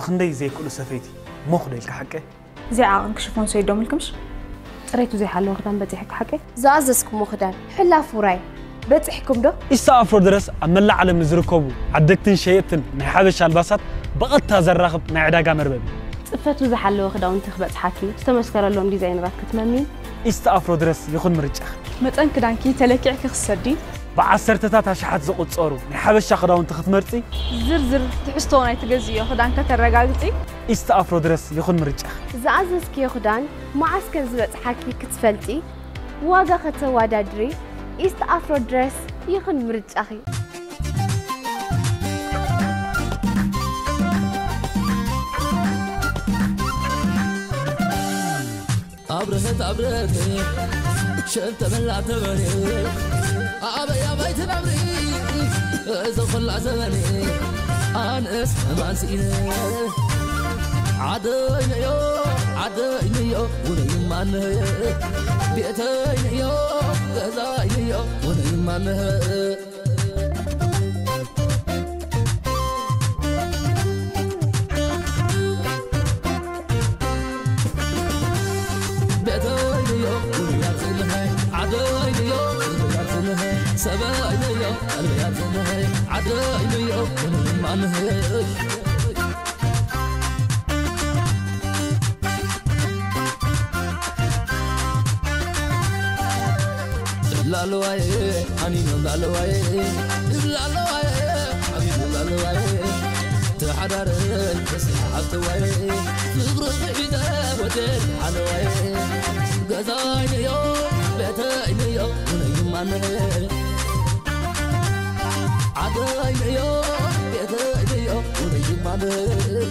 ክንደይ ዘይክእሉ ሰፈይቲ ሞኽ ዶ ኢልካ ሓቀ? እዚኣ ዓቕን ክሽፎን ሰይዶም ኢልክምሽ? ጽሬቱ ዘይሓለወ ክዳን በጺሕኪ ሓቀ? ዝኣዘዝኩሞ ክዳን ሕላፍ ውራይ በጺሕኩም ዶ? ኢስታ ኣፍሮ ድረስ ኣብ መላእ ዓለም ንዝርከቡ ዓደግትን ሸየጥትን ናይ ሓበሻ ኣልባሳት ብቐጥታ ዘራኽብ ናይ ዕዳጋ መርበብ እዩ። ጽፈቱ ዝሓለወ ክዳውንቲ ክበጽሓኪ፣ ዝተመስከረሎም ዲዛይነራት ክትመሚ። ኢስታ ኣፍሮ ድረስ ይኹን ምርጫ። መጠን ክዳንኪ ተለኪዕኪ ክሰዲ። ብዓሰርተታት ኣሽሓት ዝቑጸሩ ናይ ሓበሻ ክዳውንቲ ክትመርጺ። ዝርዝር ትሕዝቶ ናይ ትገዝእዮ ክዳን ከተረጋግጺ። ኢስታ ኣፍሮ ድረስ ይኹን ምርጫ። ዝኣዘዝክዮ ክዳን መዓስ ከም ዝበጽሓኪ ክትፈልጢ፣ ዋጋ ከተወዳድሪ፣ ኢስት ኣፍሮ ድረስ ይኹን ምርጫኺ። ኣብረህት ኣብረህት ሸብ ተበላ ተበሬ ኣበይ ኣበይ ትነብሪ እዚ ኹላ ዘበኔ ኣነስ ሕማን ስኢነ ዓደይ ንዮ ዓደይ ንዮ ውነይ ማነህ ቤተይ ንዮ ገዛይ ንዮ ውነይ ማነህ ላለዋይ ኣኒኖ ላለዋይ ላለዋይ ሓቢቢ ላለዋይ ተሓዳረይ ተስሓብተዋይ ፍቅሪ ሒዘ ወደል ሓለዋይ ገዛይ ንዮ ቤተይ ንዮ ውነይ ማነይ ዓደይ ንዮ ቤተይ ንዮ ውነይ ማነይ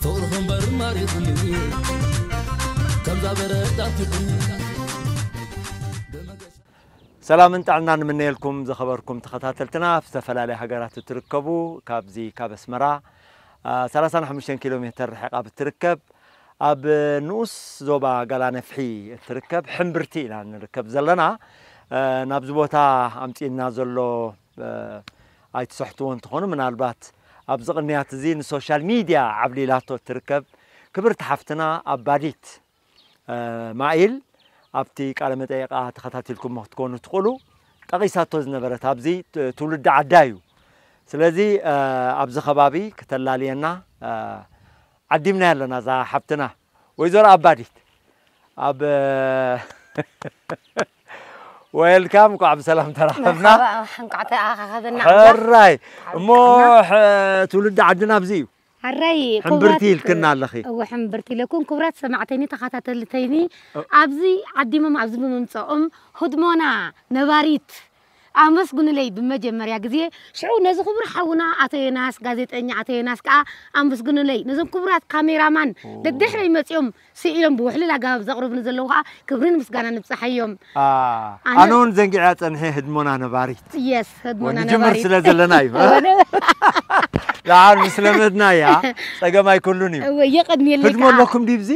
ፍቕርኹም በርማሪኹኒ ከምዛ በረድ ኣትኹኒ ሰላምን ጥዕና ንምነየልኩም ዝኸበርኩም ተኸታተልትና ኣብ ዝተፈላለያ ሃገራት እትርከቡ ካብዚ ካብ ኣስመራ 35 ኪሎ ሜትር ርሒቓ ብትርከብ ኣብ ንኡስ ዞባ ጋላ ነፍሒ እትርከብ ሕምብርቲ ኢና ንርከብ ዘለና። ናብዚ ቦታ ኣምፂእና ዘሎ ኣይትሰሕትዎ እንትኾኑ ምናልባት ኣብዚ ቅንያት እዚ ንሶሻል ሚድያ ዓብሊላቶ እትርከብ ክብርቲ ሓፍትና ኣባዲት ማኢል ኣብቲ ቃለ መጠየቃ ተኸታቲልኩም ክትኮኑ ትኽእሉ ጠቒሳቶ ዝነበረት ኣብዚ ትውልዲ ዓዳ እዩ። ስለዚ ኣብዚ ከባቢ ከተላልየና ዓዲምና ኣለና እዛ ሓፍትና ወይዘሮ ኣባዲት ኣብ ወልካም እንኳዕ ብሰላም ተራኸብና። እንኳዕ ተኣኻኸበና። ሕራይ እሞ ትውልዲ ዓድና ኣብዚ እዩ። ሕራይ ሕምብርቲ ኢልክና ኣለኺ። እወ ሕምብርቲ ኢለኩም ክቡራት ሰማዕተይኒ ተኸታተልተይኒ ኣብዚ ዓዲሞም ኣብዚ ብምምፅኦም ህድሞና ነባሪት ኣመስግኑለይ ብመጀመርያ ግዜ ሽዑ ነዚ ክቡር ሓውና ኣቶ ዮናስ ጋዜጠኛ ኣቶ ዮናስ ከዓ ኣመስግኑለይ ነዞም ክቡራት ካሜራማን ደድሕረይ መፂኦም ስኢሎም ብውሕልል ኣገባብ ዘቕርቡኒ ዘለዉ ከዓ ክብርን ምስጋና ንብፅሓዮም። ኣነ እውን ዘንጊዐ ፀንሐ ህድሞና ነባሪት የስ ህድሞና ንጅምር ነባሪት ስለ ዘለና እዩ። ደሓር ምስ ለመድና እያ ፀገም ኣይኮሉን እዩ። እወ የቐድምየለይ ህድሞ ከዓ ኣለኩም ድብዚ?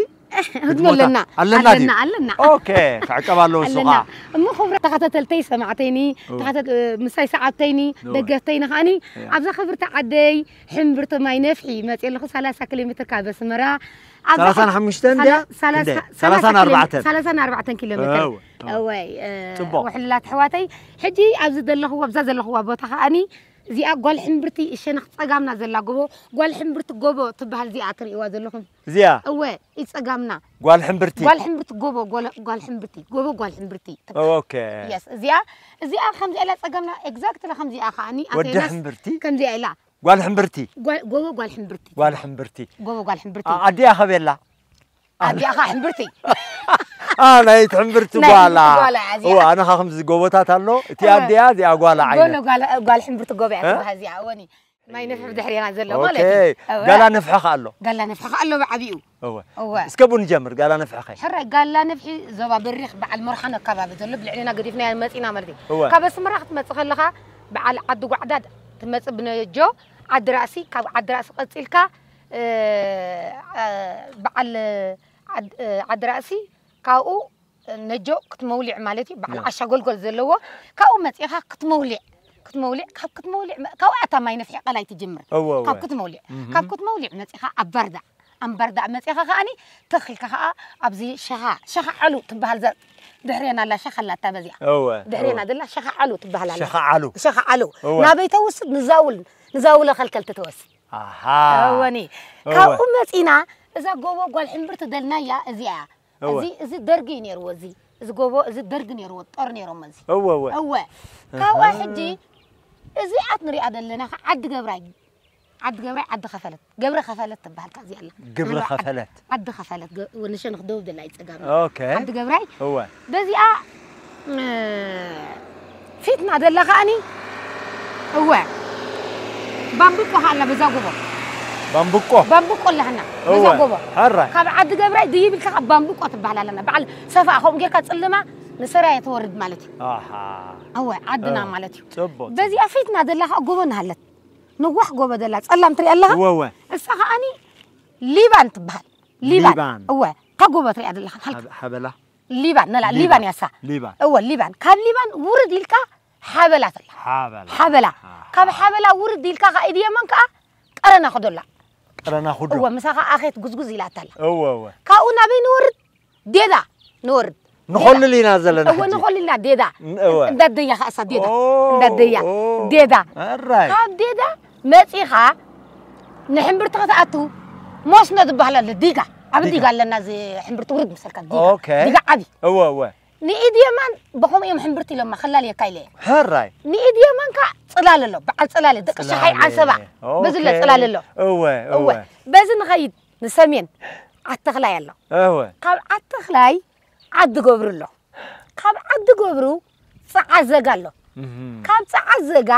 ህድሞ ኣለና ኣለና ኣለና ድዩ? ኣለና ኣለና። ኦኬ ክዕቀብ ኣለዎ እሱ ኣለና ከዓ። እሞ ክቡራት ተኸታተልተይ ሰማዕተይኒ ተኸታተ- ምሳይ ሰዓብተይኒ እወ። ደገፍተይኒ ከዓኒ እያ። ኣብዛ ክብርቲ ዓደይ ሕምብርቲ ማይ ነፍሒ መፅእ ኣለኹ ሰላሳ ኪሎ ሜትር ካብ ኣስመራ ኣብዛ ሰላሳን ሓሙሽተን ድያ? ሰላ- ሰላሳ- እንደ ሰላሳ ሰላሳን ኣርባዕተን። ሰላሳን ኣርባዕተን ኪሎ ሜትር እወ፣ እወ። እወይ እ፣ ጽቡቕ። ውሕልላት ኣሕዋተይ ሕጂ ኣብዚ ዘለኹዎ ኣብዛ ዘለኹዋ ቦታ ከዓኒ እዚኣ ጓል ሕምብርቲ ሸነኽ ፀጋምና ዘላ ጎቦ ጓል ሕምብርቲ ጎቦ ትበሃል እዚኣ ትርእይዋ ዘለኹም እዚኣ እወ ይፀጋምና ጓል ሕምብርቲ ጓል ሕምብርቲ ጎቦ ጓል- ጓል ሕምብርቲ ጎቦ ጓል ሕምብርቲ ትበሃል። ኦኬ የስ እዚኣ እዚኣ ከምዚኣ ኢላ ፀጋምና ኤግዛክትሊ ከምዚኣ ከዓኒ ወዲ ኣተናስ ሕምብርቲ ከምዚኣ ኢላ ጓል ሕምብርቲ ጓል- ጎቦ ጓል ሕምብርቲ ጓል ሕምብርቲ ጎቦ ጓል ሕምብርቲ ኣ- ኣዲኣ ከቤላ ኣዲኣ ከዓ ሕምብርቲ ኣ ናይ ሕምብርቲ ናይ ጓላ ሕምብርቲ ጓላ እያ እዚኣ። እዋ ኣነ ኻ ከምዚ ጎቦታት ኣሎ እቲ እ። ኣዲኣ እዚኣ ጓላ ጎሎ ዓይነት ጓል- ጓል ሕምብርቲ ጎቦ እያ እ? ትበሃል እዚኣ እወኒ ማይ ነፍሒ ብድሕሪና ዘሎ ኦኬ ማለት እዩ እወ። ጋላ ነፍሒ ኸ ኣሎ ጋላ ነፍሒ ከዓ ኣሎ ብዓብኡ እወ እወ እስከ ቡ ንጀምር ጋላ ነፍሒ ኸ ሕራይ ጋላ ነፍሒ ዞባ በሪኽ በዓል መርሓን ኣካባቢ ዘሎ ብልዕልና ገዲፍና መፂና ማለት እዩ እወ ካብ ኣስመራ ክትመፅእ ከለኻ በዓል ዓዲ ጓዕዳድ ትመፅእ ብነጆ ዓዲ ራእሲ ካብ ዓዲ ራእሲ ቀፂልካ እ፣ እ፣ በዓል ዓድ- እ፣ ዓዲ ራእሲ ካብኡ ነጆ ክትመውሊዕ ማለት እዩ። በዓል ዓሻ ጎልጎል ዘለዎ ካብኡ መጺኻ ክትመውሊዕ ክትመውሊዕ ካብ ክትመውሊዕ መ- ካብኡ ኣታ ማይ ነፍሒ ቀላይ ትጅምር። እወ፣ እወ። ካብ ክትመውሊዕ እህ። ካብ ክትመውሊዕ መጺኻ ኣብ ባርዳ ኣብ ባርዳ መጺኻ ከኣኒ ተኺልካ ከኣ ኣብዚ ሸኻ ሸኻ ዓሉ ትበሃል ዘር ድሕሬና ኣላ ሸኻ ኣላታ በዚኣ እወ፣ ድሕሬና እወ። ዘላ ሸኻ ዓሉ ትበሃል ኣላ። ሸኻ ዓሉ። ሸኻ ዓሉ እወ። ናበይ ተውስድ ንዛውል ንዛውለ ከልከል ትተወስድ። ኣሃ። እወኒ እወ። ካብኡ መጺና እዛ ጎቦ ጓል ሕምብርቲ ደልናያ እዚኣ እወ። እዚ እዚ ደርጊ እዩ ነርዎ እዚ እዚ ጎቦ እዚ ደርጊ ነርዎ ጦር ነሮም እዚ እወ እወ። እወ ካብኣ ሕጂ እዚኣት ንሪኣ ዘለና ከ ዓዲ ገብራይ ዓዲ ገብራይ ዓዲ ከፈለት ገብረ ከፈለት ትበሃል ካብዚ ኣላ ግብረ ከፈለት። ዓዲ ከፈለት ንሸንክ ደቡብ ደላ ይፀጋም ኦኬ። ዓዲ ገብራይ እወ። በዚኣ እ፣ ፊትና ደላ ከኣኒ እወ ባምብቆ ከኣላ በዛ ጎቦ ባምብቆ ባምብቆ ኣለሃና በዛ እወ። ጎቦ ሕራይ። ካብ ዓዲ ገብራይ ድይብ ኢልካ ካብ ባምብቆ ትበሃል ኣለና በዓል ሰፋ ከምኡ ጌርካ ፅልማ ንሰራየ ትወርድ ማለት እዩ ኣሃ። እወ ዓድና እወ። ማለት እዩ ጽቡቅ። በዚኣ ፊትና ደላ ከዓ ጎቦ ናሃለት ነዋሕ ጎቦ ደላ ጸላም ትሪኣ ኣለኻ እወ እወ። እሳ ከኣኒ ሊባን ትበሃል ሊባን ሊባን። እወ ካብ ጎቦ ትሪኣ ደለኻ ንሃልካ ሓበ- ሓበላ ሊባን ነላ ሊባን። ሊባን ያሳ ሊባን። እወ ሊባን ካብ ሊባን ውርድ ኢልካ ሓበላ ተላ ሓበላ ሓበላ ኣሃ። ካብ ሓበላ ውርድ ኢልካ ከኣ ኢድ የመን ከኣ ቀረና ክዶላ ቀረና ኩዶ። እወ ምሳኻ ኣኼት ጉዝጉዝ ኢላታላ እወ እወ። ካብኡ ናበይ ንወርድ ዴዳ ንወርድ ንኾልል ኢና ዘለና እወ ሕጂ። ንኾልልና ዴዳ ን- እወ። እንዳደያ ከኣሳ ዴዳ ኦ፣ እንዳደያ ኦ። ዴዳ ኣራይ። ካብ ዴዳ መጺኻ ንሕምብርቲ ክትኣቱ ሞስኖ ዝበሃል ኣሎ ዲጋ ዓብ ዲጋ። ዲጋ ኣለና እዚ ሕምብርቲ ውርድ መሰልካ ዲጋ ኦኬ። ዲጋ ዓቢ እወ እወ። ንኢድ የማን ብኸምኡ እዮም ሕምብርቲ ኢሎማ ከላልየካ ኢለ እየ። ሕራይ። ንኢድ የማን ከ ጽላል ኣሎ በዓል ጽላል ደቂ ጽላል ሻሓይ ዓንሰባ ኦኬ። በዚ ኣሎ ጽላል ኣሎ እወ እወ እወ። በዚ ንኸይድ ንሰሜን ዓተኽላይ ኣሎ እወ። ካብ ዓተኽላይ ዓዲ ገብሩ ኣሎ ካብ ዓዲ ገብሩ ጸዓ ዘጋ ኣሎ እህም። ካብ ጸዓ ዘጋ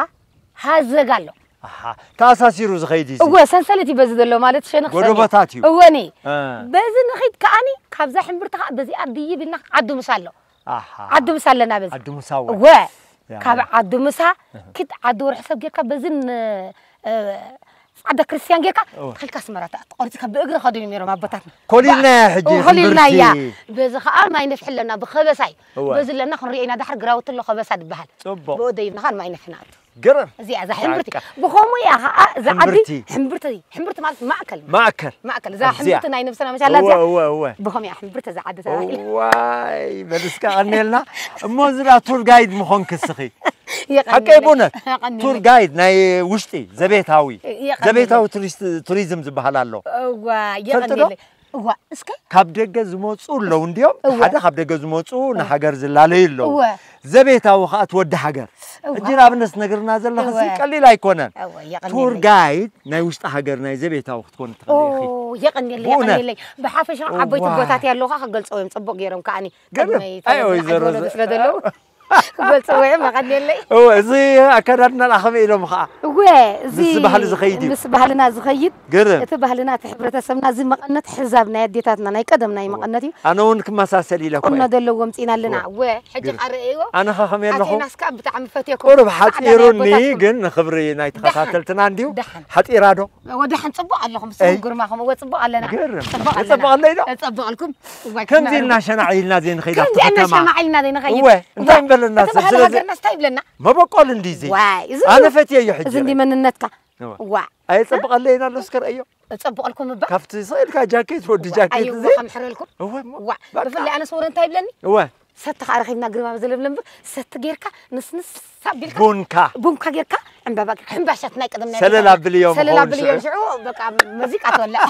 ሃዘጋ ኣሎ ኣሓ። ተኣሳሲሩ ዝኸይድ እዩ እዚ። እወ ሰንሰለት እዩ በዚ ዘሎ ማለት ሸነኽ ሰንየ። ጎደቦታት እዩ። እወኒ እ። በዚ ንኺድ ከኣኒ ካብዛ ሕምብርቲ ከዓ በዚኣ ድይብ ኢልና ዓዲ ምሳ ኣሎ ኣሓ። ዓዲ ምሳ ኣለና በዚ ዓዲ ምሳ እወ። እወ ያ። ካብ ዓዲ ምሳ ኪድ ዓዲ ወርሒ ሰብ ጌርካ በዚ ን እ፣ ጻዕዳ ክርስቲያን ጌርካ እወ። ተኸልካ ኣስመራ ተኣ- ተቆሪፅካ ብእግሪ ከዱ ነሮም ኣቦታትና ኮሊልና እያ ሕጂ እወ፣ ኮሊልና እያ። ሕምብርቲ። በዚ ከዓ ማይ ነፍሒ ኣለና ብኸበሳይ እወ። በዚ ኣለና ክንሪኦ ኢና ዳሕር ግራውቲ ኣሎ ከበሳ ዝበሃል ጽቡቕ። ብኡ ደይብና ኻን ማይ ነፍሒ ንኣቱ ገረም እዚኣ እዛ ሕምብርቲ በቃ። ብኸምኡ እያ ከዓ እዛ ዓዲ ሕምብርቲ። ሕምብርቲ ሕምብርቲ ማለት ማእከል ማእከል ማእከል እዛ ኣብዚኣ። ሕምብርቲ ናይ ነብስና መሻላ እወ እዚኣ እወ እወ ብኸምኡ እያ ሕምብርቲ እዛ ዓዲ ተባሂላ ዋይ በልስካ ቀኒልና እሞ እዚ ዳ ቱር ጋይድ ምኾንክ እስኺ ሓቀይ የቐንየለይ። ቡነት የቐንየለይ። ቱር ጋይድ ናይ ውሽጢ ዘቤታዊ የቐንየለይ። ዘቤታዊ ቱሪስት ቱሪዝም ዝበሃል ኣሎ እዋ ፈልጥ ዶ? የቐንየለይ። እዋ እስከ ካብ ደገ ዝመፁ ኣለዉ እንዲዮም እወ። ሓደ ካብ ደገ ዝመፁ ንሃገር ዝላለዩ ኣለዉ እወ። ዘቤታዊ ከዓ እቲ ወዲ ሃገር እዋ። ሕጂ ንኣብነት ነግርና ዘለኽሲ እወ። ቀሊል ኣይኮነን እወ፣ የቐንየለይ። ቱር ጋይድ ናይ ውሽጢ ሃገር ናይ ዘቤታዊ ክትኮን ኦ ትኽእል ኢኺ የቐንየለይ ብእውነት። የቐንየለይ ብሓፈሻ ዓበይቲ እዋ። ቦታት ያለውካ ክገልፀው እዮም ፅቡቅ ገይሮም ከዓኒ ገርም። ቅድመይ ኣይ፣ ተወልደ ወይዘሮ ዓዲ ወለዶ ዝ- ስለ ዘለዉ ክገልፀው እዮም የቐንየለይ እወ፣ እዚ ኣከዳድና ደኣ ከመይ ኢሎም ከዓ እወ እዚ ምስ ባህሊ ዝኸይድ እዩ። ምስ ባህልና ዝኸይድ ግርም። እቲ ባህልና እቲ ሕብረተሰብና እዚ መቐነት ሕዛብ ናይ ኣዴታትና ናይ ቀደም ናይ መቐነት እዩ ኣነ እውን ክመሳሰል ኢለ እኮ ቁኖ እየ። ዘለዎ ምፅኢና ኣለና እወ። እወ ሕጂ ግርም። ቃ ረእይዎ ኣነ ኸ ከመይ ኣለኹ ኣቴናስ ከዓ ብጣዕሚ ፈትየኩም ቁሩብ ጻዕዳ ናይ ሓፂሩኒ ኣቦታትኩም። ግን ንኽብሪ ናይ ደሓን። ተኸታተልትና እንዲዩ ደሓን። ሓፂራ ዶ ወዳሕን ጽቡቕ ኣለኹም ኣይ። ንስኹም ግርማኹም እወ ጽቡቕ ኣለና ግርም። ጽቡቕ ኣለና። ጽቡቕ ኣለይ ዶ? እ፣ ጽቡቕ ኣልኩም እዋይ ከምዚ ክትምዕርጉ። ኢልና ሸናዕ ኢልና ዘይንኸይድ ኣብቲ ከምዚ ኢልና ከተማ ሸናዕ ኢልና ዘይንኸይድ እወ እንታይ በለና እቲ ሰብ ባህሊ ስለዚ ሃገርና እንታይ ይብለና መበቆል እንዲ እዚ ዋይ እዚ ኣነ ፈትየዮ ሕጂ እዚ እንዲ መንነትካ እወ። ዋ ኣየጸብቐለይን ኣሎ እስከ ረእዮ ጸብቐልኩም እባ ካብቲ ስቕ ኢልካ ጃኬት ወዲ ዋ ጃኬት ኣይ እዚ ዋ ከምሕረልኩም እወ እሞ ዋ ባቃ። ብፍላይ ኣነ ሰውረ እንታይ ይብለኒ እወ ሰቲ ከዓ ረኺብና ግርማ ዘለብለ እምበር ሰቲ ጌርካ ንስንስ ሳቢልካ ቡንካ ቡንካ ጌርካ ዕምባባ ጌርካ ሕምባሻት ናይ ቀደም ናይ ሰለል ኣብል እዮም ሰለል ይኸውን ኣብል እዮም ሽዑ። ሽዑ በቃ መዚቃ ትወልዕ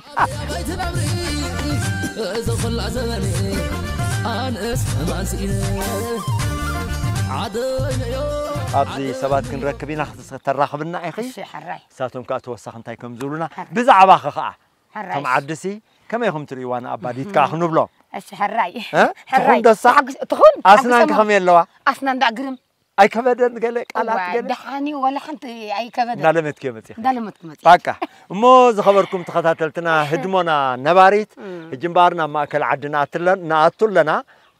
ኣብዚ ሰባት ክንረክብ ኢና ክትስ- ተራኽብና ኢኺ እሺ ሕራይ ንሳቶም ከዓ ተወሳኺ እንታይ ከም ዝብሉና ሕራይ ብዛዕባኺ ከዓ ሕራይ ከም ዓድሲ ከመይ ኢኹም ትርእይዋ ንኣባዲት ከዓ ክንብሎም እሺ ሕራይ እ? ሕራይ ትኹንዶሳ ትሓግስ- ትኹን ኣስናንኪ ተሓግሰማ። ከመይ ኣለዋ ኣስናን ዳእ ግርም ኣይከበደን ገለ ቃላት እዋ፣ ገለ ደሓን እዩ ዋላ ሓንቲ ኣይከበደ እንዳለመትክዮ መፂ እንዳለመትኩ መፂ ባቃ እሞ ዝኸበርኩም ተኸታተልትና ህድሞና ነባሪት እም። ህጂ እምበኣር ናብ ማእከል ዓዲ ንኣትለን- ንኣቱ ኣለና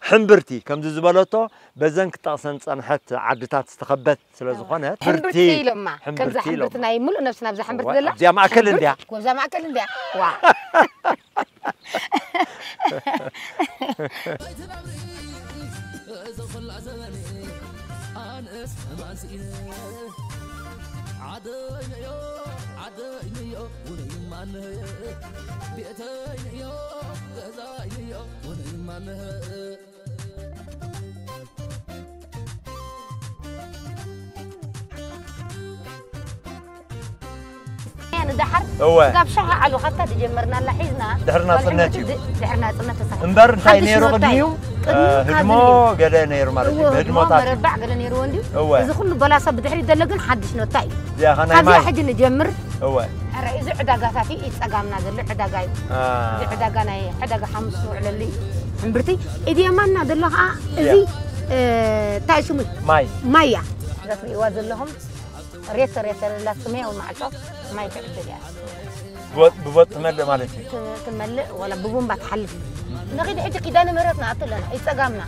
ሕምብርቲ ከምዚ ዝበለቶ በዘን ክጠቕሰን ዝጸንሐት ዓድታት ዝተኸበት ስለ ዝኾነ ሕምብርቲ ኢሎማ ከምዛ ሕምብርቲ ኢሎማ። ሕምብርቲ ናይ ሙሉእ ነብሲ ናብዛ ሕምብርቲ እዋ፣ ዘላ ኣብዚኣ ማእከል እንድያ። ጎብዛ ማእከል እንድያ ዋ እዚ ኹላ ዘበነ ኣነስ ማንስኢነ ዓደይነዮ ዓደይነዮ ውነይማንህ ቤተይነዮ ገዛይነዮ ውነይማንህ ንደሓር እወ ካብ ሻሃ ዓሉ ካብታ ዝጀመርናላ ሒዝና ድሕሪ ናጽነት እዩ። ድሕሪ ናጽነት ተሳሒብና እምበር እንታይ ሓድሽ ነይሩ ኖታ ቅድሚኡ እዩ። ቅድሚኡ ህድሞ ካብዚ ገለ ነይሩ ማለት እዩ። እወ፣ ብህድሞታት እዩ። መረባዕ ገለ ነይርዎ እንድዩ እወ እዚ ኩሉ በላሶ ብድሕሪ ዘሎ ግን ሓድሽ ኖታ እዩ እዚኣ ኸ ናይ ካብዚኣ ማይ ሕጂ ንጀምር እወ ሕረ እዚ ዕዳጋታት እዩ ጸጋምና ዘሎ ዕዳጋ እዩ አ፣ እዚ ዕዳጋ ናይ ዕዳጋ ሓሙስ ንውዕለሉ እዩ እምብርቲ ኢድየማና ዘሎ ከዓ እዚ እ፣ እንታይ ሽሙ ማይ ማያ እዛ ትርእይዋ ዘለኹም ሬተ ሬተ ለላ ስመያዊ ማዕጾ ማይ ትዕድል እያ ብቦጥ- ብቦጥ ትመልእ ማለት እዩ። ት- ትመልእ ወላ ብቡምባ ትሓልፍ እዩ። ንኺድ ሕጂ ኪዳነ ምህረት ንኣቱ ኣለና እዩ ጸጋምና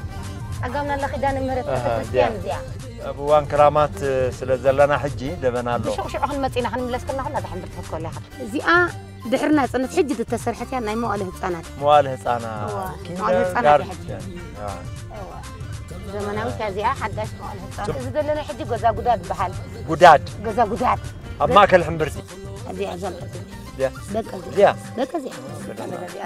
ጸጋምና ኣላ ኪዳነ ምህረት ኣሃ፣ ቤተክርስትያን እዚኣ። እዚኣ ኣብ እዋን ክራማት ስለ ዘለና ሕጂ ደበና ኣሎ። ሽዑ ሽዑ ክንመጽእ ኢና ክንምለስ ከለና ኩላ ዳሕንብር ትሕኮል ኢኻ እዚኣ ድሕሪ ናጽነት ሕጂ ዝተሰርሐት እያ ናይ መዋእለ ህጻናት መዋል ህፃናት እዋ፣ ኪንደር መዋል ህፃናት ጋርደን። ሕጂ። አ፣ እዋ። ዘመናዊት እያ እዚኣ ሓዳሽ መዋእለ ህጻናት እዚ ዘለና ሕጂ ገዛ ጉዳድ ይበሃል ጉዳድ ገዛ ጉዳድ ኣብ ማእከል ሕምብርቲ እዚኣ ዘምሕርቲ እዚኣ በቃ እዚኣ በቃ እዚኣ እዚኣ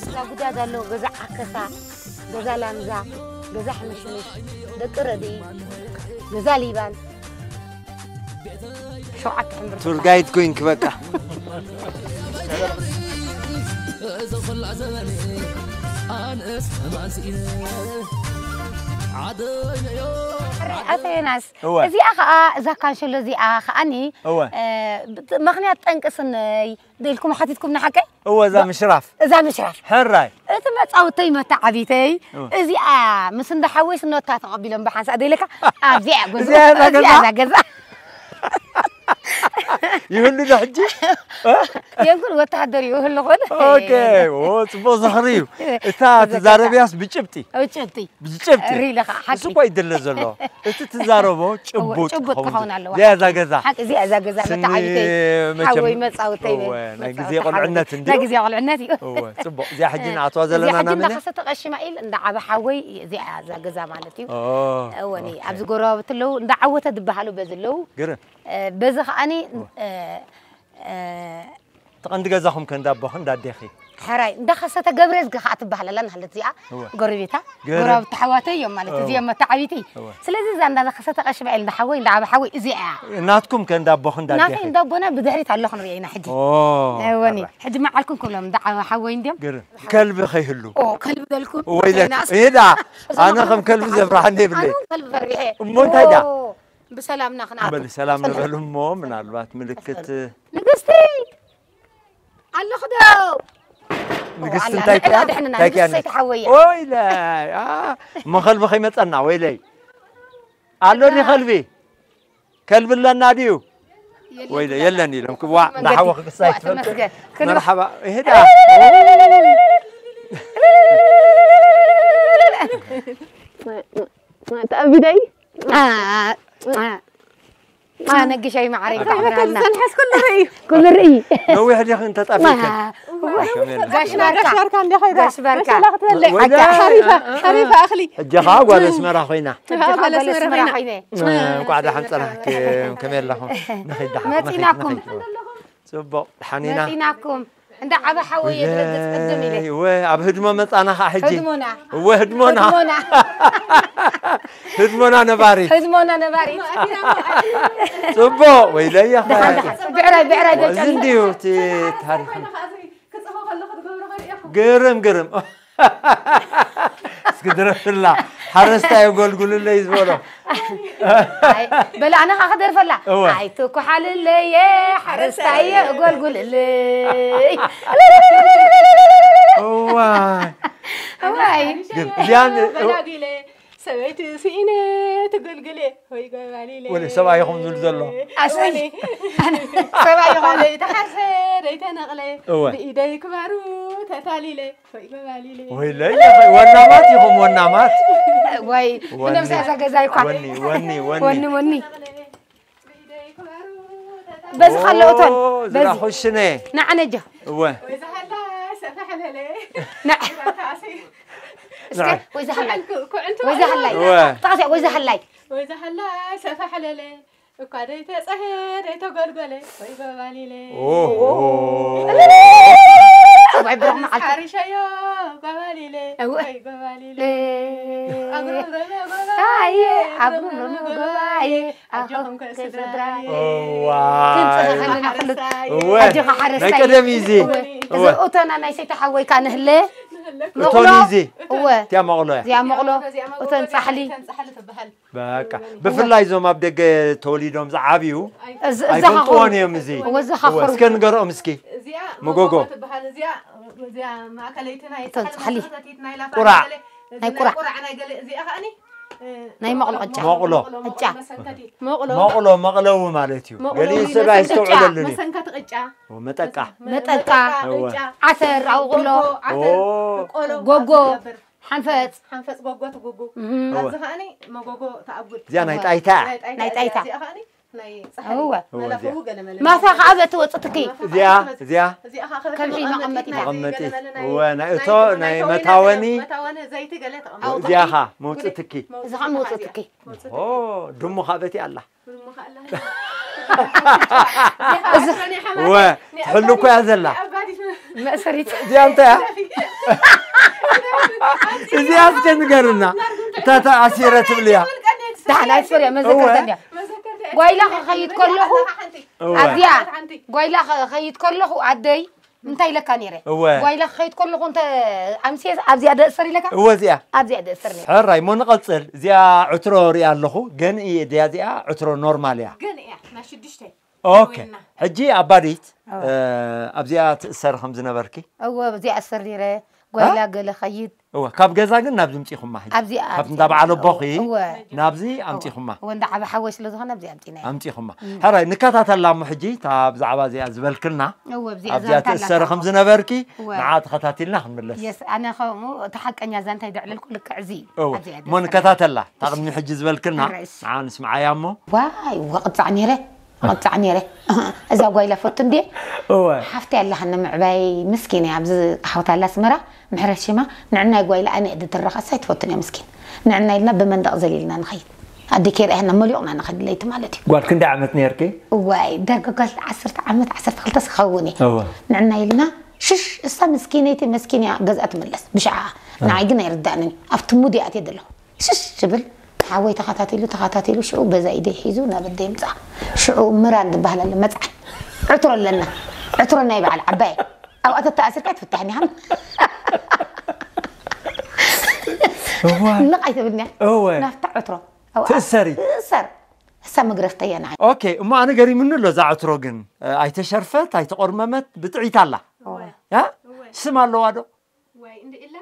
ገዛ ጉዳድ ኣለዎ ገዛ ዓከሳ ገዛ ላምዛ ገዛ ሕምሽምሽ ደቂ ረድኢ ገዛ ሊባን ሸውዓተ ሕምብርቲ ቱር ጋይድ ኮይንክ በቃ እዚ ኹላ ዘበነ ኣነስ ማንስኢነ ዓደይነዮ ኣቶ ዮናስ እወ። እዚኣ ከዓ እዛ ካንሸሎ እዚኣ ከዓኒ እወ። እ፣ ብት- ምኽንያት ጠንቂ ስነይ ደልኩም ሓቲትኩም ንሓቀይ እወ እዛ ምሽራፍ እዛ ምሽራፍ ሕራይ እቲ መፃውተይ መተዓቢተይ እወ። እዚኣ ምስ እንዳ ሓወይ ስኖታ ተቐቢሎም ብሓንሳእ ደይለካ ኣብዚኣ ጎ- እዚኣ እዛ ገዛ? እዚኣ እዛ ገዛ ይህሉ ዶ ሕጂ የንኩን ወተሃደር ይህሉ ኾን ኦኬ ኦ ፅቡቅ ዝኽሪ እዩ እታ ትዛረብያስ ብጭብጢ ብጭብጢ ብጭብጢ ሪኢለኻ ሓቂ እሱ እኮ ይድለ ዘሎ እቲ ትዛረቦ ጭቡጥ ጭቡጥ ክኸውን ኣለዎ። እዚኣ እዛ ገዛ ሓቂ እዚኣ እዛ ገዛ ስኒ መተዓቢተይ መቸም- ሓወይ መፃውተይ እወ፣ ናይ ግዜ መፃውተይ ቁልዕነት ሓወይ። እንዲ ናይ ግዜ ቁልዕነት እዩ እወ ፅቡቅ እዚኣ ሕጂ ንኣትዋ ዘለና እዚኣ ሕጂ መን እያ? እንዳኸሰተ ቀሺ ማኢል እንዳ ዓበ ሓወይ እዚኣ እዛ ገዛ ማለት እዩ ኦ፣ እወኒ ኦኬ። ኣብዚ ጎረባብቲ ኣለዉ እንዳ ዓወተ ዝበሃሉ በዚ ኣለዉ ግርም እ፣ በዚ ከዓኒ እ፣ እ፣ እቲ ቀንዲ ገዛኹም ከ እንዳቦኺ እንዳዴኺ ሕራይ እንዳኸሰተ ገብረዝጊ ከዓ ትበሃል ኣላ ናሃለት እዚኣ እወ። ጎረቤታ ገረ- ጎረባብቲ ኣሕዋተይ እዮም ማለት እወ። እዚኦም መተዓቢቲ እወ። ስለዚ እዛ እንዳኸሰተ ቀሺ ማኢል እንዳ ሓወይ እንዳ ዓበ ሓወይ እዚኣ እያ ናትኩም ከ እንዳቦኺ እንዳዴኺ ናተይ እንዳቦና ብድሕሪት ኣለኹ ንሪኦ ኢና ሕጂ ኦ እወኒ ሕራይ። ሕጂ መዓልኩም ክብሎም እንዳ ዓበ ሓወይ እንዲዮም ግርም ከልቢ ከይህሉ ኦ ከልቢ በልኩ ወይለ ናስ- ይዳ እዞም ኣነ ከም ከልቢ ዘፍርሓኒ የብለይ ኣነ ከልቢ ፈሪሐ እሞ እንታይ ዳ ኦ፣ ብሰላምና በል ክንኣቱ ሰላም ንበል እሞ ምናልባት ምልክት ንግስቲ ኣለኹ ዶ ንግስቲ ኣላ፣ እንታይ ንዕላ ከያ ድሕንና፣ እንታይ ከያ ንግስቲ ሰይተሓወየ። ኦይለ አ፣ እሞ ከልቢ ከይመፀና ወይለይ ኣሎ ድዩ ከልቢ ከልቢ ኣለና ድዩ ወይለ የለን ኢሎም ክዋ እንዳሓወ ክሳ ይትፈልጥ ተመስገን። ክንሮ- መርሓባ ይሄዳ ተኣቢደይ ነግሻይ ማዕረይ ዝፀንሐስ ኩሉ ርኢ ኩሉ ርኢ ነዊሕ ዲኽን ተጣፊክን ጋሽ ባርካ ጋሽ ባርካ እንደ ኸይዳ ጋሽ ባርካ። መሸላ ክትበልዕ ወይዳ- ሓሪፋ ሓሪፋ እኽሊ ሕጂ ኸዓ ጓል ኣስመራ ኮይና ጓል ኣስመራ ኮይና። ኮይነ እንኳዕ ደሓን ፀናሕክም ከመይ ኣለኹም ንኸይድ ደሓን መፂናኩም። ጽቡቕ ሓኒና መፂናኩም እንዳ ዓበ ሓወየ ድረገፅ ቅድም ኢለ ወ ኣብ ህድሞ መፃና ኸዓ ሕጂ ህድሞና እወ ህድሞና ህድሞና ህድሞና ነባሪት ህድሞና ነባሪት ጽቡቕ ወይለየ ብዕራይ ብዕራይ እዚ እንድዩ እቲ ታሪክ ግርም ግርም እስኪ ድረፍላ ሓረስታይ ኣጎልጉልለይ ዝበሎ በላ ኣነ ኸዓ ክደርፈላ እወ። ኣይትኩሓልለየ ሓረስታየ ኣጎልጉልለይ እዋይ እዋይ ግን እዚኣን በላጊለ ሰበይቲ ስኢነ ትገልግለ ወይ ገባሊለ ወደ ሰብኣይኹም ዝብል ዘሎ ኣሰይ ሰብኣይ ይኾነ ተሓርሰ ደይተነቕለ እወ። ብኢደይ ክባሩ ተታሊለ ወይ ገባሊለ ወይለይ ወናማት ኢኹም ወናማት ወይ ወኒ። ብነብሳ እዛ ገዛ ይኳ ወኒ ወኒ ወኒ ወኒ ወኒ በዚ ካለኦቶን በዚ ዝራኹሽነ ንዓነጀ እወ እስከ ወይዛ ሃላይ። ወይዛ ሃላይ። ጠቕሲ ወይዛ ሃላይ። ወይዛ ሃላይ ሰፋ ሓለለ እኳ ደይተጸሄ ደይተጎልጎለ ወይ ጎባሊለ። ኦሆ። ወይ ብርኽ መዓልቲ። ሓሪሸዮ ጎባሊለ እወ። ወይ ጎባሊለ። ኣጉረምረመ ጎባየ፣ ኣየ፣ ኣጉረምረመ ኣጉረምረመ ጎባየ። ጎባየ። ኣጆኹም ከ ኣጆኹም ከ ስድራየ። ስድራየ። እዋይ። ክንጽህ ከለና ኩሉ። ሓረስታይ። እወ። ኣጆኻ ሓረስታይ። ናይ ቀደም እዩ እዚ። እወ። እዚ እወ። እቶና ናይ ሰይተ ሓወይ ከኣ ንህለ። እቶን እዩ እዚ። እወ። እቲያ መቕሎ እያ። እዚኣ መቕሎ፣ እዚኣ መቕሎ፣ እቶን ጻሕሊ። እተን ጻሕሊ ትበሃል። በቃ። እወ። ብፍላይ እዞም ኣብ ደገ ተወሊዶም ዝዓብዩ እዚ፣ እዚ ኣይፈልጥዎን ኻኸሩ። እዮም እዚ። እወ፣ እዚ ኻኸሩ። እወ፣ እስከ ንገርኦም እስኪ። እዚኣ መጎጎ። መጎጎ ትበሃል። እዚኣ፣ እዚኣ ማእከለይቲ ናይ እተን ጻሕሊ ጻሕሊ። መሰረቲት ናይ ላፋ ቁራዕ። ናይ ገለ፣ ናይ ናይ ቁራዕ። ቁራዕ ናይ ገለ። እዚኣ ኸኣኒ፣ እ፣ ናይ መቕሎ ቅጫ። መቕሎ። መቕሎ፣ ቅጫ። መሰንከቲ። መቕሎ። መቕሎ፣ መቕለዊ ማለት እዩ። መቕለዊ ገሊኡ ሰብ መሰንከቲ። ኣይስተውዕለሉን እዩ። መሰንከቲ ቅጫ። እወ፣ መጠቃ። መጠቃ። እወ። ቅጫ። ዓተር፣ ኣውቕሎ። ጎጎ፣ ዓተር፣ ኦ። ቆሎ፣ ጎጎ። ዓተር ትገብር። ሓንፈጽ። ሓንፈጽ ጎጎ ትጉጉ። እህ። እወ። ኣብዚ ኸኣኒ መጎጎ ተኣጉድ። እዚኣ ናይ እወ። ጣይታ። ናይ ጣይታ ናይ እያ። ጣይታ። እዚኣ ኸኣኒ ናይ ጻሕሊ። እወ። እወ፣ መለኽኡ እዚኣ። ገለ መለ። ማሳ ኸኣ በቲ ወጽትኪ። ማሳ እዚኣ፣ ኸኣ እዚኣ። እዚኣ ኸኣ ከም ከብሒ መቐመጢት መቐመጢት። ናይ መቐመጢት። ገለ መለ ናይ እወ፣ ናይ እቶ፣ ናይ ናይ ተወሊነ መታወኒ። መታወኒ ዘይቲ ገለ ተቐምጦ። እወ፣ እዚኣ ኸኣ መውጽእትኪ። እዚ ኸኣ መውጽእትኪ። መውጽእትኪ። ኦ፣ ድሙ ኸኣ በቲ ኣላ። እወ፣ ትሕሉ እኮ እያ ዘላ። መእሰሪት። እዚኣ እንታይ እያ? እዚኣ እስከ ንገርና። እታ ተኣሲረ ትብል እያ። ደሓን ኣይትፈርያ፣ መዘከርታ እወ። እንድያ። ጓይላ ክኸይድ ከለኹ፣ እወ። ኣብዚኣ፣ ጓይላ ክኸይድ ከለኹ ኣደይ እንታይ ኢለካ ነይረ? እወ። ጓይላ ክኸይድ ከለኹ እንተ ኣምስየ ኣብዚኣ ደእሰር ኢለካ? እወ፣ እዚኣ። ኣብዚኣ ደእሰር ነይረ። ሕራይ፣ እሞ ንቐጽል። እዚኣ ዕትሮ ሪኣ ኣለኹ። ገንኢ ድያ እዚኣ? ዕትሮ ኖርማል እያ። ገንኢ እያ፣ ናይ ሽዱሽተ። ኦኬ። ወይና። ሕጂ ኣባዲት፣ እወ። እ፣ ኣብዚኣ ትእሰር ከም ዝነበርኪ? እወ፣ ኣብዚኣ እሰር ነይረ። ጓይላ እ? ገለ ኸይድ። እወ፣ ካብ ገዛ ግን ናብዚ ምጺኹማ ሕጂ? ኣብዚኣ ካብ ኣምጺና። እንዳ በዓል ኣቦኺ እወ። ናብዚ ኣምጺኹማ? እወ፣ እንዳ ዓቢ ሓወይ ስለ ዝኾነ ኣብዚኣ ኣምጺና። ኣምጺኹማ። እም። ሕራይ፣ ንከታተላ እሞ ሕጂ፣ እታ ብዛዕባ እዚኣ ዝበልክልና፣ እወ፣ ኣብዚኣ ኣብዚኣ ዛንታ ትእሰሪ ኣላታ ከም እኮ። ዝነበርኪ፣ እወ። ንዓ ተኸታቲልና ክንምለስ። የስ፣ ኣነ ከምኡ፣ እቲ ሓቀኛ ዛንታ ይደዕለልኩ ልክዕ እዚ እዩ። እወ፣ ኣብዚኣ እሞ ትእሰር። ንከታተላ፣ እታ ቅድሚ ሕጂ ዝበልክልና፣ ሕራይ፣ እሺ። ንዓ ንስምዓያ እሞ። ዋይ፣ ወቕጻዕ ነይረ። መቕጻዕ ነይረ። እዛ ጓይላ ፈቱ እንዴ? እወ። ሓፍቲ ኣለሃኒ ምዕባይ ምስኪን እያ። ኣብዚ ሓውታ ኣላ ኣስመራ፣ ምሕረት ሽማ፣ ንዕናይ ጓይላ ኣነ እየ ድድረኻ፣ እሳ ኣይትፈቱን እያ ምስኪን። ንዕና ኢልና ብመንደቕ ዘሊልና ንኸይድ። ኣዴ ከይርኣየና መሊቑና ንኸይድ ለይቲ ማለት እዩ። ጓል ክንደይ ዓመት ነይርኪ? እዋይ፣ ዳርጋ ጓል ዓሰርተ ዓመት፣ ዓሰርተ ክልተ ክኸውን እየ። እወ። ንዕና ኢልና፣ ሽሽ፣ እሳ ምስኪነይቲ መስኪን እያ፣ ገዝኣ ትምለስ። ብሽዓ። እወ። ንዓይ ግን ኣይርዳእንን እዩ። ኣብቲ ሙድ እየ ኣትየ ዘለኹ። ሽሽ ዝብል ሓወይ ተኸታቲሉ፣ ተኸታቲሉ፣ ሽዑ በዛ ኢደይ ሒዙ ናብ ኣደይ ምጻ። ሽዑ ምራን ዝበሃል ኣሎ፣ መጽዓን። ዕትሮ ኣለና። ዕትሮ ናይ በዓል ዓባይ። ኣብኣ ተተኣሲርካ ኣይትፍታሕን ኢኻ። እዋይ። ንቕ ኣይትብልንያ። እወ። ናብታ ዕትሮ። ኣብኣ ትእሰሪ። ትእሰር። እሳ መግረፍተያ ንዓይ። ኦኬ፣ እሞ ኣነ ገሪሙኒ ኣሎ፣ እዛ ዕትሮ ግን፣ እ፣ ኣይተሸርፈት፣ ኣይተቖርመመት፣ ብጥዒት ኣላ። እወ። ያ? እወ። ስም ኣለዋ ዶ? ዋይ፣ እንደ ኢላ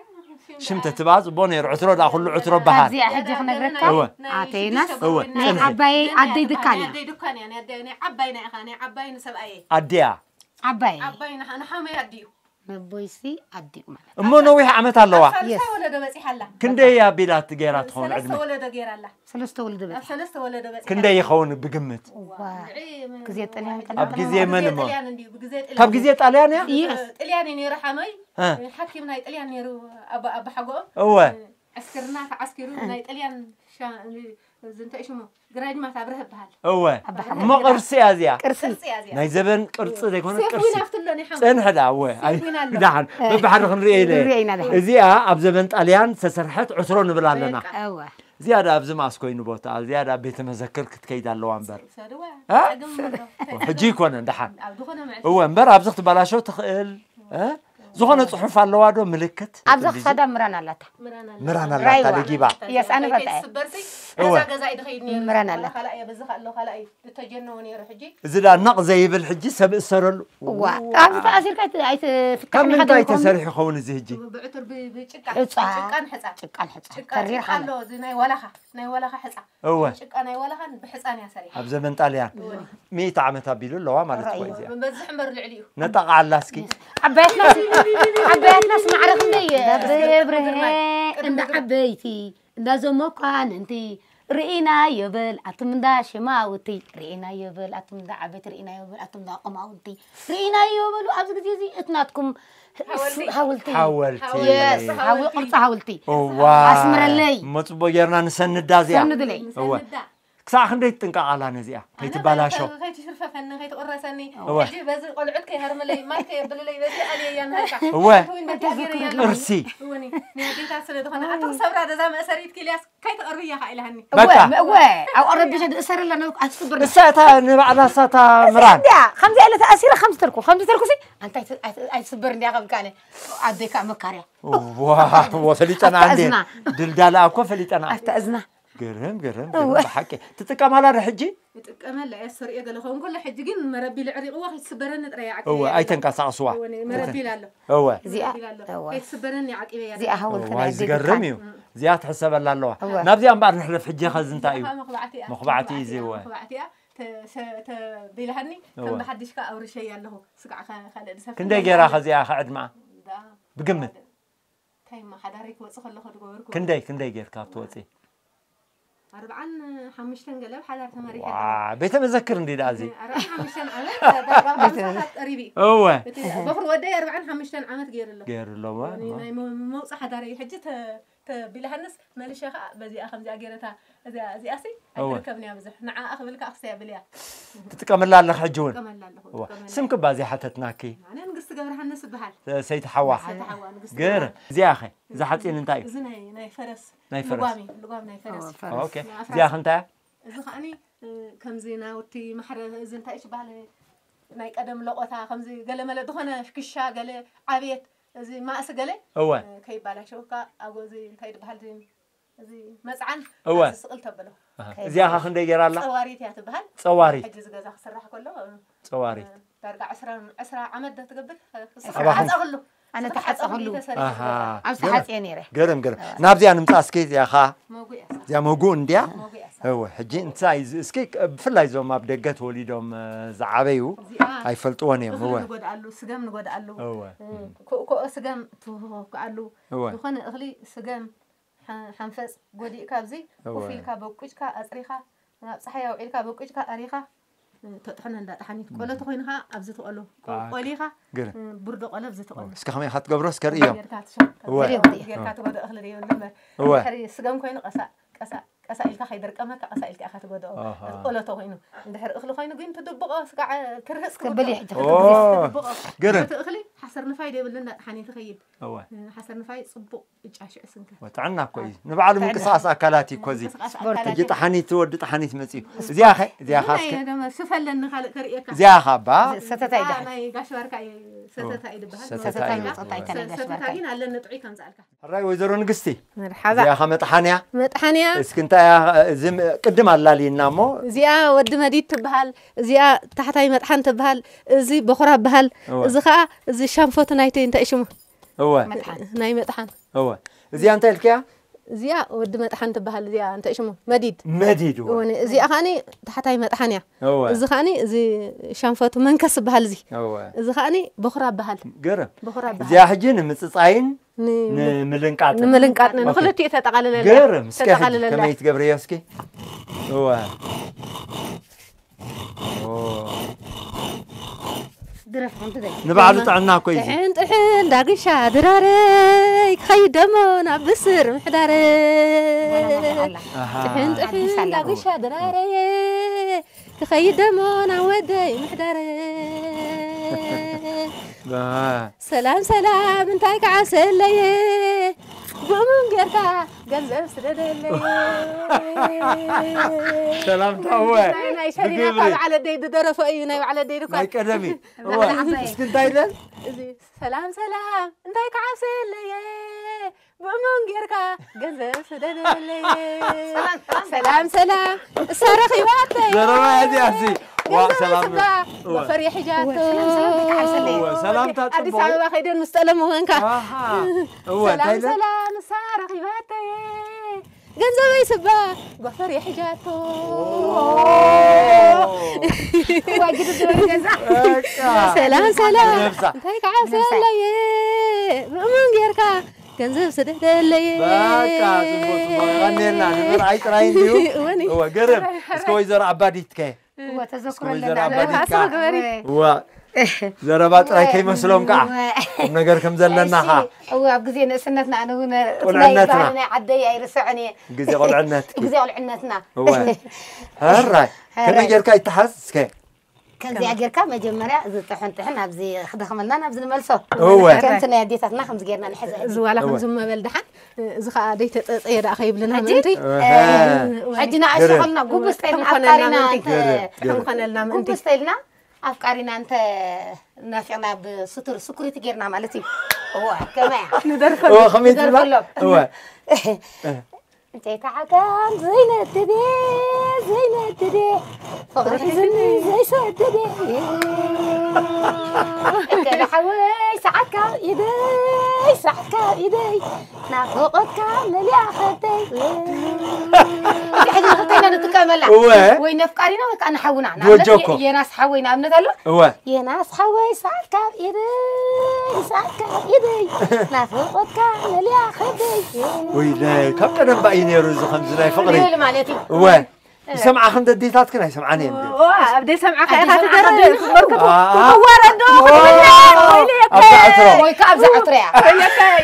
ሽም ሽም ተትብኣ ጽቡቕ ነይሩ። ዕትሮ ደኣ ኩሉ ዕትሮ በሃል። ካብዚኣ ሕጂ ክነግረካ። እወ። ናይ ኣተይናስ ሽዱሽተ እወ፣ ጎረቤትና ናይ ጽንሒ። ዓባይ ናይ ኣደይ ድካን ናይ እያ። ኣደይ ድካን እያ። ናይ ኣደይ፣ ናይ ዓባይ ናይ ኢኻ፣ ናይ ዓባይ ንሰብኣየይ። ኣዲኣ። ዓባይ። ዓባይ ንሓ-፣ ንሓመይ ኣዲኡ። ነቦይሲ ኣዲኡ ማለት። እሞ ነዊሕ ዓመት ኣለዋ። ኣብ ሳልሳይ የስ። ወለዶ በጺሓ ኣላ። ክንደይ ኣቢላት ገይራ ትኸውን ሰለስተ ዕድመ? ወለዶ ገይራ ኣላ። ሰለስተ ወለዶ ኣብ በጺሓ። ሰለስተ ወለዶ በጺሓ። ክንደይ ይኸውን ብግምት? ዋ፣ ግዜ ጥልያን ኣብ ግዜ መን እሞ? ጥልያን እንድዩ፣ ብግዜ ጥልያን። ካብ ግዜ ጣልያን እያ? የስ። ጥልያን እዩ ነይሩ ሓመይ። እ። ሓኪም ናይ ጥልያን ነይሩ ኣባ፣ ኣባ ሓጎኦም። እወ። ዕስክርና ተዓስኪሩ ናይ ጥልያን ሻ-፣ እዚ እንታይ ሽሙ? ግራጅማት ኣብርሀ ይበሃል። እወ። ኣባ ሓጎኦም። እሞ ቅርሲ እያ እዚኣ። ቅርሲ። ቅርሲ እያ እዚኣ። ናይ ዘበን ቅርጺ ዘይኮነ ሴፍ ቅርሲ። ዊን ኣብትሎ ናይ ሓመይ። ጽንሕ ደኣ፣ እወ። ሴፍ ኣይ፣ ዊን ኣሎ። ደሓን። በብሓደ ክንርእዮ ኢለ። ክንርእዮ ኢና ደሓን። እዚኣ ኣብ ዘበን ጣልያን ዝተሰርሐት ዕትሮ ንብል ኣለና። በቃ። እወ። እዚኣ ደኣ ኣብዚ መኣስ ኮይኑ ቦታ፣ እዚኣ ደኣ ቤተ መዘክር ክትከይድ ኣለዋ እምበር። ሰድዋ፣ እ? ጸገም ኣሎ። ሕጂ ኣይኮነን፣ ደሓን። ኣብ ዝኾነ መዕልቲ። እወ፣ እምበር ኣብዚ ክትበላሾ ትኽእል፣ እ? ዝኾነ ጽሑፍ ኣለዋ ዶ፣ ምልክት? ኣብዚ ትልዚ? ክሳዳ ምራን ኣላታ። ምራን ኣላ። ምራን ኣላታ፣ ራይዋ። ደጊባ። የስ፣ ኣነ ፈልጣ እየ። ትስበርሲ፣ እወ። ገዛ ገዛ እዩ ድኸይድ ነይሩ። ምራን ኣላታ። ካልኣይ በዚ ከሎ፣ ካልኣይ ዝተጀነወ ነይሩ ሕጂ። እዚ ደኣ ነቕ ዘይብል ሕጂ ሰብ እሰረሉ። እዋ፣ ኣብዚ ተኣሲርካ ኣይት-፣ ኣይትፍታሕን ካብ ኢኻ ምንታይ ዶ ይኸውን? ተሰሪሑ ይኸውን እዚ ሕጂ? ብ-፣ ብዕቱር ብ-፣ ብጭቃ፣ ሑጻ። ጭቃን ሕጻ። ጭቃን ሕጻ። ጭቃ፣ ተሪር ጭቃ ሓለ። ኣሎ፣ እዚ ናይ ዋላኻ፣ ናይ ዋላኻ ሕጻ። እወ። ጭቃ ናይ ዋላኻን ብሕጻን እያ ሰሪሓ። ኣብ ዘመን ጣልያን። እወ። ሚእቲ ዓመት ኣቢሉ ኣለዋ ማለት እኮ እዩ እዚኣ። በዝሕ እምበር ልዕሊኡ። ነጠቓዓላ እስኪ። ዓባያትናስ፣ ዓባያትናስ ማዕረ ክንደይ እየ? ቅድሚ ግርማይ፣ ቅድሚ እንዳ ግርማይ። ዓበይቲ፣ እንዳ ዞም መኳንንቲ፣ ርኢናዮ በል ኣቱም እንዳ ሽማውቲ፣ ርኢናዮ በል ኣቱም እንዳ ዓበይቲ፣ ርኢናዮ በል ኣቱም እንዳ ቆማውቲ፣ ርኢናዮ በሉ ኣብዚ ግዜ እዚ እቲ ናትኩም ሓወልቲ። ሓወልቲ። ሓወልቲ። የስ፣ ሓዊ ቅርፂ ሓወልቲ። እዋ። ኣስምረለይ። እሞ ፅቡቅ ጌርና ንሰንዳ እዚኣ። ሰንድለይ። እወ። ሰንዳ። ክሳዕ ክንደይ ትጥንቀቃላ ነዚኣ? ኣነ ከይትበላሾ። ከይ-፣ ከይትሽርፈፈኒ፣ ከይትቁረሰኒ። እወ። ሕጂ በዚ ቆልዑት ከይሃርምለይ፣ ማይ ከየብልለይ፣ በዚ ኣልየያ ንሃልካ። እወ። ኣንቲ እውን በቲ ኣገይረያ ኣለኹ። ቅርሲ። እወ፣ ኒ-፣ ናይ ኣዴታት ስለ ዝኾነ፣ ኣቲ ክሰብራ ደዛ መእሰሪት ኪልያስ ከይትቐርብያ ከኣ ኢላሃኒ። በቃ። እወ፣ እወ፣ ኣብ ቀረብ ቢሻ ዝእሰር ኣሎ፣ ኣትስብር። እሳ እታ ንባዕላ እሳ እታ እሳ ምራን። እንድያ፣ ከምዚ ኢለ ተኣሲረ፣ ከምዚ ተልኩ፣ ከምዚ ተልኩ ሲ፣ ኣንታ ኣይት-፣ ኣይት-፣ ኣይትስበር እንድያ ከብልካ ኣነ። ኣደይ ከኣ መካርያ። ዋው፣ ፈሊጠና ኣፍታ እንዴ? እዝና። ድልዳላ እኮ ፈሊጠና። ኣፍታ እዝና። ግርም፣ ግርም፣ እወ። ግርም ብሓቂ። ትጥቀማላ ዶ ሕጂ? እጥቀመላ እየ፣ ሰሪኤ ገለ ኸውን ከሎ፣ ሕጂ ግን መረቢል ዕሪቕዋ ከይትስበረኒ ጥራይ እየ ዓቂበያ እወ፣ ኣለኹ። ኣይተንቀሳቕስዋ። እወ፣ ነ-፣ መረቢል ኣሎ። እወ። እዚኣ፣ መረቢል ኣሎ። እወ። ከይትስበረኒ እየ ዓቂበያ እዚኣ ኣለኹ። ሓወልቲ እዋይ፣ ናይ ኣደይ ዝገርም ድካም። እዩ። እም። እዚኣ ትሕሰበላ ኣለዋ። እወ። ናብዚኣ እምበኣር ንሕለፍ፣ ሕጂ ኸዚ እንታይ እዩ? እዚኣ መኹባዕቲ እያ። መኹባዕቲ እዩ መኹባዕቲ እዚ፣ እያ፣ እወ። መኹባዕቲ እያ። ተ-፣ ሰ-፣ ተቢላሃኒ፣ ከም እወ። ብሓድሽ ከኣ ኣውርሸያ ኣለኹ። ስጋዕ ከ-፣ ካልእ ዝሰፍር ክደይ ገይራ የላን። ኸዚኣ ክዕድማ? ዳ-፣ ብግምት? እንታይ እማ ሓዳረይ ክወጽእ ከለኹ ዝገበርኩ? ክንደይ፣ ክንደይ ጌርካ ኣብ ትወጺ? ኣርብዓን ሓሙሽተን ገለ ኣብ ሓዳር ተመሪሐ ዋ፣ ኣለኹ። ቤተ መዘክር እንዲ ደኣ እዚ። ኣርብዓን ሓሙሽተን ዓመት፣ ዳርጋ ኣርባዓ ዓመታት ቀሪቡ እዩ። እወ። እቲ በኹሪ ወደይ ኣርብዓን ሓሙሽተን ዓመት ገይሩ ኣሎ። ገይሩ ኣሎ፣ እዋ፣ እኒ እዋ። ናይ መ-፣ መውጽእ ሓዳረይ ሕጂ ተ-፣ ተቢላሃንስ መልሸ ኸኣ በዚኣ ከምዚኣ ገይረታ፣ እዚኣ፣ እዚኣሲ እወ። ኣይትርከብን እያ ብዙሕ። ንዓኣ ክብል ከኣ ክሰያ ብልያ። ትጥቀመላ ኣለኽ ሕጂ እውን? እጥቀመላ ኣለኹ፣ እወ። እጥቀመላ። ስምኪ እባ ዘይሓተትናኪ? ኣነ ንግስቲ ገብረሃንስ እበሃል። ሰይቲ ሓዋ። ሰይቲ ሓዋ፣ ንግስቲ ገይረ። ገብረሃንስ። እዚኣ ኸ? እዛ ሓፂን እንታይ እዩ? እዚ ናይ፣ ናይ ፈረስ። ናይ ፈረስ። ልጓም እዩ፣ ልጓም ናይ ፈረስ። ኦ፣ ፈረስ። ኦኬ። ንኣፍራስ። እዚኣ ኸ እንታይ እያ? እዚ ኸኣኒ፣ እ፣ ከምዚ ናውቲ ማሕረ፣ እዚ እንታይ እዩ ዝበሃል? ናይ ቀደም ለቖታ፣ ከምዚ ገለ መለ ዝኾነ ክሻ፣ ገለ ዓብየት፣ እዚ ማእሲ ገለ፣ እወ። እ፣ ከይባላሸወካ፣ ኣብ እዚ እንታይ ዝበሃል? እዚ፣ እዚ መጽዓን እወ። ኣብዚ ስቕል ተብሎ። ኣሃ። ከይባላሸ። እዚኣ ኸ ክንደይ ገይራ ኣላ? ጸዋሪት እያ ትበሃል። ጸዋሪት። ሕጂ እዚ ገዛ ክስራሕ ከሎ፣ እ፣ ጸዋሪት። እ፣ ዳርጋ ዕስራ፣ ዕስራ ዓመት ዶ ትገብር? እ፣ ኣባኹም? ተሓጸኽሉ። ኣነ ተሓጸኽሉ። ኣሃ። ኣብ ገርም። ሰሓጽ እየ ነይረ። ገርም፣ ገርም። እወ። ናብዚኣ ንምጻእ እስኪ፣ እዚኣ ኸኣ? መጉእ እያ። እዚኣ መጉእ እንድያ? መጉእ እያ። እወ፣ ሕጂ እንታይ እዚ፣ እስኪ ብፍላይ እዞም ኣብ ደገ ተወሊዶም፣ እ፣ ዝዓበዩ እዚኣ ኣይፈልጥዎን እዮም። እኽሊ እወ። ንጎድኣሉ፣ ስገም ንጎድኣሉ። እወ። እ፣ ኮ-፣ ኮኦ ስገም ትወቅዓሉ። እወ። ዝኾነ እኽሊ ስገም፣ ሓ-፣ ሓንፈጽ ጎዲእካ ኣብዚ እወ። ኮፍ ኢልካ በቁጭካ ኣጽሪኻ፣ ናብ ጸሓይ ኣውዒልካ በቁጭካ ኣሪኻ፣ እ፣ ተጥሕኖ እንዳ ጠሓኒት። ቆሎ እም። ተኾይኑ ኸኣ ኣብዚ ትቆሎ። ቆ-፣ ኣክ-፣ ቆሊኻ፣ ግርም። እ፣ ብርዶ ቆሎ ኣብዚ ትቆሎ። እስከ ከመይ ኢኻ ትገብሮ እስከ ርእዮም። ጌርካ ትሸ-፣ እወ። ጌርካ እወ። ትጎዶ እኽሊ ደይብሉ እምበር። እወ። እንድሕሪ ስገም ኮይኑ ቀሳ፣ ቀሳ፣ ቀሳ ኢልካ ከይደርቀመካ ቀሳ ኢልካ ኢኻ ትጎዶ። ኣሃ። ቆሎ ተኾይኑ። እንድሕሪ እኽሊ ኮይኑ ግን ትድብቆ ስጋዕ ክርህጽ ክብል ትብሎ። ይሕጂ ኦ፣ ክትብሎ። ትድብቆ። ግርም። እቲ እኽሊ ሓሰር ንፋይ ደይብሉ እንዳ ጠሓኒት ይኸይድ። እወ። እ፣ ሓሰር ንፋይ ጽቡቕ እጫ ሽዕ ስንከ። ወ-፣ ጥዕና እኮ እዩ። ንባዕሉ ጥዕና። ምንቅስቓስ ኣካላት እዩ እኮ እዚ። ምንቅስቓስ ስፖርት። ኣካላት ሕጂ እዩ። ጠሓኒት፣ ወዲ ጠሓኒት መጺኡ። ስፖርት። እዚኣ ኸ? እዚኣ ኸ ናይ እስከ? ደማ ስፍ ኣለኒ ካልእ ከርእየካ። እዚኣ ኸ እባ? እዚኣ ሰተታ እዩ እዚኣ ደሓን። ናይ ጋሽ ባርካ እዩ። ሰተታ እዩ ድበሃል። ሰተታ እዩ። ሰተታ እዩ። ሰተታ እዩ። እንታይ ጋሽ ሰተታ ባርካ? ግን ኣለኒ ጥዑይ ከምዝኣልካ። ሕራይ ወይዘሮ ንግስቲ። መርሓባ። እዚኣ ኸ መጥሓን እያ? መጥሓን እያ። እስኪ እንታይ እያ? እዚ ም-፣ ቅድም ኣላልይና እሞ። እዚኣ ወዲ መዲድ ትበሃል። እዚኣ ታሕታይ መጥሓን ትበሃል። እዚ በኹራ በሃል። እወ። እዚ ኸኣ፣ እዚ ሻንፎት ናይቲ እንታይ ሽሙ? እወ። መጥሓን። ናይ መጥሓን። እወ። እዚኣ እንታይ ኢልክያ? እዚኣ ወዲ መጥሓን ትበሃል፣ እዚኣ እንታይ ሽሙ? መዲድ። መዲድ፣ እወ። እወ፣ እዚኣ ኸኣኒ ታሕታይ መጥሓን እያ። እወ። እዚ ኸኣኒ፣ እዚ ሻንፈቱ መንከስ ይበሃል፣ እዚ። እወ። እዚ ኸኣኒ በኹራ ይበሃል። ገርም። በኹራ ይበሃል። እዚኣ ሕጂ ንምጽጻይን ን-፣ ንምልንቃጥን። ንምልንቃጥን፣ ኦኬ። ንኽልቲኡ ተጠቓልለላ። ገርም። እስከ ሕጂ ተጠቓልለላ። ከመይ ትገብርዮ እስኪ? እወ። ኦ። ድረፍ ሓንቲ ዘይ። ንባዕሉ ጥዕና እኮ እዩ። ጥሕን ጥሕን ዳግሻ ድራረይ፣ ክኸይድ ደሞ ናብ ብስር ምሕዳረይ። ዋላ መርዓ ኣላ። ኣሃ። ጥሕን ጥሕን ሓድሽ ኣላ። ዳግሻ ድራረይ፣ ክኸይድ ደሞ ናብ ወደይ ምሕዳረይ። ባ። ሰላም ሰላም፣ እንታይ ክዓብሰለየ፣ ብእሙን ጌርካ ገንዘብ ስደደለይ። ሰላምታ እወ። ናይ፣ ናይ ሸሪና ብግብሪ። ካብ በዓል ኣደይ ዝደረፎ እዩ፣ ናይ በዓል ኣደይ ድኳ። ናይ ቀደም እዩ። እወ። በዓል ኣደይ። እስኪ እንታይ ኢለን? እዚ ሰላም ሰላም፣ እንታይ ክዓብሰለየ፣ ብእሙን ጌርካ ገንዘብ ስደደለየ። ሰላም ሰላም፣ እሳ ረኺባተይ። ዘረባ እዚኣ እዚ። ዋ፣ ገንዘብ ሰላም ስጋ፣ እወ። ጎፈር የሕጃቶ። እወ፣ ሰላም ሰላም፣ እንታይ ክዓብሰለየ? እወ፣ ሰላምታ ኣዲስ ጽቡቕ። ኣበባ ከይደን ምስ ጠለሙ ኮንካ። ኣሃ። እወ፣ ሰላም እንታይ ኢለ? ሰላም፣ እሳ ረኺባተየ። ገንዘበይ ስባ፣ ጎፈር የሕጃቶ። ኦ። እዋ፣ ግዲ ዝበል ገዛ። በቃ። ሰላም ሰላም፣ ነብሳ። እንታይ ክዓብሰለየ፣ ብእሙን ጌርካ ገንዘብ ስደደለየ። በቃ፣ ጽቡቅ፣ ጽቡቅ። የቐንየልና፣ ንመርዓይ ጥራይ እንድዩ። እወኒ። እወ፣ ግርም። እስከ ወይዘሮ ኣባዲት ከ? እወ፣ እስከ ተዘክሮ ወይዘሮ ኣለና። ኣባዲት ከ? ግበሪ። እወ። ዘረባ ጥራይ ከይመስሎም ከኣ። እወ። ቁም ነገር ከም ዘለና ከኣ። እሺ፣ እወ፣ ኣብ ግዜ ንእስነትና ኣነ እውን ቁልዕነትና። ናይ ዓደይ ኣይርስዕን እየ። ግዜ ቁልዕነት። ግዜ ቁልዕነትና። እወ። ሕራይ። ከመይ ጌርካ ይተሓዝ እስከ? ከምዚኣ ጌርካ መጀመርያ እዚ ጥሕን ጥሕን ኣብዚ ክደኽመልና ናብዚ ንመልሶ። እወ። ከምቲ ናይ ኣዴታትና ከምዚ ጌርና ንሕዘ። እዚ ዋላ እወ። ከምዚ መበል ደሓን፣ እዚ ኸኣ ደይተጸጸየ ደኣ ከይብልና ሕጂ፣ ምእንቲ። እወ። ሕጂ ንኣሽቱ ግርም። ከልና ጉብዝ ተይልና ግርም። ኣፍቃሪና ግርም። እንተ-፣ ግርም። ግርም። ኮነልና ምእንቲ። ጉብዝ ተይልና ኣፍቃሪና እንተ ናፊቕና ብስቱር ስኩሪቲ ጌርና ማለት እዩ። እወ፣ ከመያ? ንደርፈሉ። እወ፣ ከመይ ትብላ? ንደርፈሎም። እወ። እንተይተዓጋም ዘይነድድ እየ፣ ዘይነድድ እየ፣ ፍቕሪ ሒዝኒ ዘይሰድድ እየ። ገለ ሓወይ ሰዓትካ ኢደይ፣ ሰዓትካ ኢደይ፣ ናፍቖትካ መሊኣ ከብደይ። እዚ ሕጂ ንኽልተና ንጥቀመላ። እወ። ወይ ነፍቃሪና ወይ ከዓ ንሓውና። ንኣብነት ጆኮ። የ-፣ የናስ ሓወይ ንኣብነት ኣሎ። እወ። የናስ ሓወይ ሰዓት ካብ ኢደይ፣ ሰዓት ካብ ኢደይ፣ ናፍቖትካ መሊኣ ከብደይ። ወይለይ፣ ካብ ቀደም ባእ እዩ ነይሩ እዚ ከምዚ ናይ ፍቕሪ። ይብል ማለት እዩ። እወ። ይሰምዓ ክንዲ ኣዴታትክን ኣይሰምዓን እየን። እወ፣ ኣብ ደይ ሰምዓ ከኣ ኢኻ ኣዴታት ትደርፍ፣ ዓዲ በርክቱ። ኣኣ። ክትዋረድ ዶ ክትብለኒ? ወይለይ፣ ኣብዛ ዕትሮ። ወይ ከኣ ኣብዛ ዕትሮ እያ። ወይለይ። ወይ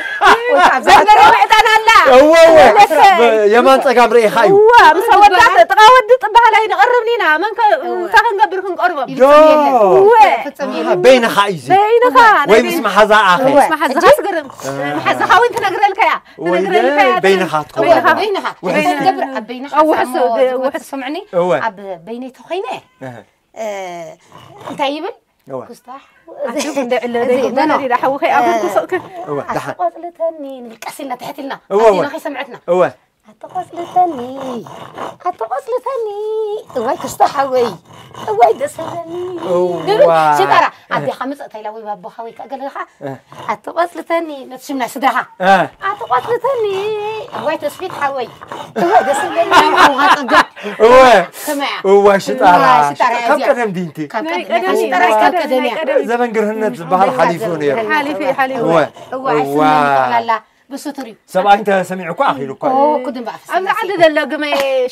ከኣ ኣብዛ ዕትሮ። በርበረ ምዕጣን ኣላ። እወ፣ እወ። ወይለይ። የማን ጸጋም ርኢኻ እዩ። እወ፣ ምስ ኣወዳት ጥቓ ወዲ ጥበሃል ኣይንቐርብን ኢና። መን ከ-፣ እወ። እንታይ ክንገብር ክንቀርቦም? ዶ። ይፍጸም የለን። እወ። ይፍጸም የለን። በይንኻ እዩ እዚ። በይንኻ፣ ወይ ናይ ምስ በይን-፣ መሓዛኣ ኸ? እወ። ምስ መሓዛኻ ሕጂ? ስግርም። መሓዛኻ እውን ትነግረልካ እያ። ወይ ትነግረልካ እያ። በይንኻ ትኸውን። በይንኻ። በይንኻ። ውሕስቲ። ክትገብር ኣብ በይንኻ ኣብ ውሕስ-፣ ሳሞ ደ-፣ ዝጎት ውሕስ-፣ ትሰምዕኒ? እወ። ኣብ በይነይ ተኾይነ፣ እህ። እ፣ እንታይ ይብል? እወ። ኩስታሕ። ኣቲ ክንደይ ዕለ እዚ ደይ ገና ገና ዲዳ ሓዊ ከይኣበልኩ እ፣ ሱቕ ክ-፣ እወ፣ ኣቲ ደሓን። ቆጽልተኒ ንብል ቀስ ኢልና ትሕት ኢልና። እወ፣ ኣቲ እወ። ኢልና ከይሰምዐትና። እወ። ኣትቆጽልተኒ፣ ኣትቆጽልተኒ፣ እዋይ ክስቶ ሓወይ፣ እዋይ ደስ ይብለኒ። እዋ። ድብል ሽጣራ፣ ኣዴኻ ምጽእ ተይላ ወይ ባቦኻ ወይ ከኣ ገለኻ፣ እ። ኣትቆጽልተኒ፣ ነቲ ሽም ናይ ስድራኻ። እ። ኣትቆጽልተኒ፣ እዋይ ተስፊት ሓወይ፣ እዋይ ደስ ይብለኒ። ናይ ሓውኻ ጸገም። እወ። ከመያ? እዋ ሽጣራ። እዋ ሽጣራ ካብ እዚኣ። ቀደም ዲንቲ? ካብ ናይ ቀደም፣ ቀደም ናይ ሽጣራ ናይ ካብ ቀደም፣ ቀደም ናይ እያ። ቀደም። ዘበን ግርህነት ዝበሃል ሓሊፉ ነይሩ። ሓሊፉ፣ ሓሊፉ። እወ። እዋ፣ እዋ። ስመን ጠቕላላ። ብስቱር እዩ። ሰብኣይ እንተ ሰሚዑ እኮ ኣኺሉ እኮ እዩ። ኦ፣ ክድን በኣፍ ኣብዚ ዓዲ ዘሎ ግመ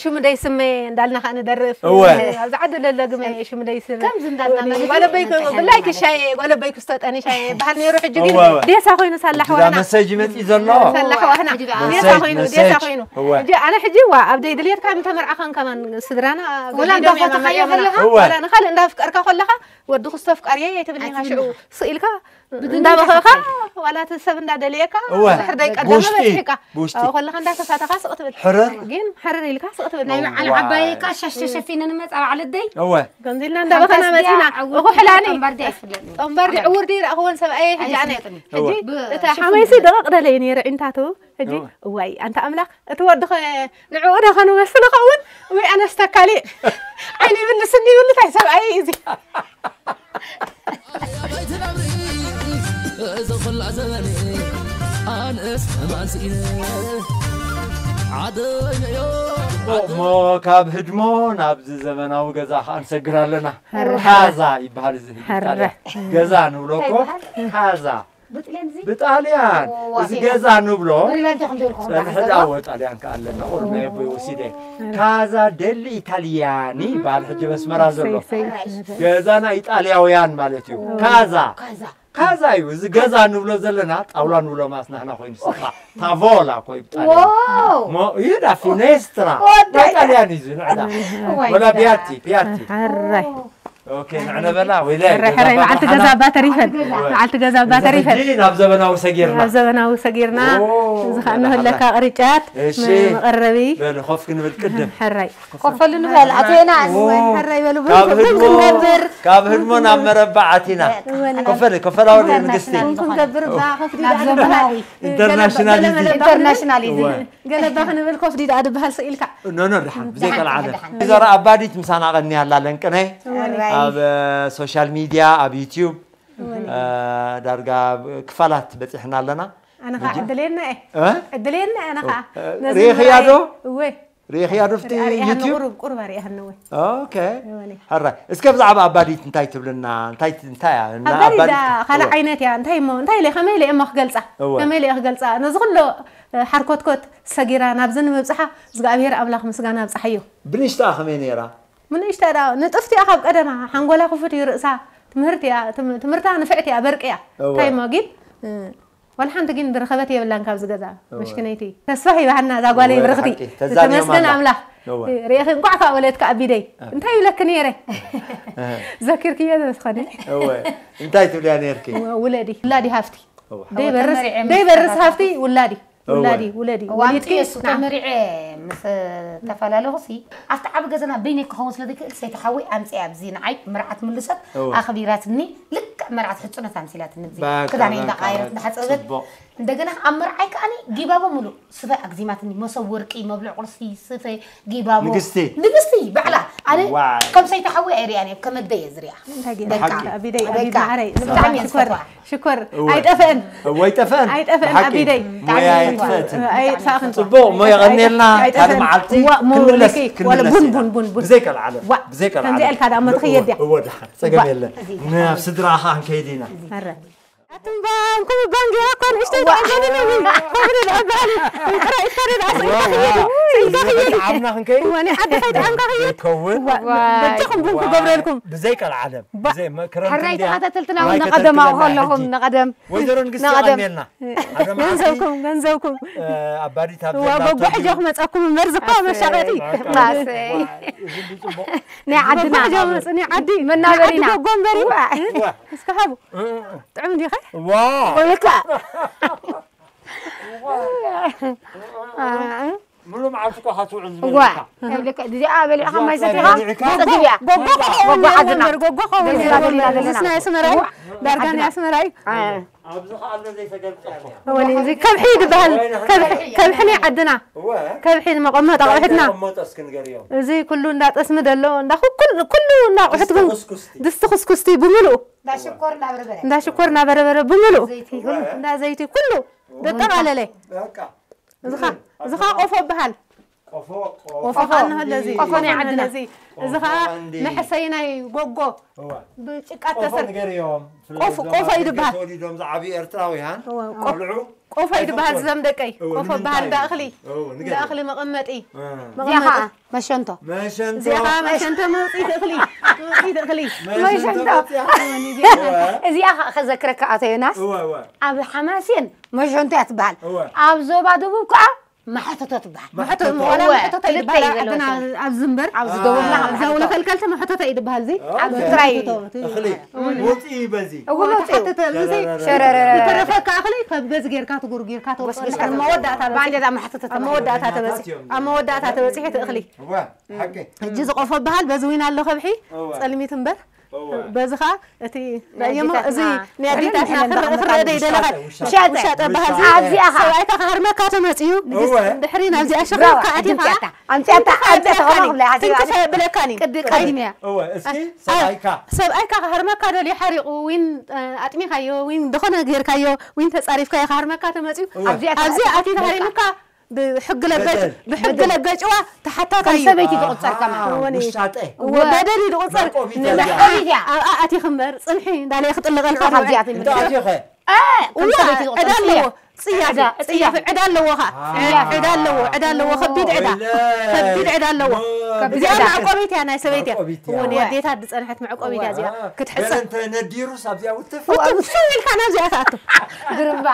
ሽሙ ደይስመ እንዳልና ኸኣ ንደርፍ። እወ። ኣብዚ ዓዲ ዘሎ ግመ ሽሙ ደይስመ። ከምዚ እንዳልና እወ፣ ማለት ጓል ኣቦይ እንታይ ኮይኑ፣ ተሕልና ብላይ ማለት ክሻየ፣ ጓል ኣቦይ ክስቶ ጠኒሻየ በሃል ነይሩ። ሕጂ ግን እወ፣ እወ። ዴሳ ኮይኑ ሳላሕ ሕጂ ዋህና። መሰጅ ይመጽእ ዘሎ። ሳላሕ ዋህና። ሕጂ ደኣ ዴሳ መሰጅ፣ ኮይኑ፣ ዴሳ መሰጅ። ኮይኑ። እወ። ሕጂ ኣነ ሕጂ ዋ፣ ኣብ ደይ ድልየትካ ምተመርዓኻን ከማን ስድራና ወላ ገዲዶም እዮም እንዳፈተኻዮ ኣመርዕዮምና። ከለኻ? እወ። ወላ ንኻልእ እንዳፍቀርካ ከለኻ ወዲ ክስቶ ኣፍቃሪየ ኣይትብልኒ ኢኻ ሽዑ። ስኢልካ ብድንጋይ እንዳበኸኻ፣ ተኸፍል። ዋላ እቲ ሰብ እንዳደለየካ፣ እወ። ድሕር ደይ ቀደመ ብውሽጢ፣ በጺሕካ። ብውሽጢ። ኣብኡ ከለኻ እንዳተፋተኻ ስቕ ትብል። ሕርር። ግን ሕርር ኢልካ ስቕ ትብል። ናይ በዓል ዋይ። ዓባይ እካ ሻሽ ተሸፊነ ንመጻ በዓል ኣደይ። እወ። ከምዚ ኢልና እንዳበኸና ሓንሳስ ድያ መጺና። ዓው እኹ ሕላኒ። ጠምባር ድያ ኣይፍለጥን። ጠምባር ድዩ ዕውር ድዩ ረኣኽዎን ሰብኣየ ሕጂ ኣነ። ኣይፍለጥን። ሕጂ እወ። ብ-፣ እታ ሽፍን ሓመይሲ ዝለጥን። ደቐቕ ደለየ ነይረ ዒንታቱ። ሕጂ እወ። እዋይ፣ ኣንታ ኣምላኽ፣ እቲ ወዲ ኸ ንዕኡ ዶ ከንመስል ኸውን? ወይ ኣነስ ተካሊ ዓይኒ ይብልስኒ ይብሉ፣ እንታይ ሰብኣየ እዩ እዚ? ኣበይ ትነብሪ እዚ ኹላ ዘበን ኣነስ ማንስኢነ ዓደይነዮ። እሞ ካብ ህድሞ ናብዚ ዘመናዊ ገዛ ኸዓ ንሰግር ኣለና። ሕረ። ካዛ ይበሃል እዚ ህድሞ ሕረ። ጣልያን። ገዛ ንብሎ እኮ እንታይ ይበሃል? ካዛ። ብጥልያን እዚ? ብጣልያን። ኦ፣ እዚ ኣቴና። ገዛ ንብሎ። ብሪላንት ይኹን ዘይኮን ጸንሐ በዓል ደኣ ዘሎ? ወ ጣልያን ከ ኣለና። ቁሩብ ናይ ኣቦይ ወሲደ። ካዛ ደሊ ኢታልያኒ ይበሃል ሕጂ መስመራ ዘሎ። እሰይ፣ እሰይ። ገዛ ናይ ኢጣልያውያን ማለት እዩ። ኦ። ካዛ። ካዛ። ካዛ እዩ። እዚ ገዛ ንብሎ ዘለና ጣውላ ንብሎ ማለት ናህና ኮይኑ ስኻ። ታቮላ እኮ እዩ ብጣልያን። ዋው። ሞ-፣ ይዳ ፊኔስትራ። ወዳይ። ናይ ጣልያን እዩ እዚ ንዕዳ። ዋይ ወላ ዳ። ቢያቲ፣ ቢያቲ። ሕራይ። ኦ። ኦኬ፣ ንዕነ በላ፣ ወይለ፣ ሕራይ፣ ሕራይ፣ ገዛ መዓልቲ በዓል ገዛ ሓና። ኣባ ተሪፈን። እወ። መዓልቲ ገዛ ኣባ እዚ ተሪፈን። ሕጂ ናብ ዘበናዊ ሰጊርና። ናብ ዘበናዊ ሰጊርና። ኦ፣ እዚ ኸኣ በላ ንህለካ ሓላ። ቅርጫት፣ እሺ። መ-፣ መቐረቢ። በል፣ ኮፍ ክንብል ቅድም። ሕራይ። ኮፍ በሉ ንበል፣ ኣቶ ዮናስ። ኦ፣ ሕራይ በሉ፣ ካብ ቡን ህድሞ፣ ክንገብር። ካብ ህድሞ ናብ መረባ ኣቲና። እወ፣ ኮፍ በል፣ ኮፍ በል፣ ኣውሪ ንግስቲ። ኢንተርናሽናል ቡን ክንገብር፣ ባ፣ ኮፍ ናብ ዲዳ ዘበናዊ። ንበሃል። ኢንተርናሽናል ገለ፣ ኢዚ። ገለ፣ ገለ፣ ኢንተርናሽናል ኢዚ። እወ። ገለ ባ ክንብል ኮፍ ዲዳ ድበሃል ስኢልካ። ኖ፣ ኖ፣ ደሓን፣ ብዘይ ደሓን፣ ቀልዓለም። ደሓን። ወይዘሮ ኣባዲት ምሳና ቀንያ ኣላ ለንቅነ። ሕራይ። ኣብ፣ እ፣ ሶሻል ሚድያ፣ ኣብ ዩትዩብ፣ እወ። እ፣ ዳርጋ ክፋላት በጺሕና ኣለና። ኣነ ኸዓ ሕጂ ዕድል የና እየ። እ? ዕድል የና እየ ኣነ ኸዓ። ኦ፣ እ፣ ነዚ ርኢኽያ ዶ? ምርኣይ። እወ። ርኢኽያ ዶ ኣብቲ ሪኣ ሪኣ ዩቲዩብ? ቁሩብ ቁሩብ ሪኣ ነወ ኦኬ። ሕራይ እስከ ብዛዕባ ኣባዲት እንታይ ትብልና እንታይ እንታይ እያ እና ኣባዲት ኣባዲት ዳ ካልእ ዓይነት እያ እንታይ እሞ እንታይ ኢለ ከመይ ኢለ እሞ ክገልፃ እወ። ከመይ ኢለ ክገልፃ ነዚ ኩሎ ሓርኮትኮት ሰጊራ ናብዚ ንምብፅሓ እግዚኣብሔር ኣምላኽ ምስጋና ኣብፅሓዮ ብንሽታ ከመይ ነይራ? ምንእሽታ ዳ ንጥፍቲ እያ ካብ ቀደማ ሓንጎላ ክፉት እዩ ርእሳ ትምህርቲ እያ ትም- ትምህርታ ንፍዕቲ እያ በርቂ እያ እወ። እንታይ እሞ ግን እ፣ ዋላ ሓንቲ ግን ዝረኸበት የብላን ካብዚ ገዛ መሽክነይቲ ተስፋ ሂባሃና እዛ ጓለይ እወ፣ ብርኽቲ ሓቂ። ተዛንዮም ተመስገን ኣምላኽ። ኣምላኽ እወ። ርእኺ እንቋዕ ከዓ ወለድካ ኣቢደይ እንታይ ይብለኪ ነይረ ዘኪርክዮ ዘስኸነ እወ እንታይ ትብልያ ነይርኪ? ውለዲ ውላዲ ሃፍቲ እወ። ደይበርስ ደይበርስ ሃፍቲ ውላዲ ውላዲ ውለዲ ዋምፂ እሱ ተመሪዐ ምስ ተፈላለኹ ሲ ኣብቲ ዓቢ ገዛና በይነይ ክኸውን ስለ ዘይክእል ሰይቲ ሓወይ ኣምፅያ ኣብዚ ንዓይ መርዓት ምልሶት እወ። ኣኽቢራትኒ ልክዕ መርዓት ሕፅኖት ኣምሲላትኒ ኣብዚ በቃ፣ ክዳነይ በቃ፣ እንዳቀየረት በቃ። እንዳሓፀበት ፅቡቕ። እንደገና ኣብ መርዓይ ከዓኒ ጊባቦ ሙሉእ ስፈ ኣግዚማትኒ መሶብ ወርቂ መብልዕ ቁርሲ ስፈ ጊባቦ ንግስቲ። ንግስቲ ባዕላ ኣነ ዋይ። ከም ሰይቲ ሓወይ ኣይሪኣን እየ ከመደየ ዝሪኣ እንታይ ጌርካ በቃ። ኣቢደይ በቃ። ኣቢድ ማዕረይ ብጣዕሚ ሽኮር ዝፈትዋ። ሽኮር እወ። ኣይጠፍእን እወ ኣይጠፍእን። ኣይጠፍእን ብሓቂ። ኣቢደይ ሞያ ኣይጥፈእትን። ኣይጥፋእኽን ፅቡቕ ሞ የቐንየልና ኣይጠፍእን። ካልእ መዓልቲ ዋ፣ ሞ ክንምለስ ልኪ፣ ክንምለስ ቡን፣ ኢና። ቡን፣ ቡን፣ ቡን። ብዘይ ካልእ ዓለም ዋ፣ ብዘይ ካልእ ከምዚ ዓለም። ኢልካ ደኣ እሞ ትኽየድ ድያ? እወ ደሓን ጸገም ዋ። የለን። ናብ ስድራኻ ክንከይድ ኢና። ኣረ ኣቱም ባንኩም ባንጌራ እኮ ንእሽተይ ትዕዘብኒ። ኮብሪ ደኣ በሃሊ። ጥራይ ኢድካ ደኣ ስኢልካ ዋ፣ ክየድ። ዋ። ስኢልካ ክየድ። ዓብና ክንከይድ ወኒ ዓዲ ከይድ ዓምካ ክየድ። ዘይከውን። ዋ፣ በጃኹም ቡን ክገብረልኩም። ብዘይ ካልእ ዓለም። ባ- ብዘይ መ- ክረምቲ እንድያ ተኸታተልትና ማይ እውን ንቐደም ኣብኡ ከተትክለና ከለኹም ሕጂ። ንቐደም ወይዘሮ ንግስቲ ንቐደም። ቀኒልና። ዓለም ዓዲ፣ ገንዘብኩም ገንዘብኩም እ፣ ኣባዲት ኣብ ዋ ዘላ ጎጓሕጆ ተልዩ። ክመፀኩም መርዚ እኳ መሻቀጢ በቃ። ማሰይ። ዋ፣ እዚ ጽቡቕ። ናይ ዓድና ጎጓሕጆ መፅኒ ዓዲ መናበሪና። ዓዲ ጎጎ እምበሪ ዋ። ዋ። እስከ ሃቡ እ፣ እ፣ ጥዑም እንዲኸ ዋ። ወይካ። ምሉእ መዓልቲ እኮ ካትውዕል ዋ። ዝበለካ። ልክዕ እዚኣ በሊዕኻ ማይ እዚኣ ሰቲኻ በሊዕካ። መጸግብ እያ። ጎጓ ጎጓ ዓድና። ጎጓ በሊዕና በሊዕና ዘለና። ንስና የስመራይ ዋ። ዳርጋን ያስመራይ ኣብዚ ከኣ ኣሎ ዘይተገልጸ ኣሎ። ወኒ እዚ ከብሒ ይድበሃል ከብሒ ከብሒ ናይ ዓድና እወ። ከብሒ ንመቐመጥ ኣቑሑትና ቀመጦ እስኪ ንገርዮም። እዚ ኩሉ እንዳ ጠስሚ ደሎ እንዳ ኩ- ኩሉ ኩሉ እንዳ ኣቑሑት ግን ኩስኩስቲ። ድስቲ ኩስኩስቲ ብምሉኡ እንዳ ሽኮር እንዳ በርበረ እንዳ ሽኮር እንዳ በረበረ ብምሉኡ እወ። እንዳ ዘይቲ ኩሉ ደጠቓለለ በቃ። እዚ ኸ እዚ ኸ ቆፎ በሃል ቆፎ ቆፎ ኸኣ እንሆ ኣለዚ ቆፎ ናይ ዓድና። እዚ ኸኣ መሕሰይ ናይ ጎጎ እወ። ብጭቃ ቆፎ ተሰር ንገርዮም። ቆፎ- ቆፎ እዩ ዝበሃል። ተወሊዶም ዝዓብዩ ኤርትራውያን እወ። ቆልዑ ቆፎ እዩ ዝበሃል ዝዘም ደቀይ እወ፣ ቆፎ ንምንታይ በሃል እንዳ እዩ? እኽሊ እወ፣ ንገርዮም። እንዳ እኽሊ መቐመጢ እ፣ እዚኣ ኸዓ መቐመጢ መሸንቶ። መሸንቶ እዚኣ ኸዓ መሸንቶ መውፅኢት እኽሊ መውፅኢት እኽሊ መሸንቶ መሸንቶ። መውፅኣ። እወ፣ እዚኣ ኸዓ ከዘክረካ ኣቶ ዮናስ እወ፣ እወ። ኣብ ሓማሴን መሸንቶ እያ ትበሃል። እወ። ኣብ ዞባ ደቡብ ከዓ ማሕተቶ ትበሃል። ማሕተቶ ማሕተቶ። ዋላ እወ፣ ማሕተቶ ክልተ ይበሃል እዩ ዘለዎ ዓድና ስም። ኣብዚ እምበር ኣብዚ ደቡብና ኣብዚ ማሕተቶ። ውለከልከልቲ ማሕተቶ እዩ ዝበሃል እዚ ኦኬ። ኣብዚ ጥራይ እዩ። ማሕተቶ፣ እቲ እኽሊ እወ። ውፅኢ በዚ። እወ፣ መውፅኢ። ተሓተተ ምስዚ ሸረረረ። ሸረረረ። ዝተረፈካ እኽሊ ካብ በዚ ጌርካ ትጉር ጌርካ ተውፅኦ ጎስጎስ ኣብ መወዳእታ ባንዴራ ማሕተቶ ኣብ መወዳእታ ተበፂ ኣብ መወዳእታ ተበፂሒ እቲ እኽሊ እወ፣ ሓቂ። ሕጂ ዝቆፎ በሃል በዚ ዊን ኣሎ ከብሒ እወ። ፀልሚት እምበር እወ። በዚ ኸዓ እቲ ናይ የሞ ኣዴታትና እዚ ናይ ኣዴታትና ሕልም ክረ- ሕልም ክረአ ደይ ደለኻ ውሻጠ። ውሻጠ በሃል ኣብዚኣ ኸዓ ሰብኣይካ ክሃርመካ ተመፅዩ እወ። ድሕሪ ናብዚኣ ብራዋ፣ ሽረካ ኣቲኻ ኣምፅያታ ኣምፅያታ ኣምፅያታ ትንክፍ ከማኹም ላይ ሓሲባ ትንክፍ የብለካኒ ቅዲ ቀዲምያ። እወ፣ እስኪ ሰብኣይካ። ሰብኣይካ ክሃርመካ ደልዩ ሓሪቑ ዊን ኣጥሚኻዮ ዊን ዝኾነ ጌርካዮ ዊን ተፃሪፍካዮ ክሃርመካ ተመፅዩ እወ። ኣብዚኣ ኣብዚኣ ተኣትዩ ኣትዩ ተሃሪሙካ ብሕጊ ለገጭ በደል። ብሕጊ ለገጭዋ ተሓታታይ እዩ ሰበይቲ ትቑፀር ከማን። ውሻጠ። እወ በደል እዩ ዝቑፀር መዕቆቢት ንመ- እያ። መዕቆቢት እያ። ኣብኣ ኣቲኺ እምበር ፅንሒ እንዳለየ ክጥልቐልካ ካብዚኣ ትውዕል። እንታይ ኣትዩ ኸ? እዋ ከም ሰበይቲ ዝቑፀር ዕዳ ኣለዎ ፅያ። ፅያ ዕዳ፣ ፅያ ፅያ። ዕዳ ኣለዎ ኸ አ። ዕዳ ኣለዎ ዕዳ ኣለዎ ከቢድ ዕዳ ወይለ። ከቢድ ዕዳ ኣለዎ ወ- ከቢድ እዚኣ ዕዳ። መዕቆቢት እያ ናይ ሰበይቲ እያ መዕቆቢት እያ። እወ እወ። ኣዴታት ዝፀንሐት መዕቆቢት እያ እዚኣ አ፣ ክትሕሰብ ገለ እንተ ነዲሩስ ኣብዚኣ ውትፍ። ውትፍ ሽው ኢልካ ናብዚኣ ትኣቱ ግርባ።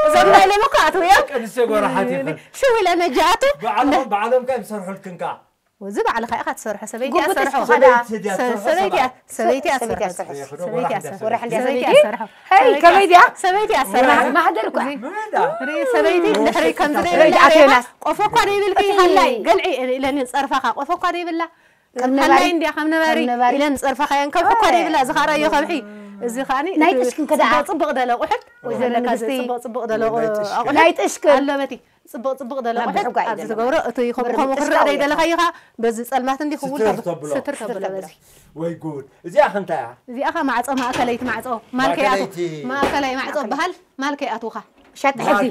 እዞም ናይ ሎሚ እኮ ኣትው እዮም ደቂ ኣንስትዮ ጓራሓት ይኽእል። ሽው ኢለ ነጃ ኣቱ ባዕሎም ባዕሎም ከ ይሰርሑልክን ከኣ። እዚ ባዕልኻ ኢኻ ትሰርሖ ሰበይቲ እያ ጉብጥ ትሰርሖ እስኪ ኸዳ። ሰበይቲ ድያ ትሰርሖ ሰበይቲ እያ ሰብኣይ? ሰበይቲ እያ ሰበይቲ እያ ትሰርሖ ትሰርሖ። ይኽዶ ሰበይቲ እያ ጓራሓት ትሰርሖ ወራሕ እንድያ ሰበይቲ ሰበይቲ? እያ ትሰርሖ ሄይ፣ ሰበይቲ እያ ከመይ ድያ? ሰበይቲ እያ ትሰርሖ ማሕደር እኮ። ምንዳ? ሪ ሰበይቲ ድሕሪ ከምዚ ሰበይቲ ደይብላ ኣቶ ዮናስ። ቆፎ እኳ ደይብልኪ ሃላይ ገልዒ ኢለን ጸርፋኻ ቆፎ እኳ ደይብላ ከም ነባሪ። ሃላይ እንድያ ከም ነባሪ ከም ነባሪ። ኢለን ጸርፋኻ እየን ከብሒ እኳ ደይብላ እዚ ኻራዮ ከብሒ እዚ ኻኒ ናይ ጥሽክን ከደኣ። ጽቡቕ ደለ ቁሕል ወይዘሮ ንግስቲ። ጽቡቕ ጽቡቕ ደለ ናይ ጥሽክን። ኣቁሕል ናይ ጥሽክን። ኣለበቲ ጽቡቕ ጽቡቕ ደለ ናብ ቁሕል ብሕጓ እዩ ኣብዚ ዘሎ። ዝገብሮ እቲ ከምኡ ብርቢ ከምኡ ጥሽካ ክረአ ወይ ደይደለኻ ኢኻ በዚ ጸልማት እንዲ ክውል ስትር ተብሎ። ስትር ተብሎ በዚ ወይ ጉድ። እዚኣ ከ እንታይ እያ? እዚኣ ኸ ማዕጾ ማእከለይቲ ማዕጾ ማልከይ ኣቱ ማእከለይቲ። ማእከላይ ማዕጾ በሃል ማልከይ ኣቱኻ ውሻጠ ሕጊ።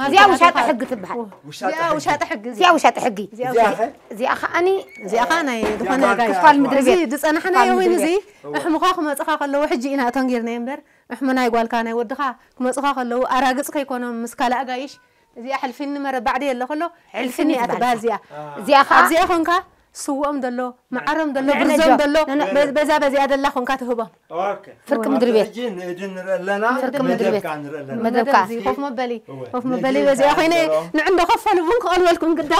እዚኣ ውሻጠ ሕጊ ትበሃል። እዚኣ ውሻጠ ሕጊ። እዚኣ ውሻጠ ሕጊ። እዚኣ ውሻጠ ሕጊ። እዚኣ ከ? እዚኣ ከዓኒ እዚኣ ከ ናይ ዝኾነ እዚኣ ጋሽ ማርካ። ኳል ምድሪ እዚ ቤት። ዝጸናሕናዮ ኳል ምድሪ ወይን እዚ ቤት። እሕሙኻ ክመጽኻ ከለዉ ሕጂ ኢና እቶም ጌርናዮ እምበር፣ እሕሙ ናይ ጓልካ ናይ ወድኻ ክመጽኻ ከለዉ ኣራግጽ ከይኮኖም ምስ ካልእ ኣጋይሽ፣ እዚኣ ሕልፊኒ መረባዕ ድየ ኣሎ ከሎ፣ ሕልፊኒ ሕልፊኒ እያ ትበሃል ትበሃል። እዚኣ። እዚኣ ከ ኣብዚኣ ኮንካ ስውኦም ደሎ፣ መዓሮም ደሎ፣ ንዕነጆ። ብርዞም ደሎ፣ ንነ- በ- በዛ በዚኣ ደላ ኮንካ ትህቦም። ኦኬ። ፍርቂ ምድሪ ቤት። ሕጂ ንእዲ ንርኢ ኣለና፣ ፍርቂ ምድሪ ቤት። መደብካ ንርኢ ኣለና። መደብካ። መደብ እዚ ኮፍ መበሊ፣ እወ። ኮፍ መበሊ ንእዲ በዚኣ ኮይነ፣ ንዕንዶ ከፈሉ ቡን ክቐልበልኩም ግዳ።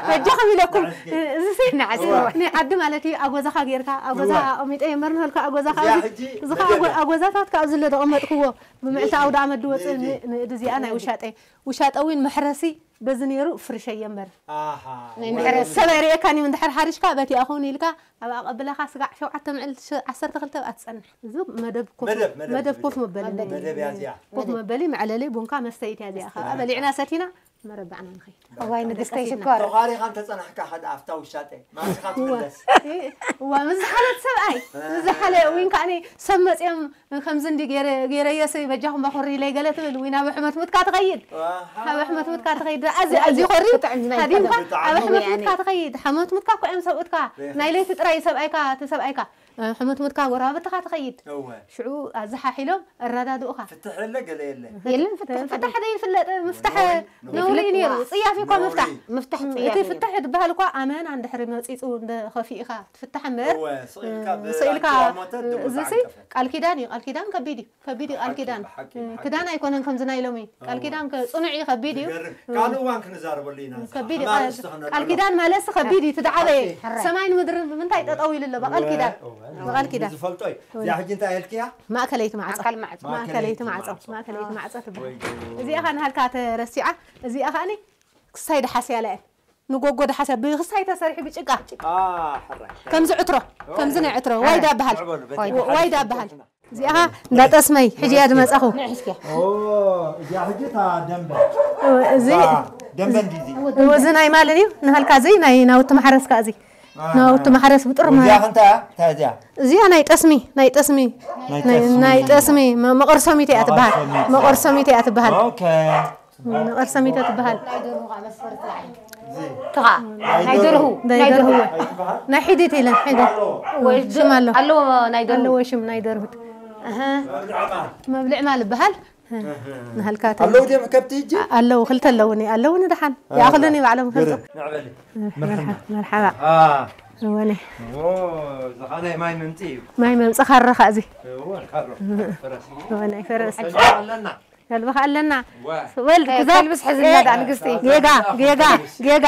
በጃኹም ኢለኩም። ንዕስኪ። እዚ ሲ፣ ንዓስኪ። እወ። ናይ ዓዲ ማለት እዩ፣ ኣጎዛኻ ጌርካ፣ ኣጎዛ እወ። ኣቐሚጠ እየ እምበር ንበልካ፣ ኣጎዛኻ እዚኣ ኣብዚ፣ ሕጂ እዚ ኸዓ ኣጎ-፣ መደብ። ኣጎዛታትካ ኣብዚ ኣሎ ዘቐመጥክዎ፣ ብምዕልቲ ኣውደ ዓመት ዝወፅእ ን-፣ ንእዲ እዚኣ ናይ ውሻጠ። ውሻጠ እውን መሕረሲ በዚ ነይሩ ፍርሸየ እምበር። ኣሃ። ናይ መሕረሲ። ሰብ ኣይርእየካን እዩ፣ እንድሕር ሓሪሽካ በቲ ኣኹን ኢልካ ኣብ ኣቐብላኻ ስጋዕ ሸውዓተ መዕልቲ ሸ-፣ ዓሰርተ ክልተ ኣብኣ ትጸንሕ። እዚ መደብ ኮፍ፣ መደብ፣ መደብ መደብ ኮፍ መበሊ መበሊ። መደብ እያ እዚኣ። ኮፍ መደብ። መበሊ መዕለሊ ቡንካ መስተይት እያ እዚኣ። መስተይት። ከኣ በሊዕና ሰቲና መረባዕና ንኸይድ። እዋይ ንግስተይ ሽኮር። ተዃሪኻ እንተጸናሕካ ኸድ ኣፍታ ውሻጠ ማሲኻ እዋ። ትምለስ። እዋ፣ ምስ ዝሓለት ሰብኣይ፣ እ። ምስ ዝሓለ፣ ዊን ከዓኒ ሰብ መጽዮም ከምዚ እንዲ ገይረ-፣ ገይረዮሲ በጃኹም ኣኹርይለይ ገለ ትብል፣ ዊን ኣብ ሕመት ሙትካ ትኸይድ። ኣሃ። ኣብ ሕመት ሙትካ ትኸይድ። ኣዚ፣ ኣዚ ኮሪ፣ ክጥዕም ዝናይ ሃዲምካ፣ ብጣዕሚ ኣብ ሕመት ሙትካ ትኸይድ። ሕመት ሙትካ እኮ እዮም ሰብኡትካ። ሬኻ። ናይ ለይቲ ጥራይ ሰብኣይካ፣ እቲ ሰብኣይካ። እ፣ ሕመት ሙትካ ጎረባብትኻ ትኸይድ። እወ። ሽዑ ኣዘሓሒሎም ኣረዳድኡኻ። ፍትሕ የለ፣ ገለ የለ። የለን ፍትሕ፣ ፍትሕ ፍትሕ ዘይፍለጥ ምፍታሕ ነውሪ፣ ነውሪ ነውሪ እዩ ነይሩ። ነውሪ። ጽያፍ እኮ ነውሪ። ምፍታሕ። ምፍታሕ እም፣ ጽያፍ እቲ እዩ። ፍትሕ ዝበሃል እኳ ኣመና እንድሕሪ መጺጹ እንደ ኸፊእኻ ትፍታሕ እምበር፣ እወ፣ ስቕ ኢልካ እ፣ ብላ ስቕ ኢልካ፣ ተዋሞተ እ፣ ድቡት እዚ ሲ ዓንቀፈ። ቃል ኪዳን እዩ። ቃል ኪዳን ከቢድ እዩ። ከቢድ እዩ ቃል ብሓቂ፣ ኪዳን። ብሓቂ፣ እ፣ ብሓቂ። ክዳን ኣይኮነን ከምዚ ናይ ሎሚ። ቃል እወ። ኪዳን ከ-፣ ጽኑዕ እዩ፣ ከቢድ እዩ። ዝገርም። ካልእ እዋን ክንዛረበሉ ኢና። ከቢድ እዩ። ኣማርስቲ ቃል፣ ቃል ክነዕልሎ። ኪዳን ማለት ከቢድ እዩ። እቲ ዝዓበየ ብሓቂ። ሰማይን ምድርን ብምንታይ ጠጠው ኢሉ ኣሎ? ብቃል እወ፣ ኪዳን። እወ፣ ብቃል ኪዳን። ዝፈልጦ እዩ። እወ። እዚኣ ሕጂ እንታይ ኢልክያ? ማእከለይቲ ማዕጾ። ማእከል ማዕጾ። ማእከለይቲ ማእከለይቲ ማዕጾ። ማዕጾ። ማእከለይቲ ማዕጾ ትበሃል። ወይ ጉድ። እዚኣ ኸኣ ንሃልካ ተረሲዓ፣ እዚኣ ኸኣኒ ክሳይ ደሓስያ እያ። ንጎጎ ደሓስያ ብክሳይ ተሰሪሑ ብጭቃ። አ፣ ሕራይ። ከምዚ ዕትሮ፣ ከምዚ ናይ ዕትሮ፣ ዋይዳ ይበሃል። ንዕበሉ፣ በቲ ወ-፣ ዋይዳ ይበሃል። እዚኣ ኸኣ እንዳ ጠስመይ፣ ሕጂ እያ ዝመጻኹ። ንዕስኪ። ኦ፣ እዚኣ ሕጂ እታ ደንበ። እዚ እታ ደንበ እንዲዚ። እዚ ናይ ማልን እዩ፣ ንሃልካ እዚ ናይ ናውቲ ማሕረስ ከኣ እዚ። ኣሃ። ናውቲ ማሕረስ ብጥር እዚኣ ማለት። እንታይ እያ? እንታይ እዚኣ? እዚኣ ናይ ጠስሚ፣ ናይ ጠስሚ፣ ናይ ናይ፣ ጠስሚ። ናይ ጠስሚ፣ መ-፣ መቐርሰሚት እያ ትበሃል። መቐርሰሚት። መቐርሰሚት እያ ትበሃል። ኦኬ። መቐርሰሚት እያ ትበሃል። ትኻ፣ ናይ ናይ ደርሁ፣ ናይ ናይ ደርሁ። ደርሁ። ኣይትበሃል? ናይ ሒዲት ኢለን፣ ሒዲት። ወይ ሽም ኣሎ። ኣለዎ ናይ ደርሁ። ኣለዎ ሽም ናይ ደርሁት። ኣሃ። መብልዕ ማል። መብልዕ ማል ይበሃል። ንሃልካ ተ-፣ ኣለዉ ድዮም ከብቲ ሕጂ? ኣለዉ፣ ክልተ ኣለዉኒ፣ ኣለዉኒ ደሓን። አ፣ ይኣኽሉኒ ባዕሎም ግርም። ይፈልጡ። ንዕበሊ። መርሓባ። መርሓባ። አ። እወነ። ኦ፣ እዚ ኸኣ ናይ ማይ መምጽኢ እዩ። ማይ መምጽኢ ካራ ኸኣ እዚ። እወ፣ ካሮ። ፈረስ። እወነ፣ ፈረስ። ከልቢ ኣለና። ከልቢ ኸኣ ኣለና። ዋ። ወልድ፣ እ፣ ክዛ-፣ ከልብስ ሕዝና እ፣ ደኣ ንግስቲ። ጌጋ፣ ጌጋ፣ ጌጋ።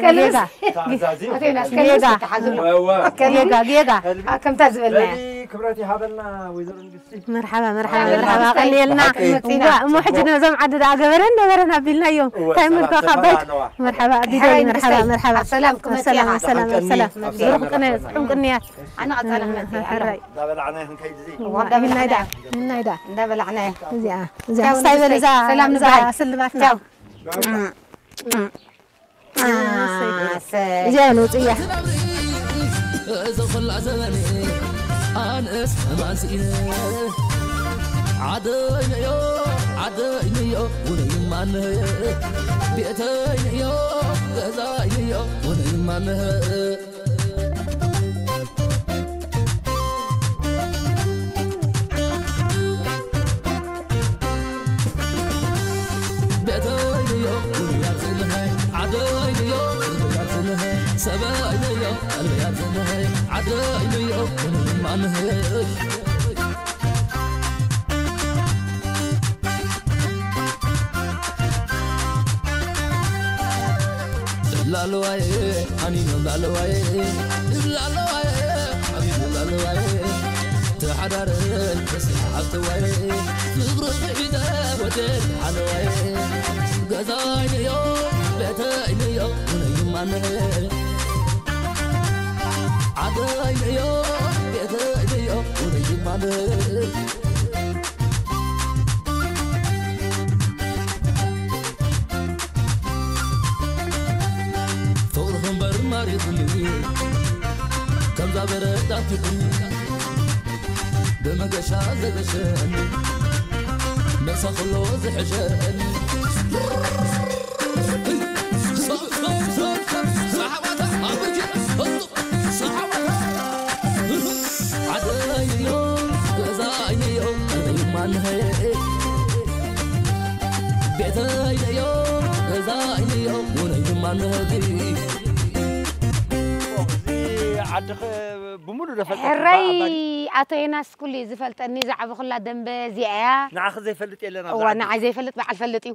ከልብስ። ጌጋ። ታዛዚ። ኣቶ ዮናስ፣ ከልብስ ጌጋ። ተሓዝሉ። እወ። ከልቢ። ጌጋ፣ ጌጋ። ከልቢ። አ፣ ከምታ ዝበልናያ። በሊ ክብረት ይሃበልና ወይዘሮ ንግስቲ። መርሓባ፣ መርሓባ፣ ሓበን መርሓባ፣ ናብቲ ቀልየልና። ሓቂ። መጺና። እዋ፣ እሞ ሕጂ ነዞም ዓዲ ደኣ ገበረን ነበረን ኣቢልናዮም። እወ፣ እንታይ ሰላም ምልካ ተፈራ ካባይት? ኣለዋ። መርሓባ፣ ኣቢደይ፣ ሓራይ መርሓባ፣ ንግስቲ። መርሓባ። ኣብ ሰላም ክመጽእ ኣሰላም፣ ኢኻ። ኣሰላም፣ ኣሰላም። ኣብ ሰላም ብሩኽ ቅነ፣ መርሓባ። ጽዑም ቅንያት። ኣነ ቀጻሊ ክመጽእ እየ። ሓራይ። እንዳበላዕና ይኹን ከይድ እዚ። እዋ፣ እንዳበላዕና። ይናይዳ፣ ይናይዳ። እንዳበላዕና። እዚኣ፣ እዚኣ። ቻው፣ ስታይ በል፣ ንግስቲ። እዛ፣ ሰላም እዛ ንበሃል። ስልማትና። ቻው። እዚኣ ንውፅእ እያ። እዚ ኹላ ዘበን ኣነስ ማንስኢነ ዓደይነዮ ዓደይነዮ ውነይማነ ቤተይነዮ ገዛይነዮ ውነይማነ ቤተይንዮ ውያትንሀ ዓደይንዮ ውያትንሀ ሰበይንዮ ቀልብያትንሀ ዓደይንዮ ማንሀ ላለዋይ ኣኒኖ ላለዋይ ላለዋይ ኣኒኖ ላለዋይ ተሓዳርን ተስሓብተዋይ ፍቕሪ ብዒደ ወደድ ሓለዋይ ገዛይንዮ ቤተይንዮ ውነይማነ ዓደይንዮ ቤተይንዮ ውነይማነ ፍቕርኺ እምበር ማሪኹኒ ከምዛ በረድ ኣትኹኒ ብመገሻ ዘገሸኒ ነሰኽሎ ዝሕሸን ሰሓባታ ኣብርኪ ሰሓባታ ዓደይዮ ገዛይዮ ማንሀ ቤተይዮ ገዛይዮ ውነይ ማንሀ ዓድኺ ብሙሉ ዶ ፈልጠኪ ሕራይ ኣቶ ዮናስ ኩሉ እዩ ዝፈልጠኒ። ዝዓበኹላ ደንበ እዚኣ እያ። ንዓኺ ዘይፈልጥ የለን ኣብዚ እዋ ዓዲ። ንዓይ ዘይፈልጥ በዓል ፈልጥ እዩ።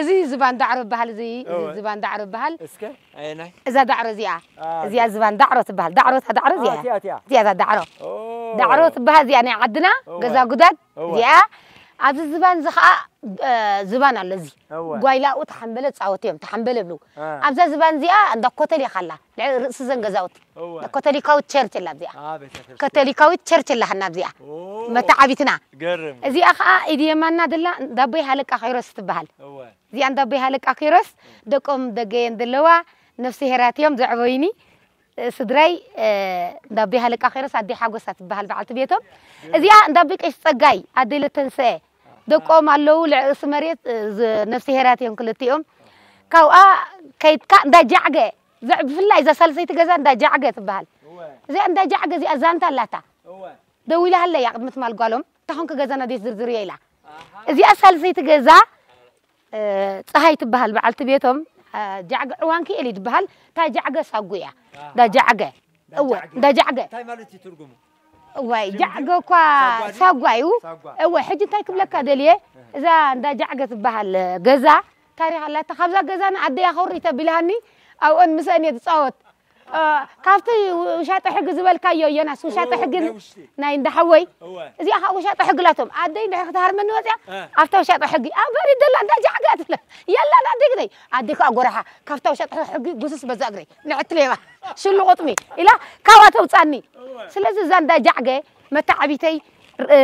እዚ ዝባን ዳዕሮ ይበሃል። እዚ እዚ እወ። ዝባን ዳዕሮ ይበሃል። እስከ ኣየናይ እዛ ዳዕሮ እዚኣ አ፣ እዚኣ ዝባን ዳዕሮ ትበሃል። ዳዕሮ እታ ዳዕሮ እዚኣ ኣትያ ኣትያ እዚኣ እዛ ዳዕሮ ኦ። ዳዕሮ ትበሃል። እዚኣ ናይ ዓድና እወ። ገዛ ጉዳድ እወ። እዚኣ ኣብዚ ዝባን እዚ ከዓ እ፣ ዝባን ኣሎ። እዚ እወ። ጓይላኡ ተሓንበለ ፃወት እዮም ተሓንበለ ብሉ። አ። ኣብዛ ዝባን እዚኣ እንዳ ኮተሊካ ኣላ። ልዕሊ ርእሲ ዘን ገዛውቲ እወ። ኮተሊካዊት ቸርች ኣላ ኣብዚኣ። አ፣ ቤተክርስትያን። ኮተሊካዊት ቸርች ኣላ ሓና ኣብዚኣ ኦ። መተዓቢትና። ገርም። እዚኣ ከዓ ኢድ የማና ደላ እንዳቦይ ሃለቃ ኪሮስ ትበሃል። እወ። እዚኣ እንዳቦይ ሃለቃ ኪሮስ ደቆም ደገየን ዘለዋ ነፍሲ ሄራት እዮም ዘዕበዩኒ። እ፣ ስድራይ እ፣ እንዳቦይ ሃለቃ ኪሮስ ኣደይ ሓጎሳ ትበሃል በዓልቲ ቤቶም። እዚኣ እንዳቦይ ቀሽ ፀጋይ ኣደይ ለተንሰ ደቆም ኣለዉ ልዕእሲ መሬት እ፣ ዝ- ነፍሲ ሄራት እዮም ክልቲኦም። ካብኣ ከይድካ እንዳጃዕገ ዘ- ብፍላይ እዛ ሳልሰይቲ ገዛ እንዳጃዕገ ትበሃል። እዚኣ እንዳጃዕገ እዚኣ ዛንታ ኣላታ። ደዊላ ሃለያ ቅድሚ ትማል ጓሎም እንታይ ኮንኪ ገዛና ዴት ዝርዝር እየ ኢላ። እዚኣ ሳልሰይቲ ገዛ እ፣ ፀሃይ ትበሃል በዓልቲ ቤቶም። እ፣ ጃዕገ ዕዋንኪኤል እዩ ዝበሃል። እታ ጃዕገ ሳጉ እያ። እዛ ጃዕገ እወ እንዳ ጃዕገ እንታይ ማለት እዩ ትርጉሙ? እዋይ ጃዕገ እኳ ሳጓ ድዩ? ሳጓ እዩ። ሳጓ። እወ ሕጂ እንታይ ክብለካ ደልየ እዛ እንዳ ጃዕገ ትበሃል ገዛ ታሪኽ ኣላታ። ካብዛ ገዛና ኣደይ ኣኸውሪ ተቢልሃኒ ኣብኦን ምስአን እየ ዝፃወት። እ፣ ካብቲ ውሻጠ ሕጊ ዝበልካዮ ዮናስ ውሻጠ እወ፣ ሕጊ ናይ ውሽጢ። ናይ እንዳሓወይ እወ። እዚኣ ከዓ ውሻጠ ሕጊ ላቶም ኣደይ እንድሕር ክትሃርመኒ ወፅያ እ። ኣብታ ውሻጠ ሕጊ ኣበሪ ደላ እንዳ ጃዕገ ትለ የላን ኣደይ ግደይ ኣደይ ከዓ ጎራሓ ካብታ ውሻጠ ሕጊ ጉስስ በዛ እግረይ ንዕት ሌባ ሽሉ ቁጥሚ ኢላ ካብኣ ተውፃኒ። ስለዚ እዛ እንዳ ጃዕገ መተዓቢተይ እ፣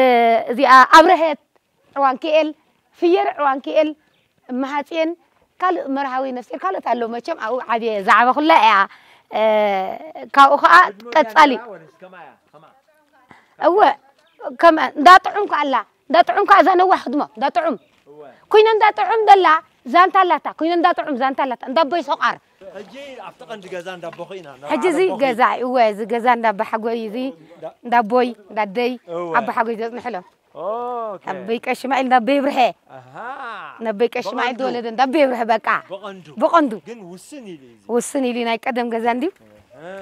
እዚኣ ኣብረሀት ዕዋንክኤል ፍየር ዕዋንክኤል እመሃፅየን ካልእ መርሃዊ ነፍሴር ካልኦት ኣለዉ መቸም ኣብኡ ዓብየ ዝዓበኹላ እያ። እ፣ ካብኡ ከዓ ቀፃሊ እወ ከም እንዳ ጥዑም ከኣላ እንዳ ጥዑም ከዓ እዛ ነዋሕ ህድሞ እንዳ ጥዑም ኮይነ እንዳ ጥዑም ደላ ዛንታ ኣላታ ኮይነ እንዳ ጥዑም ዛንታ ኣላታ እንዳ ኣቦይ ሶቃር ሕጂ ኣብቲ ቀንዲ ገዛ እንዳቦኺ ኢና ሕጂ እዚ ገዛ እወ እዚ ገዛ እንዳ ኣባሓጎይ እዚ እንዳ ኣቦይ እንዳ ኣደይ ኣባሓጎይ ዘፅንሕሎም ኣቦይ ቀሽማኤል እንዳ ኣቦይ ብርሀ እንዳ ኣቦይ ቀሽማኤል ተወለደ እንዳ ኣቦይ ብርሀ በቃ ብቐንዱ ግን ውስን ኢሉ እዩ ውስን ኢሉ ናይ ቀደም ገዛ እንድዩ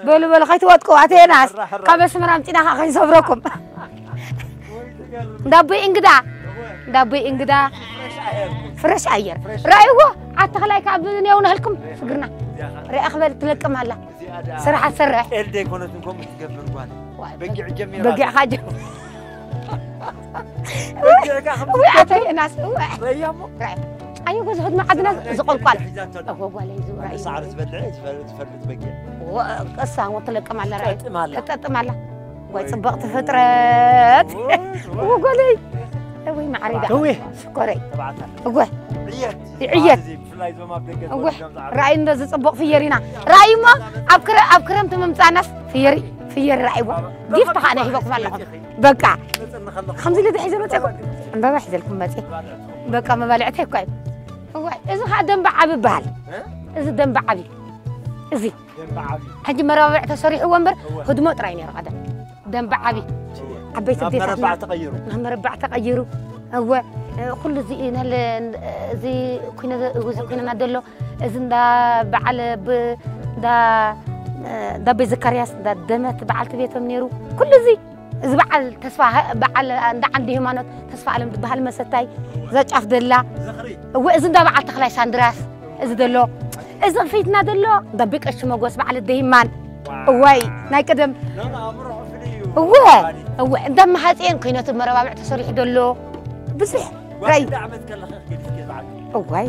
በሉ በሉ ከይትወጥቁ ኣተየናስ ካብ ኣስመራ ኣምፂና ከዓ ከይንሰብረኩም እንዳ ኣቦይ እንግዳ እንዳ ኣቦይ እንግዳ ፍረሽ ኣየር ራእይዎ ዓተኽላይ ካብ ብንየው ንህልኩም ስግርና ሪኣ ክበል ትለቅም ኣላ ስራሕ ትሰርሕ ኤልደ ኣይኮነትን ከምኡ ትገብር ጓል በጊዕ ጀሚራ በጊዕካ ጀ በጊዕካ ከም ወይ ኣተየናስ እወ ረያሞ ኣየ ጎዝ ህድሚ ዓድና ዝቆልቋል ሒዛቶ እወ ጓለይ ዝውራይ ሳዕሪ ዝበልዐ ዝፈልጥ ዝፈልጥ በጊዕ ቀሳ ወ ትለቅም ኣላ ራእይ ጠጥም ኣላ ትጠጥም ኣላ ወይ ፅብቕቲ ፍጥረት እወ ጓለይ ወይ ማዕሪዳ እወ ሽኮረይ ተባዕታ እወ ዕየት ዕየት እዚ ብፍላይ እዞም ኣብ ደገ እወ ተወሊዶም ዝዓበዩ ራእይ እንደዚ ፅቡቕ ፍየር ኢና ራእይ እሞ ኣብ ክረ- ኣብ ክረምቲ ምምፃእናስ ፍየር ፍየር ራእይዎ ጊፍቲ ከዓ ናይ ሂበኩም ኣለኹም በቃ መፅእኒ ከለኹ ከምዚ ኢለ ሒዘ መፅእኩም ዕምበባ ሒዘልኩም መፅእ በቃ መባልዕተይ እኳ እዩ እዋይ እዚ ከዓ ደንበ ዓቢ ይበሃል እዚ ደንበ ዓቢ እዚ ደንበ ዓብዩ ሕጂ መረባብዕ ተሰሪሕዎ እምበር እወ። ህድሞ ጥራይ ነይሩ ቀደም ደንበ ዓቢ ዓበይቲ ናብ ኣዴታትና መረባዕ ተቐይሩ ናብ መረባዕ ተቐይሩ እወ ኩሉ እዚ ነለ እዚ ኩነ እዚ ኩነና ደሎ እዚ እንዳ በዓል ብ- እንዳ እንዳ ቤት ዘካርያስ እንዳ ደመት በዓልቲ ቤቶም ነይሩ ኩሉ እዚ እዚ በዓል ተስፋ በዓል እንዳ ዓንዲ ሃይማኖት ተስፋ ኣለም ዝበሃል መሰታይ እዛ ጫፍ ደላ ዝኽሪ እወ እዚ እንዳ በዓል ተኽላይ ሳንድራስ እዚ ደሎ እዚ ፊትና ደሎ እንዳ ቤቀሽ መጎስ በዓል ደይማን እዋይ ናይ ቀደም ናን ኣእምሮ ፍልይ እዩ እወ እወ እንዳ መሃፅየን ኮይነቱ መረባብዕ ተሰሪሑ ደሎ ብዙሕ ራይ ጓል ዓመት ከለኸ ክልፍ ገዛዓል እዋይ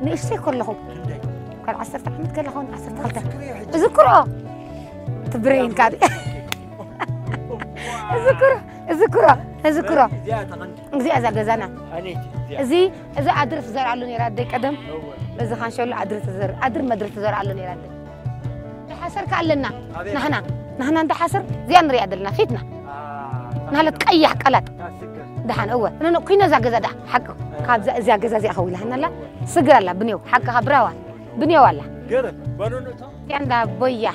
ንእሽተይ ከለኹ ክንደይ ካብ ዓሰርተ ዓመት ከለኹ ዓሰርተ ክልተ ዝኽሪ ሕጂ እዝክሮ ትብረይን ካብ እዝክሮ እዝክሮ እዝክሮ እዚኣ ተቐንዲ እዚኣ እዛ ገዛና ኣነይቲ እዚኣ እዚ እዚ ኣድሪ ትዘርኣሉ ነይራ ኣደይ ቀደም እዚ ካንሸሎ ኣድሪ ትዘር ኣድሪ መድሪ ትዘርኣሉ ነይራ ኣደይ ሓሰር ከ ኣለና ናህና ናህና እንዳ ሓሰር እዚኣ ንሪኣ ዘለና ፊትና ናህለት ቀያሕ ቀላጥ ደሓን እወ። ነነ ኩይነ እዛ ገዛ ደኣ ሓቂ ካብዛ እዚኣ ገዛ እዚኣ ከው ኢላሃና ኣላ። ስግር ኣላ ብኔው ሓቅኻ ብራዋ ብኔው ኣላ። ገረ ባኖኖ እታ እዚኣ እንዳ ቦያ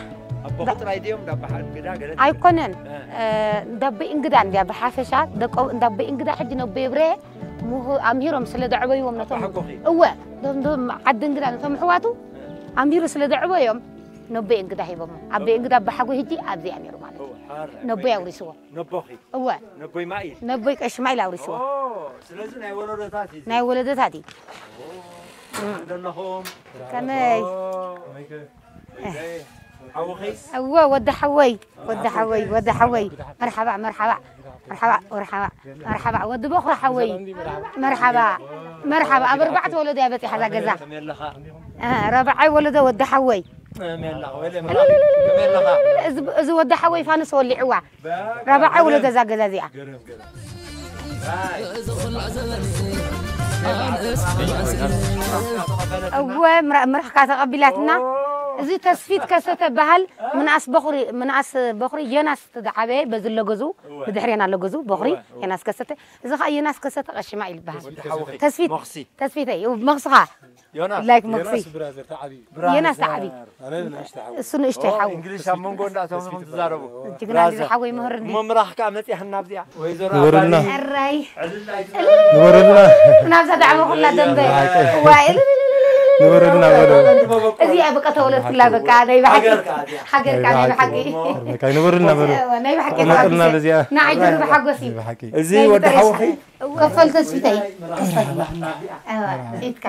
ኣቦኹ ጥራይ ድዮም እንዳ በሓ እንግዳ ገለ ኣይኮነን። እ። እ፣ እንዳ ቦይ እንግዳ እንድያ ብሓፈሻ ደቆ እንዳ ቦይ እንግዳ ሕጂ ነቦ የብረ ምሁ-፣ ኣምሂሮም ስለ ዘዕበይዎም ነቶም ኣቦሓጎኺ። እወ፣ ዶም፣ ዶም ዓዲ እንግዳ ነቶም ኣሕዋቱ ኣምሂሩ ስለ ዘዕበዮም ነቦይ እንግዳ ሂቦሞ። ኣቦይ እንግዳ ኣቦሓጎይ ሕጂ ኣብዚኣ ነይሩ ማለት እዩ። እወ፣ ሓር ነቦይ ኣውሪስዎ። ነቦኺ? እወ። ነቦይ ማኢል? ነቦይ ቀሺ ማኢል ኣውሪስዎ። ኦ፣ ስለዚ ናይ ወለዶታት እዩ። ናይ ወለዶታት እዩ። ኦ፣ ከመይ ዘለኹም? ከመይ? ኦ፣ ወይደይ፣ ሓውኺስ? እወ፣ ወዲ ሓወይ፣ ወዲ ሓወይ፣ ወዲ ሓወይ። መርሓባ፣ መርሓባ፣ መርሓባ፣ መርሓባ፣ መርሓባ፣ ወዲ ቦኽሪ ሓወይ። መርሓባ፣ መርሓባ። ኣብ ኣርባዕተ ወለዶ እያ በጺሓ እዛ ገዛ። ከመይ ኣለኻ? እ፣ ረብዓይ ወለዶ ወዲ ሓወይ። ከመይ ኣለኻ? ወይለ፣ ከመይ ኣለኻ? እዚ፣ እዚ ወዲ ሓወይ ፋኑስ ወሊዕዋ። ራብዓይ ወለዶ እዛ ገዛ እዚኣ። እወ፣ ምራ-፣ ምራኽካ ተቐቢላትና። እዚ ተስፊት ከሰተ በሃል ምንኣስ በኹሪ፣ ምንኣስ በኹሪ ዮናስ ተደዓበየ በዚ ለገዙ፣ ብድሕሬና ለገዙ በኹሪ እወ፣ እወ። ዮናስ ከሰተ። እዚ ኸኣ ዮናስ ከሰተ ቀሽማ ይልበሃል። ወዲ ሓውኺ፣ ተስፊት፣ መኽሲ። ተስፊተይ፣ መኽስኻ። ዮናስ። ላይክ መክሲ። ዮናስ ብራዘር ተዓብዩ። ብራዘር። ዮናስ ተዓብዩ። ኣነ ንእሽቶ ሓው። እሱ ንእሽቶ ኦ፣ ሓው። እንግሊሽ ኣብ መንጎ እንዳእተኹም ትዛረቡ። ጅግና ብራዘር። ሓወይ ምህር እንዲ። እሞ ምራኽካ መጺኣና ኣብዚኣ። ወይዘሮ ምህርና። ኣባዲ። ሕራይ። ዕልል ኣይትበል። ምህርና። ናብዛ ዳዕሞ ኩላ ደንበ። ሓቂ። ዋይ፣ እልልልልልልል። ምህርና በሎ። እዚኣ በቃ ተወለድኩላ በቃ፣ ናይ ብሓቂ። ሃገርካ እዚኣ። ሃገርካ ናይ ናይ ብሓቂ። ብሓቂ። በቃ ምህርና በሎ። ናይ ብሓቂ ተቐመጥልና ተሓጒሰ። በዚኣ። ንዓይ ድርቢ ሓጎስ እዩ። ናይ ብሓቂ። እዚ ናይ ወዲ ብጣዕሚ ሓውኺ? እወ። ከፈል ተስፊተይ። ከፈል። እወ፣ ኢድካ።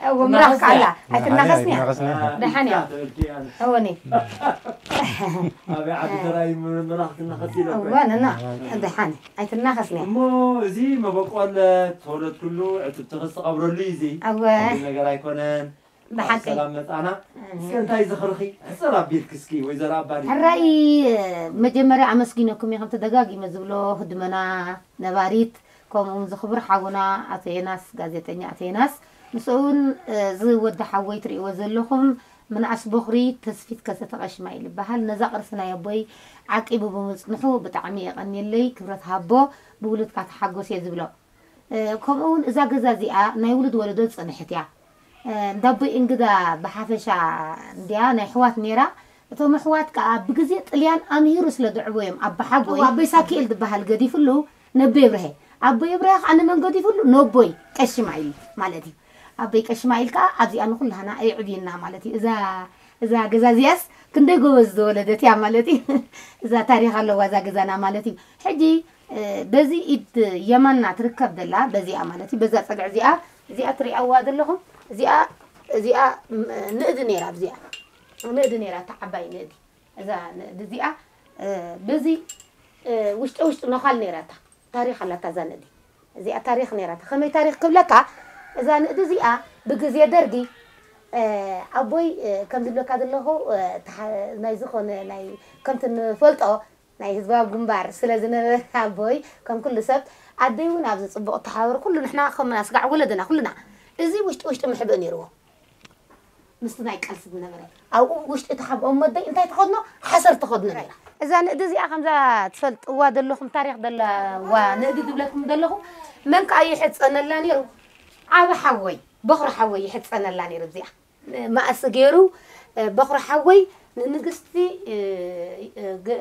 እወ፣ ምራኽ ከኣላ። ኣይትናኸስኒ እያ። ኣይትናኸስኒ እያ። ደሓን እያ። እወ፣ ኒ። ኣበይ ዓዲ ተራእዩ ምራኽ ትናኸስ ኢለ እኮ። እወ፣ ነና። ደሓን። ኣይትናኸስኒ እያ። እሞ እዚ መበቆል ተወለድኩሉ ዕትብትኺ ዝተቐብረሉ እዩ እዚ። እወ። ካልእ ነገር ኣይኮነን። ብሓቂ። ሰላም መጻና። ኣሜን። እስከ እንታይ ዝኽርኺ? ሕጽር ኣቢልኪ እስኪ ወይዘሮ ኣባዲ። ሕራይ፣ መጀመርያ ኣመስጊነኩም እየ፣ ከምቲ ደጋጊመ ዝብሎ ህድመና ነባሪት፣ ከምኡ እውን ዝኽቡር ሓውና ኣቶ ዮናስ፣ ጋዜጠኛ ኣቶ ዮናስ፣ ምስኡ እውን፣ እዚ ወዲ ሓወይ ትርእይዎ ዘለኹም ምንኣስ ቦኽሪ ተስፊት ከሰተ ቀሽማ ይልበሃል። ነዛ ቅርሲ ናይ ኣቦይ ዓቂቡ ብምጽንሑ ብጣዕሚ የቐንየለይ፣ ክብረት ሃቦ፣ ብውሉድካ ተሓጎስ እየ ዝብሎ። እ፣ ከምኡ እውን እዛ ገዛ እዚኣ ናይ ውሉድ ወለዶ ዝጸንሐት እያ። እ፣ እንዳ ኣቦይ እንግዳ ብሓፈሻ እንድያ ናይ ኣሕዋት ነይራ። እቶም ኣሕዋት ከኣ ብግዜ ጥልያን ኣምሂሩ ስለ ዘዕበዮም ኣባሓጎይ፣ ኣቦይ ሳኪኤል ዝበሃል ገዲፍሉ ነቦይ የብርሀ። ኣቦይ የብርሀ ከኣ ንመን ገዲፍሉ? ነቦይ ቀሺ ማኢል ማለት እዩ። ኣቦይ ቀሺ ማኢል ከኣ ኣብዚኣ ንኹላህና ኣየዕብየና ማለት እዩ። እዛ፣ እዛ ገዛ እዚኣስ ክንደይ ጎበዝ ዝወለደት እያ ማለት እዩ። እዛ ታሪኽ ኣለዋ እዛ ገዛና ማለት እዩ። ሕጂ እ፣ በዚ ኢድ የማና ትርከብ ዘላ፣ በዚኣ ማለት እዩ፣ በዛ ጸግዒ እዚኣ፣ እዚኣ ትሪኣዋ ዘለኹም፣ እዚኣ፣ እዚኣ፣ ም-፣ ንእዲ ነይራ፣ ኣብዚኣ ንእዲ ነይራ፣ እታ ዓባይ ንእዲ፣ እዛ ንእዲ እዚኣ፣ እ፣ በዚ፣ እ፣ ውሽጢ ውሽጢ ነዃል ነይራ፣ እታ ታሪኽ ኣላታ እዛ ንእዲ፣ እዚኣ ታሪኽ ነይራ፣ እታ ከመይ ታሪኽ ክብለካ፣ እዛ ንእዲ እዚኣ ብግዜ ደርጊ፣ እ፣ ኣቦይ፣ እ፣ ከም ዝብለካ ዘለኹ፣ እ፣ ተሓ-፣ ናይ ዝኾነ፣ ናይ፣ ከምቲ ንፈልጦ፣ ናይ ህዝባዊ ግንባር ስለ ዝነበረ ኣቦይ፣ ከም ኩሉ ሰብ፣ ኣደይ እውን ኣብዚ ጽቡቕ እተሓባበረ፣ ኩሉ ንሕና ከምና ስጋዕ ወለደና ኩልና፣ እዚ ውሽጢ ውሽጢ ምሕብእ ነይርዎ። ምስቲ ናይ ቃልሲ ዝነበረ፣ ኣብኡ ውሽጢ እተሓብኦም ኣደይ እንታይ ትኸድኖ? ሓሰር ትኸድኖ ነይራ። እዛ ንእዲ እዚኣ ከምዛ ትፈልጥዋ ዘለኹም፣ ታሪኽ ዘለዋ ንእዲ ዝብለኩም ዘለኹ፣ መን ከኣ ይሕጸነላ ነይሩ? ዓቢ ሓወይ፣ በኹሪ ሓወይ ይሕጸነላ ነይሩ እዚኣ። መኣሲ ገይሩ፣ እ፣ በኹሪ ሓወይ ንንግስቲ፣ እ፣ እ፣ ገ-፣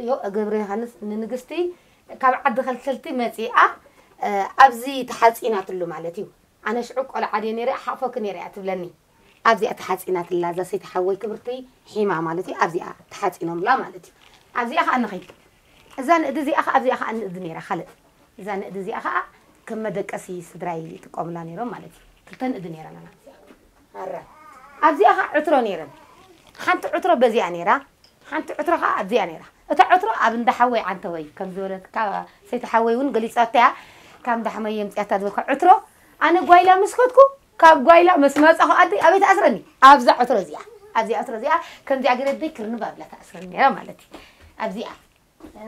ዮ-፣ ገብረ ዮሃንስ ንንግስቲ ካብ ዓዲ ከልከልቲ መጺኣ፣ እ፣ ኣብዚ ተሓጺናትሉ ማለት እዩ። ኣነ ሽዑ ቆልዓ ድየ ነይረ፣ ሓቕፈኪ ነይረ እያ ትብለኒ። ኣብዚኣ ተሓጺናትላ፣ እዛ ሰይቲ ሓወይ ክብርቲ ሒማ ማለት እዩ፣ ኣብዚኣ ተሓጺኖምላ ማለት እዩ። ኣብዚኣ ኸኣ ንኺድ። እዛ ንእዲ እዚኣ ኸኣ፣ ኣብዚኣ ኸኣ ንእዲ ነይራ፣ ካልእ። እዛ ንእዲ እዚኣ ኸኣ ከም መደቀሲ ስድራይ ይጥቀሙላ ነይሮም ማለት እዩ። ክልተ ንእዲ ነይረና ኣብዚኣ። ኣረ። ኣብዚኣ ኸዓ ዕትሮ ነይረን። ሓንቲ ዕትሮ በዚኣ ነይራ፣ ሓንቲ ዕትሮ ኸዓ ኣብዚኣ ነይራ። እታ ዕትሮ ኣብ እንዳ ሓወይ ዓንተወይ፣ ከም ዝበለትካ ሰይቲ ሓወይ እውን ገሊጻታ እያ። ካብ እንዳ ሓመይ የምጽኣታ ዝበልካ ዕትሮ፣ ኣነ ጓይላ ምስ ከድኩ፣ ካብ ጓይላ ምስ መጻኹ ኣደይ ኣበይ ትኣስረኒ? ኣብዛ ዕትሮ እዚኣ። ኣብዚኣ ዕትሮ እዚኣ፣ ከምዚኣ ገይረ ኣደይ ክርንብ ኣብላ ትኣስረኒ ነይራ ማለት እዩ። ኣብዚኣ።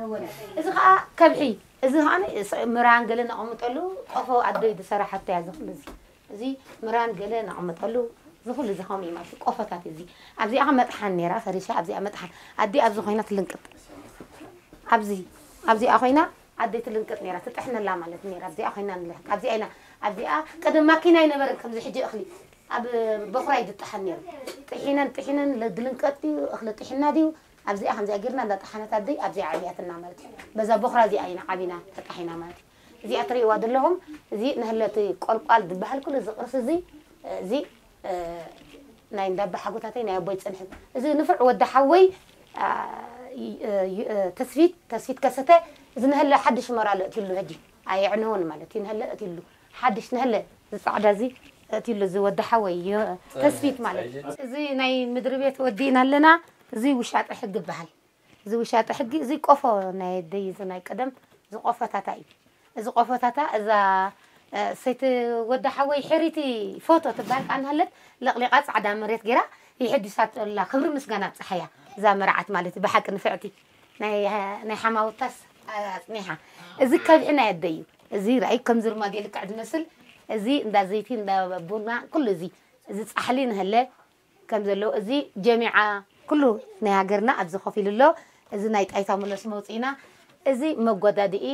እወ። እዚ ኸዓ ከብሒ፣ እዚ ኸዓ ስ-፣ ምራን ገለ ነቐምጠሉ፣ ቆፎ ኣደይ ዝሰራሓቶ እያ፣ እዚ ኹሉ እዚ። እዚ ምራን ገለ ነቐምጠሉ፣ እዚ ኹሉ እዚ ኸምኡ እዩ ማለት እዩ፣ ቆፎታት እዚ። ኣብዚኣ ኸዓ መጥሓን ነይራ፣ ፈሪሻ፣ ኣብዚኣ መጥሓን። ኣደይ ኣብዚ ኾይና ትልንቅጥ። ኣብዚ፣ ኣብዚኣ ኾይና፣ ኣደይ ትልንቀጥ ነይራ፣ ትጥሕነላ ማለት ነይራ። ኣብዚኣ ኮይና ንልሕቅ። ኣብዚኣ ኢና፣ ኣብዚኣ ቀደም ማኪና ኣይነበረን ከምዚ ሕጂ እኽሊ። ኣብ በኹራ እዩ ዝጠሓን ነይሩ። ጥሒነን፣ ጥሒነን፣ ለ-፣ ድልንቀጥ ድዩ፣ እኽሊ ጥሒና ድዩ፣ ኣብዚኣ ከምዚኣ ጌርና እንዳጠሓነት ኣደይ ኣብዚኣ ዓብያትና ማለት እዩ። በዛ በኹራ እዚኣ ኢና ዓቢና፣ ተጣሒና ማለት እዩ። እዚኣ ትርእይዋ ዘለኹም፣ እዚ ንህለ እቲ ቆልቋል ዝበሃል ኩሉ እዚ ቅርሲ እዚ፣ እዚ፣ እ፣ ናይ እንዳባ ሓጎታተይ ናይ ኣቦይ ጽንሕት። እዚ ንፉዕ ወዲ ሓወይ፣ ኣ፣ ይ-፣ እ፣ ዩ-፣ እ፣ ተስፊት፣ ተስፊት ከሰተ፣ እዚ ንህለ ሓድሽ መራሎ እትሉ ሕጂ ኣየዕነውን ማለት እዩ። ንህለ እትሉ ሓድሽ ንህለ ዝጻዕዳ እዚ እትሉ እዚ ወዲ ሓወይ ዩ-፣ ተስፊት ማለት እዩ። እዚ ናይ ምድሪ ቤት ወዲእና ኣለና። እዚ ውሻጠ ሕጊ ይበሃል። እዚ ውሻጠ ሕጊ፣ እዚ ቆፎ ናይ ኣደይ፣ እዚ ናይ ቀደም፣ እዚ ቆፎታታ እዩ። እዚ ቆፎታታ፣ እዛ፣ እ፣ ሰይቲ ወዲ ሓወይ ሕሪቲ ፎቶ ትበሃል ከኣ እናሃለት፣ ለቕሊቓ ጻዕዳ መሬት ገይራ፣ ይሕድሳቶ ኣላ። ክብሪ ምስጋና ኣብጽሓያ። እዛ መርዓት ማለት እዩ፣ ብሓቂ ንፍዕቲ። ናይ፣ ናይ ሓማውታስ ኣጽኒሓ። እዚ ከብሒ ናይ ኣደይ እዩ። እዚ ርኣይ፣ ከምዚ ርማጌ ልክዕ ዝመስል፣ እዚ እንዳ ዘይቲ፣ እንዳ ቡና፣ ኩሉ እዚ፣ እዚ ጻሕሊ ንህለ፣ ከም ዘለዎ፣ እዚ ጀሚዓ ኩሉ ናይ ሃገርና ኣብዚ ኮፍ ኢሉ ኣሎ። እዚ ናይ ጣይታ መለስ መውፅኢና፣ እዚ መጎዳድኢ፣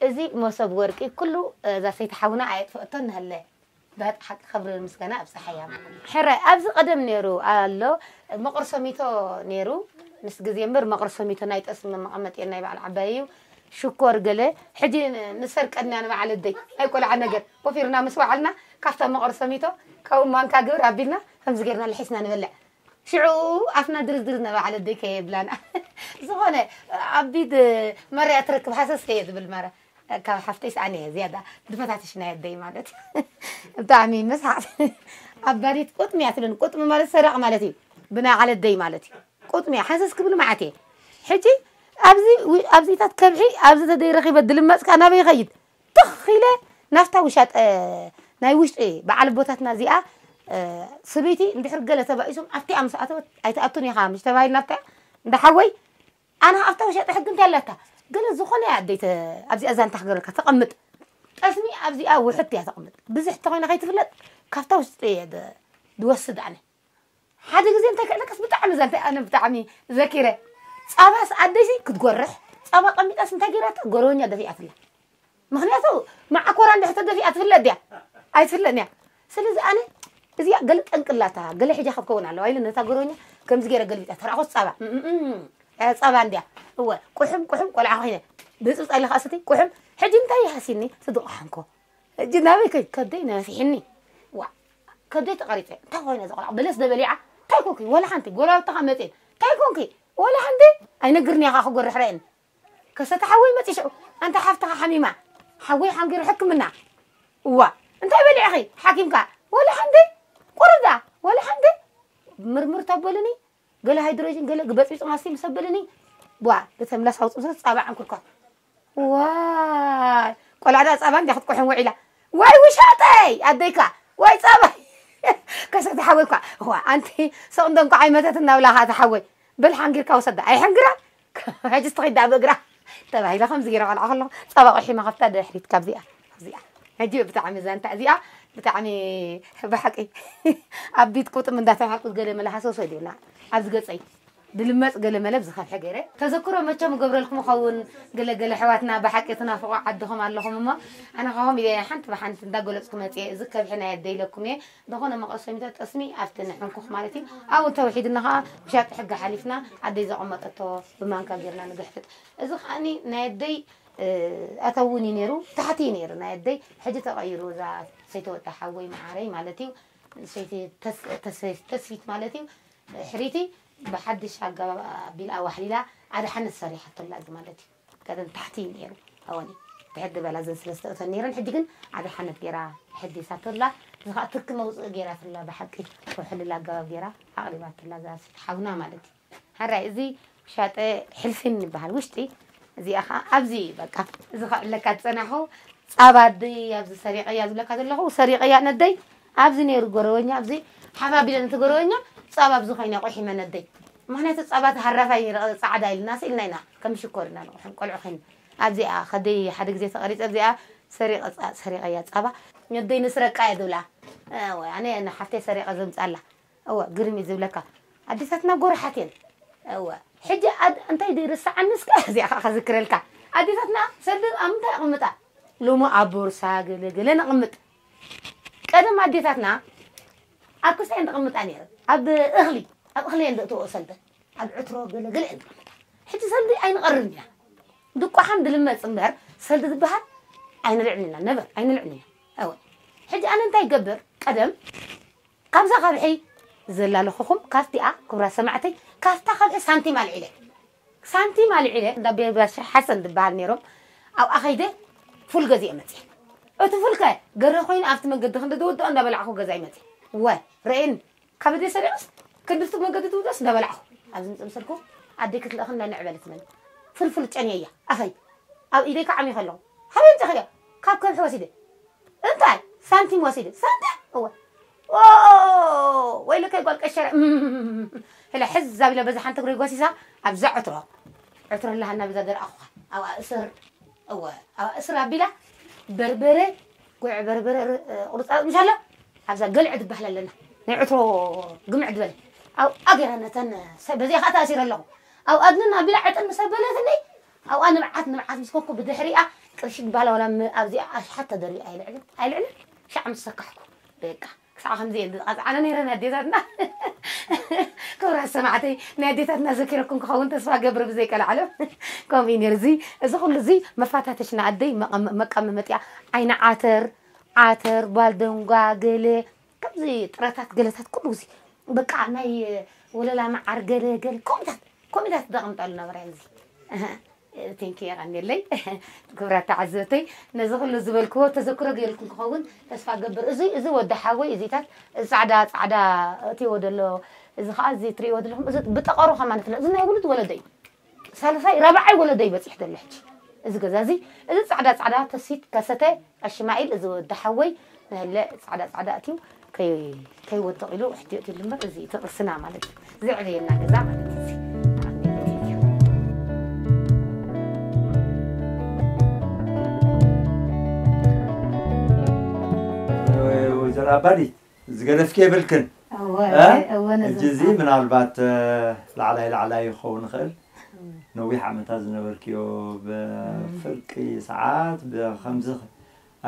እዚ መሶብ ወርቂ፣ ኩሉ እዛ ሰይቲ ሓውና ኣየጥፈአቶን ንህለ። ብሓቂ ክብሪ ምስጋና ኣብፀሓያ። ሕራይ፣ ኣብዚ ቀደም ነይሩ ኣሎ፣ መቕርሶሚቶ ነይሩ፣ ምስ ግዜ እምበር መቕርሶሚቶ ናይ ጠስሚ መቐመጢ ናይ በዓል ዓባይ እዩ። ሽኮር ገለ፣ ሕጂ ንሰርቀና ንበዓል ኣደይ፣ ናይ ቆልዓ ነገር፣ ኮፍ ኢልና ምስ ወዓልና፣ ካብታ መቐርሶሚቶ፣ ካብኡ ማንካ ግብር ኣቢልና፣ ከምዚ ጌርና ልሒስና ንበልዕ። ሽዑ ኣፍና ድርዝድር ነበዓል ኣደይ ከየብላና። ዝኾነ ኣቢድ መርያ ትረክብ ሃሰስ ከየ ዝብል መረ ካብ ሓፍተይስ ኣነ እየ ዝያዳ ዝፈታትሽ ናይ ኣደይ ማለት። ብጣዕሚ መስሓቕ። ኣባዲት ቁጥሚ እያ ትብለኒ። ቁጥሚ ማለት ሰረቕ ማለት እዩ። ብናይ ዓለደይ ማለት እዩ። ቁጥሚ እያ። ሃሰስ ክብል መዓት እየ። ሕጂ ኣብዚ ዊ-፣ ኣብዚታት ከብሒ ኣብዚ ተደይረኺበ ድልመጽካ ናበይ ይኸይድ? ትኽ ኢለ ናብታ ውሻጠ ናይ ውሽጢ በዓል ቦታትና እዚኣ፣ እ፣ ሰበይቲ እንድሕር ገለ ተባኢሶም ኣብቲኣ ምስ ኣተወት ኣይትኣቱን ኢኻ ምሽ ተባሂልና ኣብታ እንዳ ሓወይ ኣነ ኣብታ ውሻጠ ሕጊ እንታይ ኣላታ? ገለ ዝኾነ እያ ኣደይ ተ-፣ ኣብዚኣ ዛንታ ክገብረልካ ተቐምጥ። ጠስሚ ኣብዚኣ ውሕድ እያ ተቐምጥ። ብዝሕ ተኾይና ከይትፍለጥ ካብታ ውሽጢ እየ ድ-፣ ድወስድ ኣነ። ሓደ ግዜ እንታይ ክዕለካስ ብጣዕሚ እዛ እንታይ ኣነ ብጣዕሚ ዘኪረ። ጻባስ ኣደይሲ ክትጎርሕ፣ ጻባ ቀሚጣስ እንታይ ገይራታ? ጎረወኛ ደፊኣትላ። ምኽንያቱ መዓኮራ እንድሕር ተደፊኣ ትፍለጥ ድያ? ኣይትፍለጥን እያ። ስለዚ ኣነ እዚኣ ገለ ጠንቅላታ፣ ገለ ሕጃ ክትከውን ኣለዋ ኢለ ነታ ጎረወኛ ከምዚ ገይረ ገልቢጣ። ተራእኹስ ጻባ። እም፣ እም፣ እም። እ፣ ጻባ እንድያ። እወ፣ ቁሕም፣ ቁሕም ቆልዓ ኮይነ። ብጽብጽ ኢለ ከኣ ሰትይ፣ ቁሕም። ሕጂ እንታይ ይሃሲኒ? ስድቆ ሓንኮ። ሕጂ ናበይ ከይ-፣ ከብደይ ነፊሕኒ። ዋ፣ ከብደይ ተቐሪጸ። እንታይ ኮይነ እዛ ቆልዓ? በለስ ደበሊዓ? እንታይ ኮንኪ? ወላ ሓንቲ። ጎረባብትኻ መጽኤን። እንታይ ኮንኪ? ወላ ሓንቲ። ኣይነግርን እየ ከኣ ክጎርሕ ረኣየኒ። ከሰተ ሓወይ መጺ ሽዑ፣ ኣንታ ሓፍትኻ ሓሚማ። ሓወይ ሓንጊሩ ሕክምና። እዋ፣ እንታይ በሊዕኺ? ሓኪምካ? ወላ ሓንቲ። ቁርዳ፣ ወላ ሓንቲ። ምርምር ተበሉኒ። ገለ ሃይድሮጅን፣ ገለ ግበጽቢጽ ማስቲ ምስ ኣበሉኒ። ዋ፣ በተምላስ ኣውጽእ ምስ ጻባ ዓንኩርኳ። ዋይ፣ ቆልዓ ደኣ ጻባ እንድያ ክትቆሕን ውዒላ። ዋይ ውሻጠይ፣ ኣደይካ፣ ዋይ ጻባ። ከሰተ ሓወይ እኳ፣ እዋ፣ ኣንቲ ሰቕ እንዶ እንኳዕ ኣይመተት እናብላኻ እታ ሓወይ። በል ሓንጊርካ ውሰዳ። ኣይሕንግራ። ሕጂ ትኸይድ ደኣ ብእግራ። ተባሂለ ከምዚ ገይረ ቆልዓ ከለኹ፣ ጻባ ቆሒመ ከፍታ ድሕሪት ካብዚኣ፣ ካብዚኣ። ሕጂ ብጣዕሚ ዛንታ እዚኣ፣ ብጣዕሚ ብሓቂ ኣብ ቤት ቁጥም እንዳተባሃልኩ ገለ መለ ሃሰውሰው ይብላ። ኣብዚ ገጸይ። ድልመጽ ገለ መለ ብዝኸፍሐ ገይረ። ተዘክሮ መቸም እገብረልኩም እኸውን፣ ገለ ገለ ኣሕዋትና ብሓቂ ትናፍቑ ዓድኹም ኣለኹም እሞ፣ ኣነ ኸኹም ኢለ ሓንቲ ብሓንቲ እንዳገለጽኩ መጽየ፣ እዚ ከብሒ ናይ ኣደይ ኢለኩም እየ። ዝኾነ መቐሰሚቶ ጠስሚ ኣብቲ ንሕንኩኽ ማለት እዩ። ኣብኡ እንተውሒድና ኸዓ ውሻጢ ሕጊ ሓሊፍና ኣደይ ዘቐመጠቶ ብማንካ ጌርና ንግሕፍጥ። እዚ ኸኣኒ ናይ ኣደይ፣ እ፣ ኣታ እውን እዩ ነይሩ፣ ታሕቲ እዩ ነይሩ ናይ ኣደይ። ሕጂ ተቐይሩ እዛ ሰይቲ ወዲ ሓወይ መዓረይ ማለት እዩ። ሰይቲ ተስ-፣ ተስ-፣ ተስፊት ማለት እዩ። ሕሪቲ ብሓድሽ ኣገባብ ኣቢላ ኣዋሕሊላ ኣድሓነት ሰሪሓቶ ኣላ እዚ ማለት እዩ። ቀደም ታሕቲ እዩ ነይሩ። ኣወኒ ትሕዲ በላ ዘን ሰለስተ እተን ነይረን። ሕጂ ግን ኣድሓነት ገይራ ሕዲሳቶ ኣላ። እዚ ኸዓ ትርኪ መውፅኢ ገይራቶ ኣላ። ብሓቂ ብሕሉል ኣገባብ ገይራ ኣቕሪባቶ ኣላ እዛ ሰይቲ ሓውና ማለት እዩ። ሓራይ እዚ ውሻጠ ሕልፊን ይበሃል ውሽጢ። እዚኣ ኸዓ ኣብዚ በቃ እዚ ክዕለካ ዝጸናኹ ጻባ ኣደይ ኣብዚ ሰሪቐያ ዝብለካ ዘለኹ ሰሪቐያ ነደይ ኣብዚ ነይሩ ጎረወኛ ኣብዚ ሓባቢለ ነቲ ጎረወኛ ጻባ ኣብዚ ኮይነ ቆሒመ ነደይ። ምኽንያቱ ጻባ እቲ ሃራፋይ ጻዕዳ ኢልና ስኢልና ኢና ከም ሽኮር ኢና ንቑሕን ቆልዑ ኸይኑ ኣብዚኣ ኸደይ ሓደ ግዜ ተቐሪጸ ኣብዚኣ ሰሪቐ ጻ-፣ ሰሪቐያ ጻባ ነደይ ንስረቃ እየ ዝብላ። እወ ኣነ ንሓፍተይ ሰሪቐ ዘምጻላ። እወ፣ ግርም እዩ ዝብለካ። ኣዴታትና ጎርሓት እየን። እወ። ሕጂ ኣድ-፣ እንታይ ድዩ ርስዓኒ እስከ? እዚኣ ኸዓ ከዝክረልካ። ኣዴታትና ሰልዲ ኣብ ምንታይ ኣቕምጣ? ሎሚ ኣብ ቦርሳ ገለ ገለ ነቕምጥ። ቀደም ኣዴታትና ኣብ ክሳይ እንተቐምጣ ነይረን። ኣብ እኽሊ፣ ኣብ እኽሊ እየን ዘእትወኦ ሰልደን። ኣብ ዕትሮ ገለ ገለ እየን ዘቐምጣ። ሕጂ ሰልዲ ኣይንቐርብን ኢና። ድቋሓን ድልመጽ እምበር ሰልዲ ዝበሃል ኣይንልዕልን ኢና። ነበር ኣይንልዕልን ኢና። እወ። ሕጂ ኣነ እንታይ ይገብር? ቀደም ካብዛ ካብሒ ዘላለኹኹም ካብቲኣ ክብራ ሰማዕተይ ካብታ ካልእ ሳንቲም ኣልዒለ ሳንቲም ኣልዒለ እንዳ ቤባ ሓሰን ዝበሃል ነይሮም ኣብኣ ኸይደ ፉል ገዚአ መፅእ እቲ ፉልከ ገረ ኮይኑ ኣብቲ መንገዲ ክንዲ ዝወድኦ እንዳበላዕኩ ገዛይ መፅእ ወ ረኤኒ ካብ ደይ ሰሪቕስ ክንድፍቲ መንገዲ ትውደስ እንዳበላዕኩ ኣብዚ ምፅእ ምሰልኩ ኣደይ ክትልእኽና ንዕበለት መን ፍልፍል ጨንየያ ኣኸይ ኣብ ኢደይ ከዓሚ ከለኹ ሃበይ ምፅእኽያ ካብ ከብሒ ወሲደ እንታይ ሳንቲም ወሲደ ሳንቲም እወ ወይለከይ ጓል ቀሸረ ህለ ሕዝ ኣቢለ በዛ ሓንቲ እግረይ ጓሲሳ ኣብዛ ዕትሮ ዕትሮ ኣለሃና በዛ ደርኣኹኻ ኣብኣ እስር እወ ኣብኣ እስር ኣቢላ በርበረ ጉዕ በርበረ ቁርፃ ምሻላ ኣብዛ ገልዕ ትበሃል ኣለና ናይ ዕትሮ ግምዕ ዝበለ ኣብኣ ገይረ ነተን በዚኣ ከዓ ተኣሲረ ኣለኹ ኣብ ኣድንን ኣቢላ ዕጥን ምስ ኣበለትኒ ኣብኣ ንብዓት ንብዓት ምስ ኮንኩ ብድሕሪኣ ቅርሺ ዝበሃል ዋላ ኣብዚኣ ኣሽሓት ተደርዩ ኣይልዕልን ኣይልዕልን ሻዕ ምስ ሰካሕኩ በቃ ክሳዕ ከምዚ እየን ዝቐፅዓና ነይረን ኣዴታትና ክብራት ሰማዕተይ ናይ ኣዴታትና ዘኪረኩም ክኸውን ተስፋ ገብር ብዘይቀልዓለም ከምኡ እዩ ነይሩ እዚ እዚ ኩሉ እዚ መፋታተሽና ኣደይ መቐመመጥያ ዓይኒ ዓተር ዓተር ባልደንጓ ገለ ከምዚ ጥረታት ገለታት ኩሉ እዚ በቃ ናይ ወለላ መዓር ገለ ገለ ኮሚታት ኮሚታት ዘቐምጣሉ ነበረ እዚ ቴንኪ የቐንየለይ ክብራት ተዓዘብተይ ነዚ ኩሉ ዝበልክዎ ተዘክሮ ገይርኩም ክኸውን ተስፋ ገብር እዚ እዚ ወዲ ሓወይ እዚታት ፃዕዳ ፃዕዳ እትዎ ደሎ እዚ ከዓ እዚ ትሪእዎ ዘለኹም እዚ ብጠቐሩ ከማን ፍለ እዚ ናይ ውሉድ ወለዶ እዩ ሳልሳይ ራብዓይ ወለዶ ይበፂሕ ዘሎ ሕጂ እዚ ገዛ እዚ እዚ ፃዕዳ ፃዕዳ ተሲት ከሰተ ኣሽማኢል እዚ ወዲ ሓወይ ንህለ ፃዕዳ ፃዕዳ እትዩ ከይወድቕ ኢሉ ሕትዮ እትሉ እምበር እዚ እቲ ቅርስና ማለት እዩ ዘዕበየና ገዛ ማለት እዩ ወይዘሮ ኣባዲት ዝገደፍኪ የብልክን እወ እወ ነዚ ሕጂ እዚ ምናልባት ላዕላይ ላዕላይ ይኸውን ይኽእል ነዊሕ ዓመታት ዝነበርክዮ ብፍርቂ ሰዓት ብከምዚ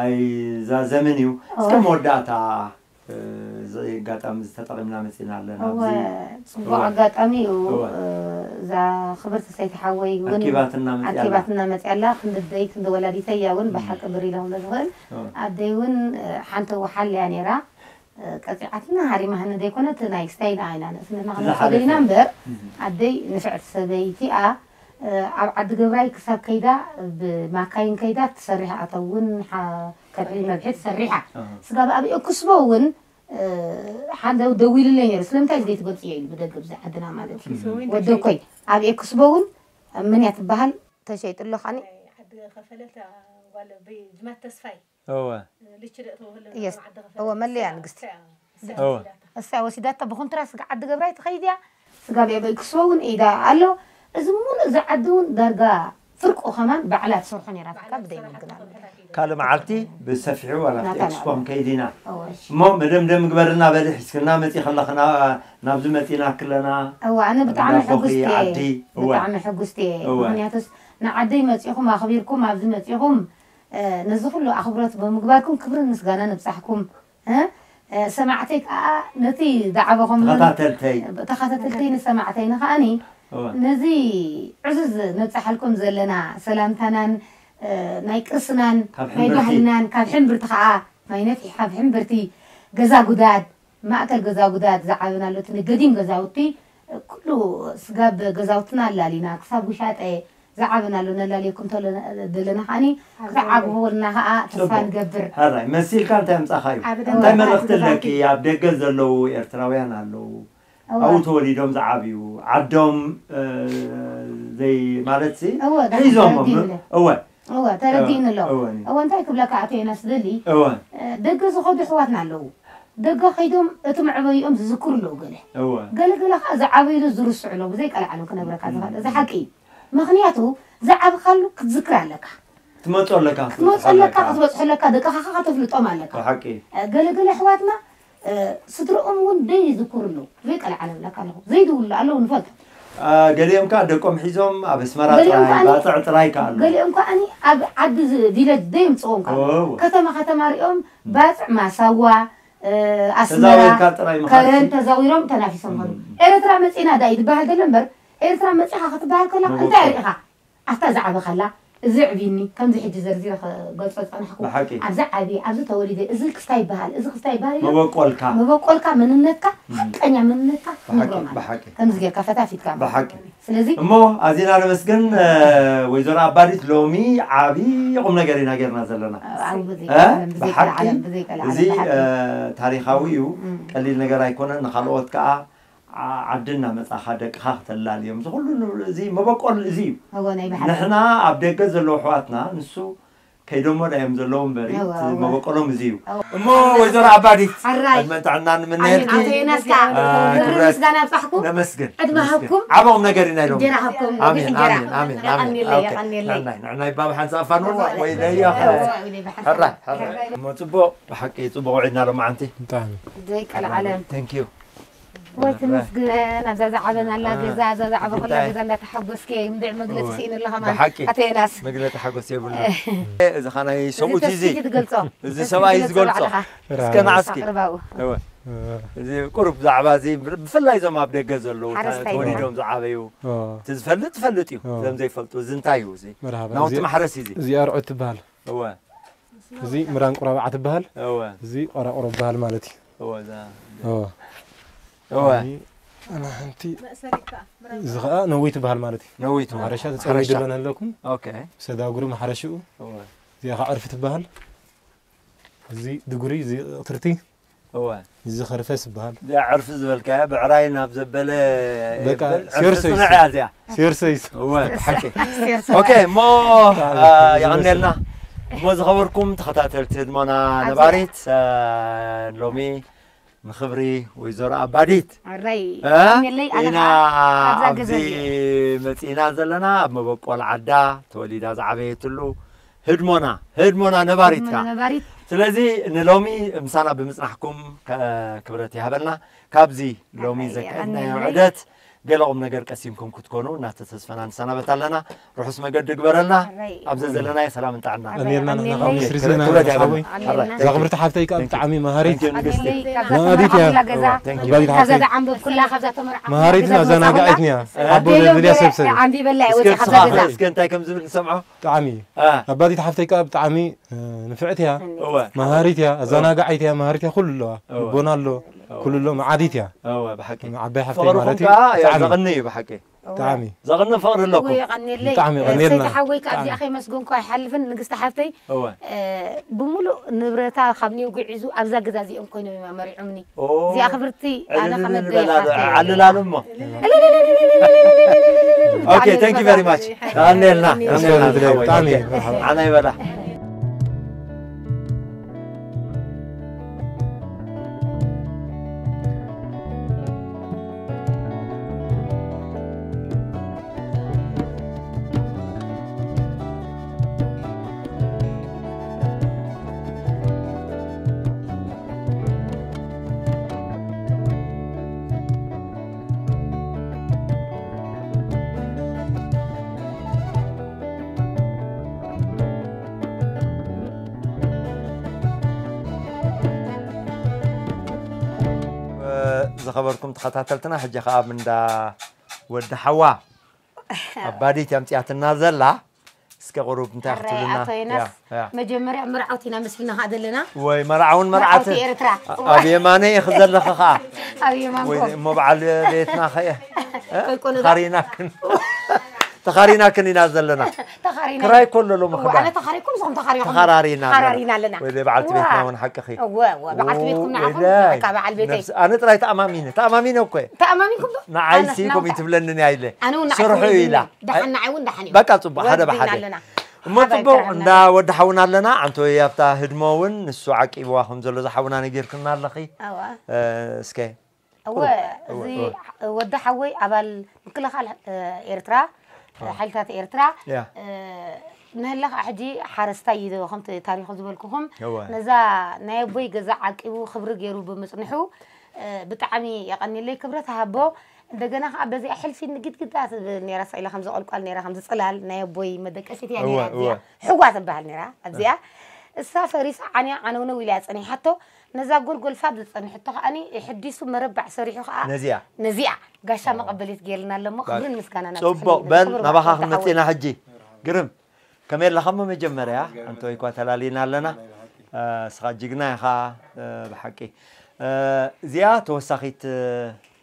ኣይዛዘምን እዩ እስከ መወዳእታ እዚ ኣጋጣሚ እዚ ተጠቒምና መፂና ኣለና እወ ኣብዚ ፅቡቅ ኣጋጣሚ እዩ እወ እዛ ክብርቲ ሰይቲ ሓወይ እውን ኣኪባትና መፅያ ኣላ ኣኪባትና መፅያ ኣላ ክንዲ ደይ ክንዲ ወላዲተይ እያ እውን ብሓቂ ብር ኢለ ክብሎ ዝኽእል እወ ኣደይ እውን ሓንቲ ወሓል እያ ነይራ ቀፂዓትና ሃሪማ ሃኒ ዘይኮነ እቲ ናይ ስታይል ኣይና ንእስነትና እዚ ክንወስዶ ሓለፈ ኢና እምበር እም። ኣደይ ንፍዕቲ ሰበይቲኣ ኣብ ዓዲ ገብራይ ክሳብ ከይዳ ብማካይን ከይዳ ትሰርሕ ኣቶ እውን ከብሒ መብሒ ትሰርሕ እያ ስጋብ ኣብ ኤክስቦ እውን ሓደ ደዊሉለይ ነይሩ ስለምንታይ እዚ ዘይትገልፅዮ ኢሉ ብደገ ብዚ ዓድና ማለት እዩ ወደኮይ ኣብ ኤክስቦ እውን ምን እያ ትበሃል ተሸይጥሎ ካኒ ዓዲ ከፈለልታ ጓል ጅማት ተስፋይ እወ እወ መለያ ንግስቲ እሳ ወሲዳቶ ብኩንትራ ስጋ ዓዲ ገብራይ ትኸይድ እያ ስጋ ቤበይ ክስወ እውን ኢዳ ኣሎ እዚ ሙሉእ እዚ ዓዲ እውን ዳርጋ ፍርቁ ከማን ባዕላ ትሰርሖ ነይራትካ ብደይ ምግና ካልእ መዓልቲ ብሰፊሑ ዋላ ኣብቲ ኤክስፖ ክንከይድ ኢና እሞ መደምደም ግበርልና በሊ ሒዝክና መፂ ከለኽና ናብዚ መፂና ክለና እዋ ኣነ ብጣዕሚ ሕጉስቲ ዓዲ ብጣዕሚ ሕጉስቲ ምክንያቱስ ንዓደይ መፂኹም ኣኽቢርኩም ኣብዚ መፂኹም ነዚ ኩሉ ኣኽብሮት ብምግባርኩም ክብርን ምስጋናን ይብጻሕኩም። ሰማዕተይ ከኣ ነቲ ዝዓበኹምንን ተኸታተልተይ ተኸታተልተይን ሰማዕተይን ከኣኒ ነዚ ዕዙዝ ነብጻሓልኩም ዘለና ሰላምታናን ናይ ቅርስናን ናይ ባህልናን ካብ ሕምብርቲ ከኣ ማይ ነፍሒ ካብ ሕምብርቲ ገዛ ጉዳድ ማእከል ገዛ ጉዳድ ዝዓበናሉ እቲ ንገዲም ገዛውቲ ኩሉ ስጋብ ገዛውትና ኣላሊና ክሳብ ውሻጠ ዝዓበናሉ ነላልየኩም ተሎ ዘለና ከዓኒ ክትዓብኹልና ከዓ ተስፋ ንገብር። ሕራይ መሲልካ እንታይ ኣምፃኻዩ እንታይ መልእኽቲ ኣለኪ ኣብ ደገ ዘለዉ ኤርትራውያን ኣለዉ ኣብኡ ተወሊዶም ዝዓብዩ ዓዶም ዘይ ማለት ሲ ሒዞሞም እወ እወ ተረዲእኒ ኣሎ እወ እንታይ ክብለካ ኣቶ ዮናስ ዝደሊ እወ ደገ ዝኸዱ ኣሕዋትና ኣለዉ ደገ ከይዶም እቲ መዕበይኦም ዝዝክሩ ኣለዉ ገለ እወ ገለ ገለ ከዓ ዝዓበይሉ ዝርስዑ ኣለዉ ብዘይ ቀልዓለም ክነግረካ ዝኽእል እዚ ሓቂ እዩ ምኽንያቱ ዝዓብኻሉ ክትዝክር ኣለካ ክትመፁ ኣለካ ክትመፁ ኣለካ ክትበፅሑ ኣለካ ደቅኻ ከዓ ከተፍልጦም ኣለካ ሓቂ ገለ ገለ ኣሕዋትና ስድርኦም እውን ደይ ይዝክሩ ኣለዉ ብዘይ ቀልዓለም ኣለካ ኣለኹ ዘይድውሉ ኣለዉ ንፈልጦ ገሊኦም ከዓ ደቆም ሒዞም ኣብ ኣስመራ ጥራይ ባፅዕ ጥራይ ከዓ ኣሎ። ገሊኦም ከዓ ኣብ ዓዲ ቪለጅ ደየምፅዎም ከዓ ከተማ ከተማ ሪኦም ባፅዕ ማሳዋ፣ ኣስመራ፣ ከረን ተዛዊሮም ተናፊሶም ከሉ። ኤርትራ መፂና ዳይ ዝበሃል ዘሎ እምበር፣ ኤርትራ መፂኻ ክትበሃል ከላ እንታይ ርኢኻ? ኣታ ዝዓበኻላ፣ እዚ ዕብይኒ፣ ከምዚ ሕጂ ዘርዚረ ክገልጾ ዝጸናሕኩ፣ ብሓቂ። ኣብዚ ዓብየ፣ ኣብዚ ተወሊደ፣ እዚ ክስታይ ይበሃል፣ እዚ ክስታይ ይበሃል ኢሎም መበቆልካ። መበቆልካ፣ መንነትካ፣ ሓቀኛ መንነትካ ብሓቂ፣ ትነግሮም ኣለኻ። ብሓቂ። ከምዚ ጌርካ ፈታፊትካ ማለት ብሓቂ። እዩ። ስለዚ እሞ ኣዚና ነመስግን፣ እ፣ ወይዘሮ ኣባዲት፣ ሎሚ ዓብዪ ቁም ነገር ኢና ጌርና ዘለና። ኣብ ብዘይ እ? ቀለም፣ ብዘይ ብሓቂ፣ ቀልዓለም፣ ብዘይ ቀልዓለም፣ እዚ፣ ብሓቂ። እ፣ ታሪኻዊ እዩ። እም። ቀሊል ነገር ኣይኮነን። ንኻልኦት ከኣ ዓ-፣ ዓዲ እናመጻኻ ደቅኻ ክተላልዮም፣ እዚ ኩሉ ንብሎ፣ እዚ መበቆል እዚ እዩ። እወ፣ ናይ ብሓቂ። ንሕና ኣብ ደገ ዘለዉ ኣሕዋትና፣ ንሱ ከይዶሞ ዳ እዮም ዘለዉ እምበሪ፣ እወ፣ እቲ እወ። መበቆሎም እዚ እዩ። እወ። እሞ ወይዘሮ ኣባዲት፣ ሕራይ። ዕድመን ጥዕናን ኣሜን። ንምነየልኪ። ኣቶ ዮናስ ከኣ አ፣ ክብሪ ክብረት ምስጋና ይብጻሕኩም። ነመስግን፣ ዕድመ ነመስግን። ሃብኩም። ዓበኹም ነገር ኢና ኢሎም። እንጀራ ሃብኩም፣ ኣሜን፣ እንጀራ። ኣሜን፣ ኣሜን፣ ኣሜን። የቐንየለይ፣ ኦኬ። የቐንየለይ። ንዕናይ፣ ንዕናይ ባብ ሓንሳብ ፋኑን ኣወ። ወይ ለያ። ኣወ፣ ወይ ለይ ብሓንሳብ። ሕራይ፣ ሕራይ። እሞ ጽቡቕ፣ ብሓቂ ጽቡቕ ውዒልና ሎማዓንቲ። ብጣዕሚ። ዘይቀልዓለም። Thank you። ወይ ተመስገን፣ ኣብዛ ዝዓበናላ አ፣ ገዛ፣ ኣብዛ ዝዓበኹላ እንታይ? ገዛ እንዳተሓጎስከ፣ እንድዒ መግለጺ እወ። ስኢነ ኣለኻ ማለት። ብሓቂ። ኣቶ ዮናስ። መግለጺ ሓጎስ የብሉን። እዚ ኸኣ ናይ እዚ ሰብኡት እዩ እዚ። ተስፊት ትገልጾ። እዚ ተስፊት ሰብኣይ እዩ ትገልጾ ዝገልጾ። ባዕልኻ። እስከ ንዓ እስኪ። ኣቕርባኡ። እወ። እወ። እዚ ቁሩብ ዛዕባ እዚ ብፍላይ እዞም ኣብ ደገ ዘለዉ፣ ሓረስታይ ተወሊዶም ዝዓበዩ። እወ። እቲ ዝፈልጥ ዝፈልጥ እዩ። እወ። እዞም ዘይፈልጡ፣ እዚ እንታይ እዩ እዚ? መርሃባ። ናውቲ እዚ፣ ማሕረስ እዩ እዚ። እዚ ኣርዑት ትበሃል። እወ። እዚ ምራን ቁራብዓ ትበሃል። እወ። እዚ ቆራቁሮ በሃል ማለት እዩ። እወ፣ እዛ እወ። እወ። እዚ ኣና ሓንቲ፣ እዚ ኸኣ ነዊት ትበሃል ማለት እዩ። ነዊት። ማሕረሻ ተጸዊዱ ማሕረሻ። ኣለኩም። ኦኬ። ሰዳጉሪ ማሕረሽኡ። እወ። እዚኣ ኸዓ ዕርፊ ትበሃል። እዚ ድጉሪ፣ እዚ ቅትርቲ። እወ። እዚ ኸርፈስ ይበሃል። እዚኣ ዕርፊ ዝበልካያ ብዕራይ ናብ ዘበለ በቃ፣ የበል ዕርፊ ሴርሰይስ። ጽኑዕ እያ እዚኣ። ሴርሰይስ። እወ፣ ብሓቂ። ኦኬ፣ እሞ፣ ብጣዕሚ አ፣ ሴርሰይስ። የቐንየልና። እሞ ዝኸበርኩም ተኸታተልቲ ህድሞና ኣዝያ። ነባሪት፣ አ፣ ሎሚ ንኽብሪ ወይዘሮ ኣባዲት፣ ኣራይ፣ እ? ቀንየለይ፣ ኣነ ኢና ኸዓ ኣብዛ ኣብዚ ገዛ እዚኣ። መጺእና ዘለና፣ ኣብ መበቆል ዓዳ ተወሊዳ ዝዓበየትሉ ህድሞና፣ ህድሞና ነባሪት ህድሞና ከኣ። ነባሪት። ስለዚ ንሎሚ ምሳና ብምጽናሕኩም ከ-፣ ክብረት ይሃበልና። ካብዚ ሎሚ ኣራይ፣ ዘካየድናዮ የቐንየለይ። ዑደት ገለ ቁም ነገር ቀሲምኩም ክትኮኑ እናተተስፈና ንሰናበት ኣለና። ርሑስ መገዲ ግበረልና። ኣራይ። ኣብ ዘዘለናዮ ሰላምን ጥዕናን። ኣራይ፣ ቀንየልና፣ ንሕና ኣሜን። ካብ ሚኒስትሪ ዜና ክብረት ይሃበልና። ሓወይ። ኣሜን። ኣራይ፣ እዛ ክብርቲ ሓፍተይ ከኣ thank you። ብጣዕሚ መሃሪት። Thank you፣ ንግስቲ። ኣሜን። መኣዲት እያ። ካብዛ ተመርዓኹላ ገዛ፣ thank you። ኣባዲት ካብዛ ሓፍተይ። ዝዓንበብኩላ፣ ካብዛ ተመርዓኹላ መሃሪትን ገዛ ኣዛናጋዒት እያ። ኣቦ ገለ ዘድልያ ሰብ ሰብ። ዓንቢበላ እየ እስከ ወፂኣ ካብዛ ንስኻ ገዛ። እስከ እንታይ ከም ዝብል ንሰምዖ? ብጣዕሚ። አ። ኣባዲት ሓፍተይ ከኣ ብጣዕሚ፣ እ፣ ንፍዕቲ እያ። እወ። መሃሪት እያ፣ ኣዘናጋዒት እያ፣ መሃሪት እያ፣ ኩሉ ኣለዋ። እወ። ልቦና ኣሎ፣ እወ። ኩሉ ኣሎ፣ መዓዲት እያ። እወ፣ ብሓቂ። ዓባይ ሓፍተይ ፍቕርኹም ማለት እዩ። ከኣ ብጣዕሚ። ዘቕኒ እዩ፣ ብሓቂ። እወ። ብጣዕሚ። ዘቕኒ ፍቕሪ ኣለኩም። እወ፣ የቐንየለይ። ብጣዕሚ የቐንየልና። ሰይቲ ሓወይ ከኣ ኣብዚኣ ብጣዕሚ። ከይመስገንኩ ኣይሓልፍን። ንግስቲ ሓፍተይ፣ እወ። እ፣ ብምሉእ ንብረታ ካብ ኒው ጉዒዙ ኣብዛ ገዛ እዚኦም ኮይኖም እዮም ኣመሪዖምኒ። ኦ። እዚኣ ክብርቲ ኣነ ዕልልልል ከመደይ በላ ዶ፣ ሓፍተይ። ዓልላሉ እሞ። ኦኬ፣ thank you very much። ኣሜን። ኣሜን። ኣሜን። ኣሜን። ብጣዕሚ። ኦኬ። ዓና ይበላ። ዝኸበርኩም ተኸታተልትና፣ ሕጂ ኸኣ ኣብ እንዳ ወዲ ሓዋ ኣባዲት እያ ኣምጺኣትና ዘላ። እስከ ቁሩብ እንታይ ኣረ፣ ክትብልና? ኣቶ ዮናስ፣ ያ፣ ያ። መጀመርያ መርዓውቲ ኢና መስልና ኸኣ ዘለና። ወይ መርዓውን መርዓውቲ መርዓትን። ኤርትራ። ኣብ የማነይ ኢኺ ዘለኺ ኸኣ። ኣብ የማንኩም። ወይ እሞ በዓል ቤትና ኸ እየ? እ? ቆይ፣ ቆይ፣ ተኻሪናክን። ተኻሪናክን ኢና ዘለና። ተኻሪና። ክራይ እኮ ኣሎ ሎሚ እዋ፣ ክዳን። ኣነ ተኻሪኩም፣ ንስኹም ተኻሪኹም። ተኻራሪና ኣለና። ተኻራሪና ኣለና። ወይ በዓልቲ ዋ። ቤትና እውን ሓቅኺ። እወ፣ እወ፣ በዓልቲ ቤትኩም ንዓኹም፣ ወይ ለያ። በቃ በዓል ቤተይ። ነብስ-፣ ኣነ ጥራይ ተኣማሚነ። ተኣማሚነ እኮ እየ። ተኣማሚንኩም ዶ? ንዓይሲ ኣነ፣ ከምኡ ናታ። ትብለኒ እያ ኢለ። ኣነ እውን ንዓይ ስርሑ ትብለኒ ኢላ። እያ። ደሓን ኣይ-፣ ንዓይ እውን ደሓን እዩ። በቃ ጽቡቕ፣ ሓደ ሓበሬታ ብሓደ። ኣለና። እሞ ሓበሬታ ጽቡቕ፣ ኣለና። እንዳ ወዲ ሓውና ኣለና፣ ኣንቶ ኣብታ ህድሞ እውን ንሱ ዓቂብዋ ከም ዘሎ ዝሓውና ነጊርክና ኣለኺ። ኣዋ። እ፣ እስከ እወ፣ ቁሩብ፣ እወ፣ እዚ እወ። ወዲ ሓወይ ኣባል ምክልኻል፣ እ፣ ኤርትራ፣ እ። ሓይልታት ኤርትራ፣ ያ። እ፣ ንህላ ኸዓ ሕጂ ሓረስታይ እዩ፣ ከምቲ ታሪኹ ዝበልኩኹም። እወ። ነዛ ናይ ኣቦይ ገዛ ዓቂቡ ክብሪ ገይሩ ብምጽንሑ፣ እ፣ ብጣዕሚ የቐንየለይ፣ ክብረት ሃቦ። እንደገና ከዓ በዚኣ ሕልፊ ንግድግዳ ትብል ነይራ፣ ስኢላ ከም ዝቐልቋል ነይራ፣ ከም ዝፅላል ናይ ኣቦይ መደቀሲት እያ እወ፣ ነይራ። ኣብዚኣ እወ። ሕዋ ትበሃል ነይራ። ኣብዚኣ እሳ ፈሪሳ ዓንያ ዓነውነው ኢላ እያ ፀኒሓቶ። ነዛ ጎልጎልፋ ዝፀንሕቶ ከዓኒ ሕዲሱ መረባዕ ሰሪሑ ከዓ ነዚኣ ነዚኣ ጋሻ መቐበሊት ገይርና ኣለሞ። ክብርን ምስጋና ናብ ፅቡቅ ትሕልይና። በል ክብሪ ናባኻ ወዲ ሓወይ። ክንመፅና ሕጂ። ግርም ከመይ ኣለኻሞ? መጀመርያ ኣንተ ወይ እኳ ተላሊና ኣለና። እ፣ እስኻ ጅግና ኢኻ። እ፣ ብሓቂ እ፣ እዚኣ ተወሳኺት እ፣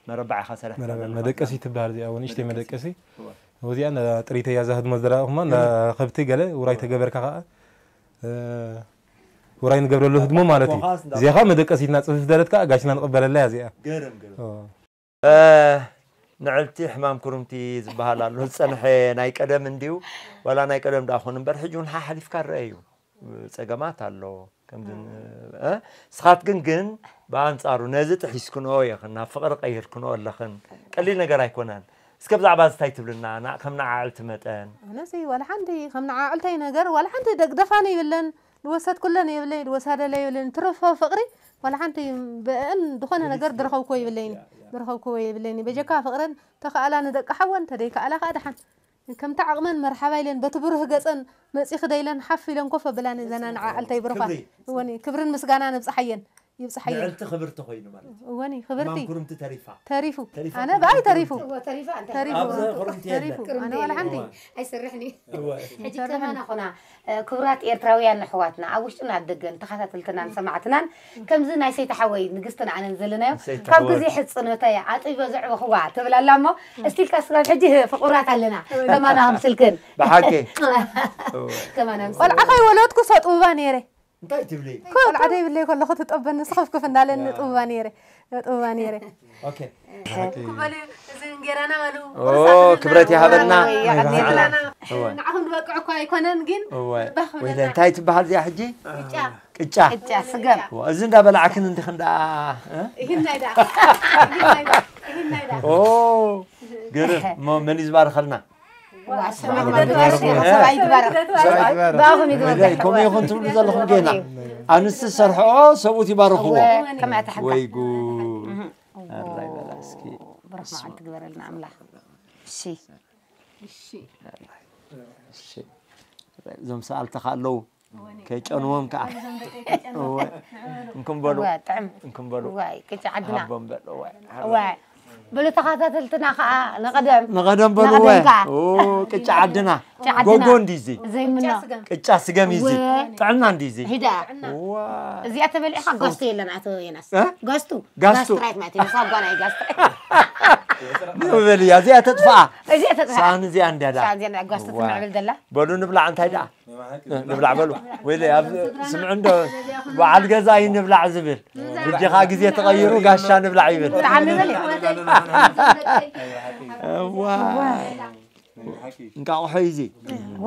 መረባዕ ኢኻ ሰሪሕካ መረ- ዘለኻ። መደቀሲ ትበሃል እዚኣ እውን ንእሽተይ መደቀሲ እወ። እዚኣ እንዳ ጥሪተያ እዛ ህድሞ ዝደረቕኹማ እንዳ ከብቲ ገለ ውራይ ተገበርካ ከዓ እ፣ ውራይ ንገብረሉ ህድሞ ማለት እዩ። ኳኻስ እንዳ- እዚኣ ከዓ መደቀሲትና ፅፍፍ ደረት ከዓ ጋሽና ንቕበለላ እያ እዚኣ። ገርም ገርም። ኦ። እ፣ ንዕልቲ ሕማም ኩርምቲ ዝበሃል ኣሎ ዝፀንሐ ናይ ቀደም እንድዩ። ዋላ ናይ ቀደም ደኣ ኾን እምበር ሕጂ እውን ሓሓሊፍካ ረአ እዩ። ፀገማት ኣሎ ከምዚ እ፣ ስኻትክን ግን ብኣንፃሩ ነዚ ጥሒስክንኦ ኢኽን ናብ ፍቕሪ ቀይርክንኦ ኣለኽን። ቀሊል ነገር ኣይኮነን። እስከ ብዛዕባ እዚ እንታይ ትብልና ና- ከም ንዓዕልቲ መጠን? ኣነሲ ዋላ ሓንቲ ከም ንዓዕልተይ ነገር ዋላ ሓንቲ ደግደፋን ይብለን፣ ዝወሰድኩለን የብለይ፣ ዝወሳደለ የብለን። ትረፎ ፍቕሪ ዋላ ሓንቲ ብአን ዝኾነ ነገር ድረኸብኮ ይብለይኒ፣ ድረኸብኮ ይብለይኒ። በጀካ ፍቕረን ተኸኣላ ንደቂ ሓወን ተደይከኣላ ከዓ ደሓን ከምቲ ዓቕመን መርሓባ ኢለን በቲ ብሩህ ገፀን መፂ ክደይለን ሓፍ ኢለን ኮፍ ኣበላን ዘና ንዓዕልተይ ብሩኻት። ክብሪ። እወኒ ክብርን ምስጋና ንብፅሓየን ይብፅሓየን። ንዕልቲ ክብርቲ ኮይኑ ማለት እዩ። እወኒ ክብርቲ ሕማም ኩርምቲ ተሪፋ። ተሪፉ ተሪፋ ኣነ ኩርምቲ ብኣይ ተሪፉ እወ፣ ተሪፋ እንታይ? ተሪፉ ኣብዚ ኩርምቲ ተሪፉ የለን። ኣነ ዋላ ሓንቲ ኣይስርሕኒ። ኣይሰርሕን። ሕጂ ከማና ኾና እ፣ ክቡራት ኤርትራውያን ኣሕዋትና ኣብ ውሽጥን ኣብ ደገን ተኸታተልትናን ሰማዕትናን ከምዚ ናይ ሰይቲ ሓወይ ንግስትን ኣነን ዘለናዮ ሰይቲ ካብ ሓወይ። ግዜ ሕጽኖተይ ኣጥቢበ ዘዕበኽዋ ትብል ኣላ እሞ እስቲልካ ስጋብ ሕጂ ፍቑራት ኣለና ከማና ከም ስልክን ብሓቂ ከማና ከም ቆልዓ ከይወለድኩ ሰጥብባ ነይረ። እንታይ ትብሊ? ቆልዓ ደይብለይ ከለኹ ትጠበኒ ስኽፍክፍ እንዳለኒ ጥብባ ነይረ። ጥብባ ነይረ። ኦኬ። ክበሉ እዚ እንጌራና በሉ። ኦ፣ ክብረት ይሃበልና። እንጌራና እወ። ንዓኹም ዝበቅዕ እኳ ኣይኮነን ግን እወ። ባህ ወይለ ብለና። እንታይ ትበሃል እዚኣ ሕጂ? ቅጫ ቅጫ። ቅጫ ስገም እወ፣ እዚ እንዳበላዕክን እንዲኽን ደኣ እ? ይህናይ ደኣ ይህናይ ደኣ ይህናይ ደኣ ኦ፣ ገርም እሞ መን እዩ ዝባርኸልና? ዋ፣ ሰብኣይ ይባርኽ፣ ሰብኣይ ይባርኽ። ሰብኣይ ይባርኽ። ብኣኹም እዩ ወይለ ዝበዝሕ። ከምኡ ኢኹም ትብሉ ዘለኹም ጌና። ኣንስቲ ዝሰርሕኦ ሰብኡት ይባርኽዎ። እወ፣ ከምኣ ትሓካ። ወይ ጉድ። ኣራይ በላ እስኪ። ብሩኽ መዓልቲ ግበረልና ኣምላኽ። እሺ። እሺ። እዞም ሰኣልትኻ ኣለዉ ከይጨንዎም ከዓ። እወ። እንኩም በሉ። እወ፣ ጥዕም። እንኩም በሉ። ዋይ፣ ቅጫ ዓድና። ሃቦም በሉ። እወ። እወ። በሉ ተኸታተልትና ከዓ ንቐደም። ንቐደም በሉ እወ። ንቐደምካ። ኦ፣ ቅጫ ዓድና። ቅጫ ዓድና። ጎጎ እንዲ እዚ። ዘይምኖ። ቅጫ ስገም እዩ እዚ። እወ። ጥዕና እንዲ እዚ። ሂዳ። እዋ። እዚኣ ተበሊዕካ ጋስቱ የለን ኣቶ ዮናስ። እ? ጋስቱ። ጋስቱ። ጋስትራይት ማለት እዩ። ሳጓ ናይ ጋስትራይት። ንበል እያ እዚኣ ተጥፋኣ። እዚኣ ተጥፋኣ። ሳን እዚኣ እንድያ ደኣ። ሳን እዚኣ ጋስቱ እዋ። ትምዕብል ዘላ። በሉ ንብላዕ እንታይ ደኣ? እ፣ ንብላዕ በሉ። ወይለ ኣብ ስምዑ እንዶ በዓል ገዛ እዩ ንብላዕ ዝብል። ሕጂ ኸዓ ግዜ ተቐይሩ ጋሻ ንብላዕ ይብል። ብጣዕሚ በል። እዋ። እንቃቑሖ እዩ እዚ።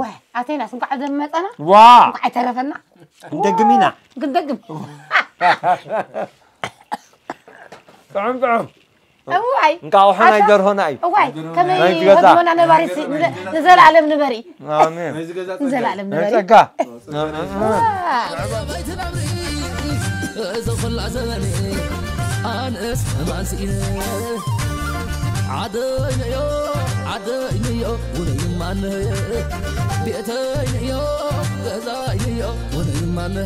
ዋይ፣ ኣቶ ዮናስ እንኳዕ ደመፀና። ዋ። እንኳዕ ኣይተረፈና። ክንደግም ኢና። ክንደግም። ጥዑም ጥዑም። እዋይ። እንቃቑሖ ናይ ደርሆና እዩ። እዋይ፣ ከመይ ናይቲ ገዛ። ህድሞና ነባሪ ሲ-፣ ንዘ-፣ ንዘለኣለም ንበሪ። ኣሜን። ንዘለኣለም ናይ ንበሪ። ጸጋ። በይቲ ናብሪ እዚ ኹላ ዘበኒ ኣነስ ሕማን ስኢነ ዓደይ ንዮ ዓደይ ንዮ ውነይ ማነ ቤተይ ንዮ ገዛይ ንዮ ውነይ ማነ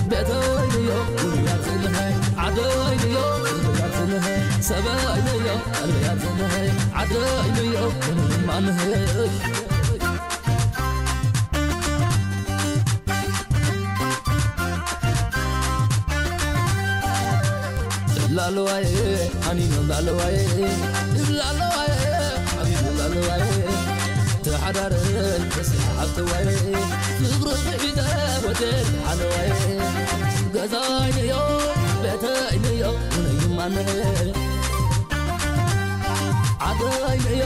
ቤተይንዮ ውሩያትንሀ ዓደይንዮ ውሩያትንሀ ሰበይንዮ ኣልበያትንሀ ዓደይንዮ ምንማንሀ ላለዋይ ኣኒኖ ላለዋይ ላለዋይ ሓቢቢ ላለዋይ ተሓዳርን ተስሓብተዋይ ፍቕሪ ብዒደ ወደድ ሓለዋይ ገዛይንዮ ቤተይንዮ ውነይማነ ዓደይንዮ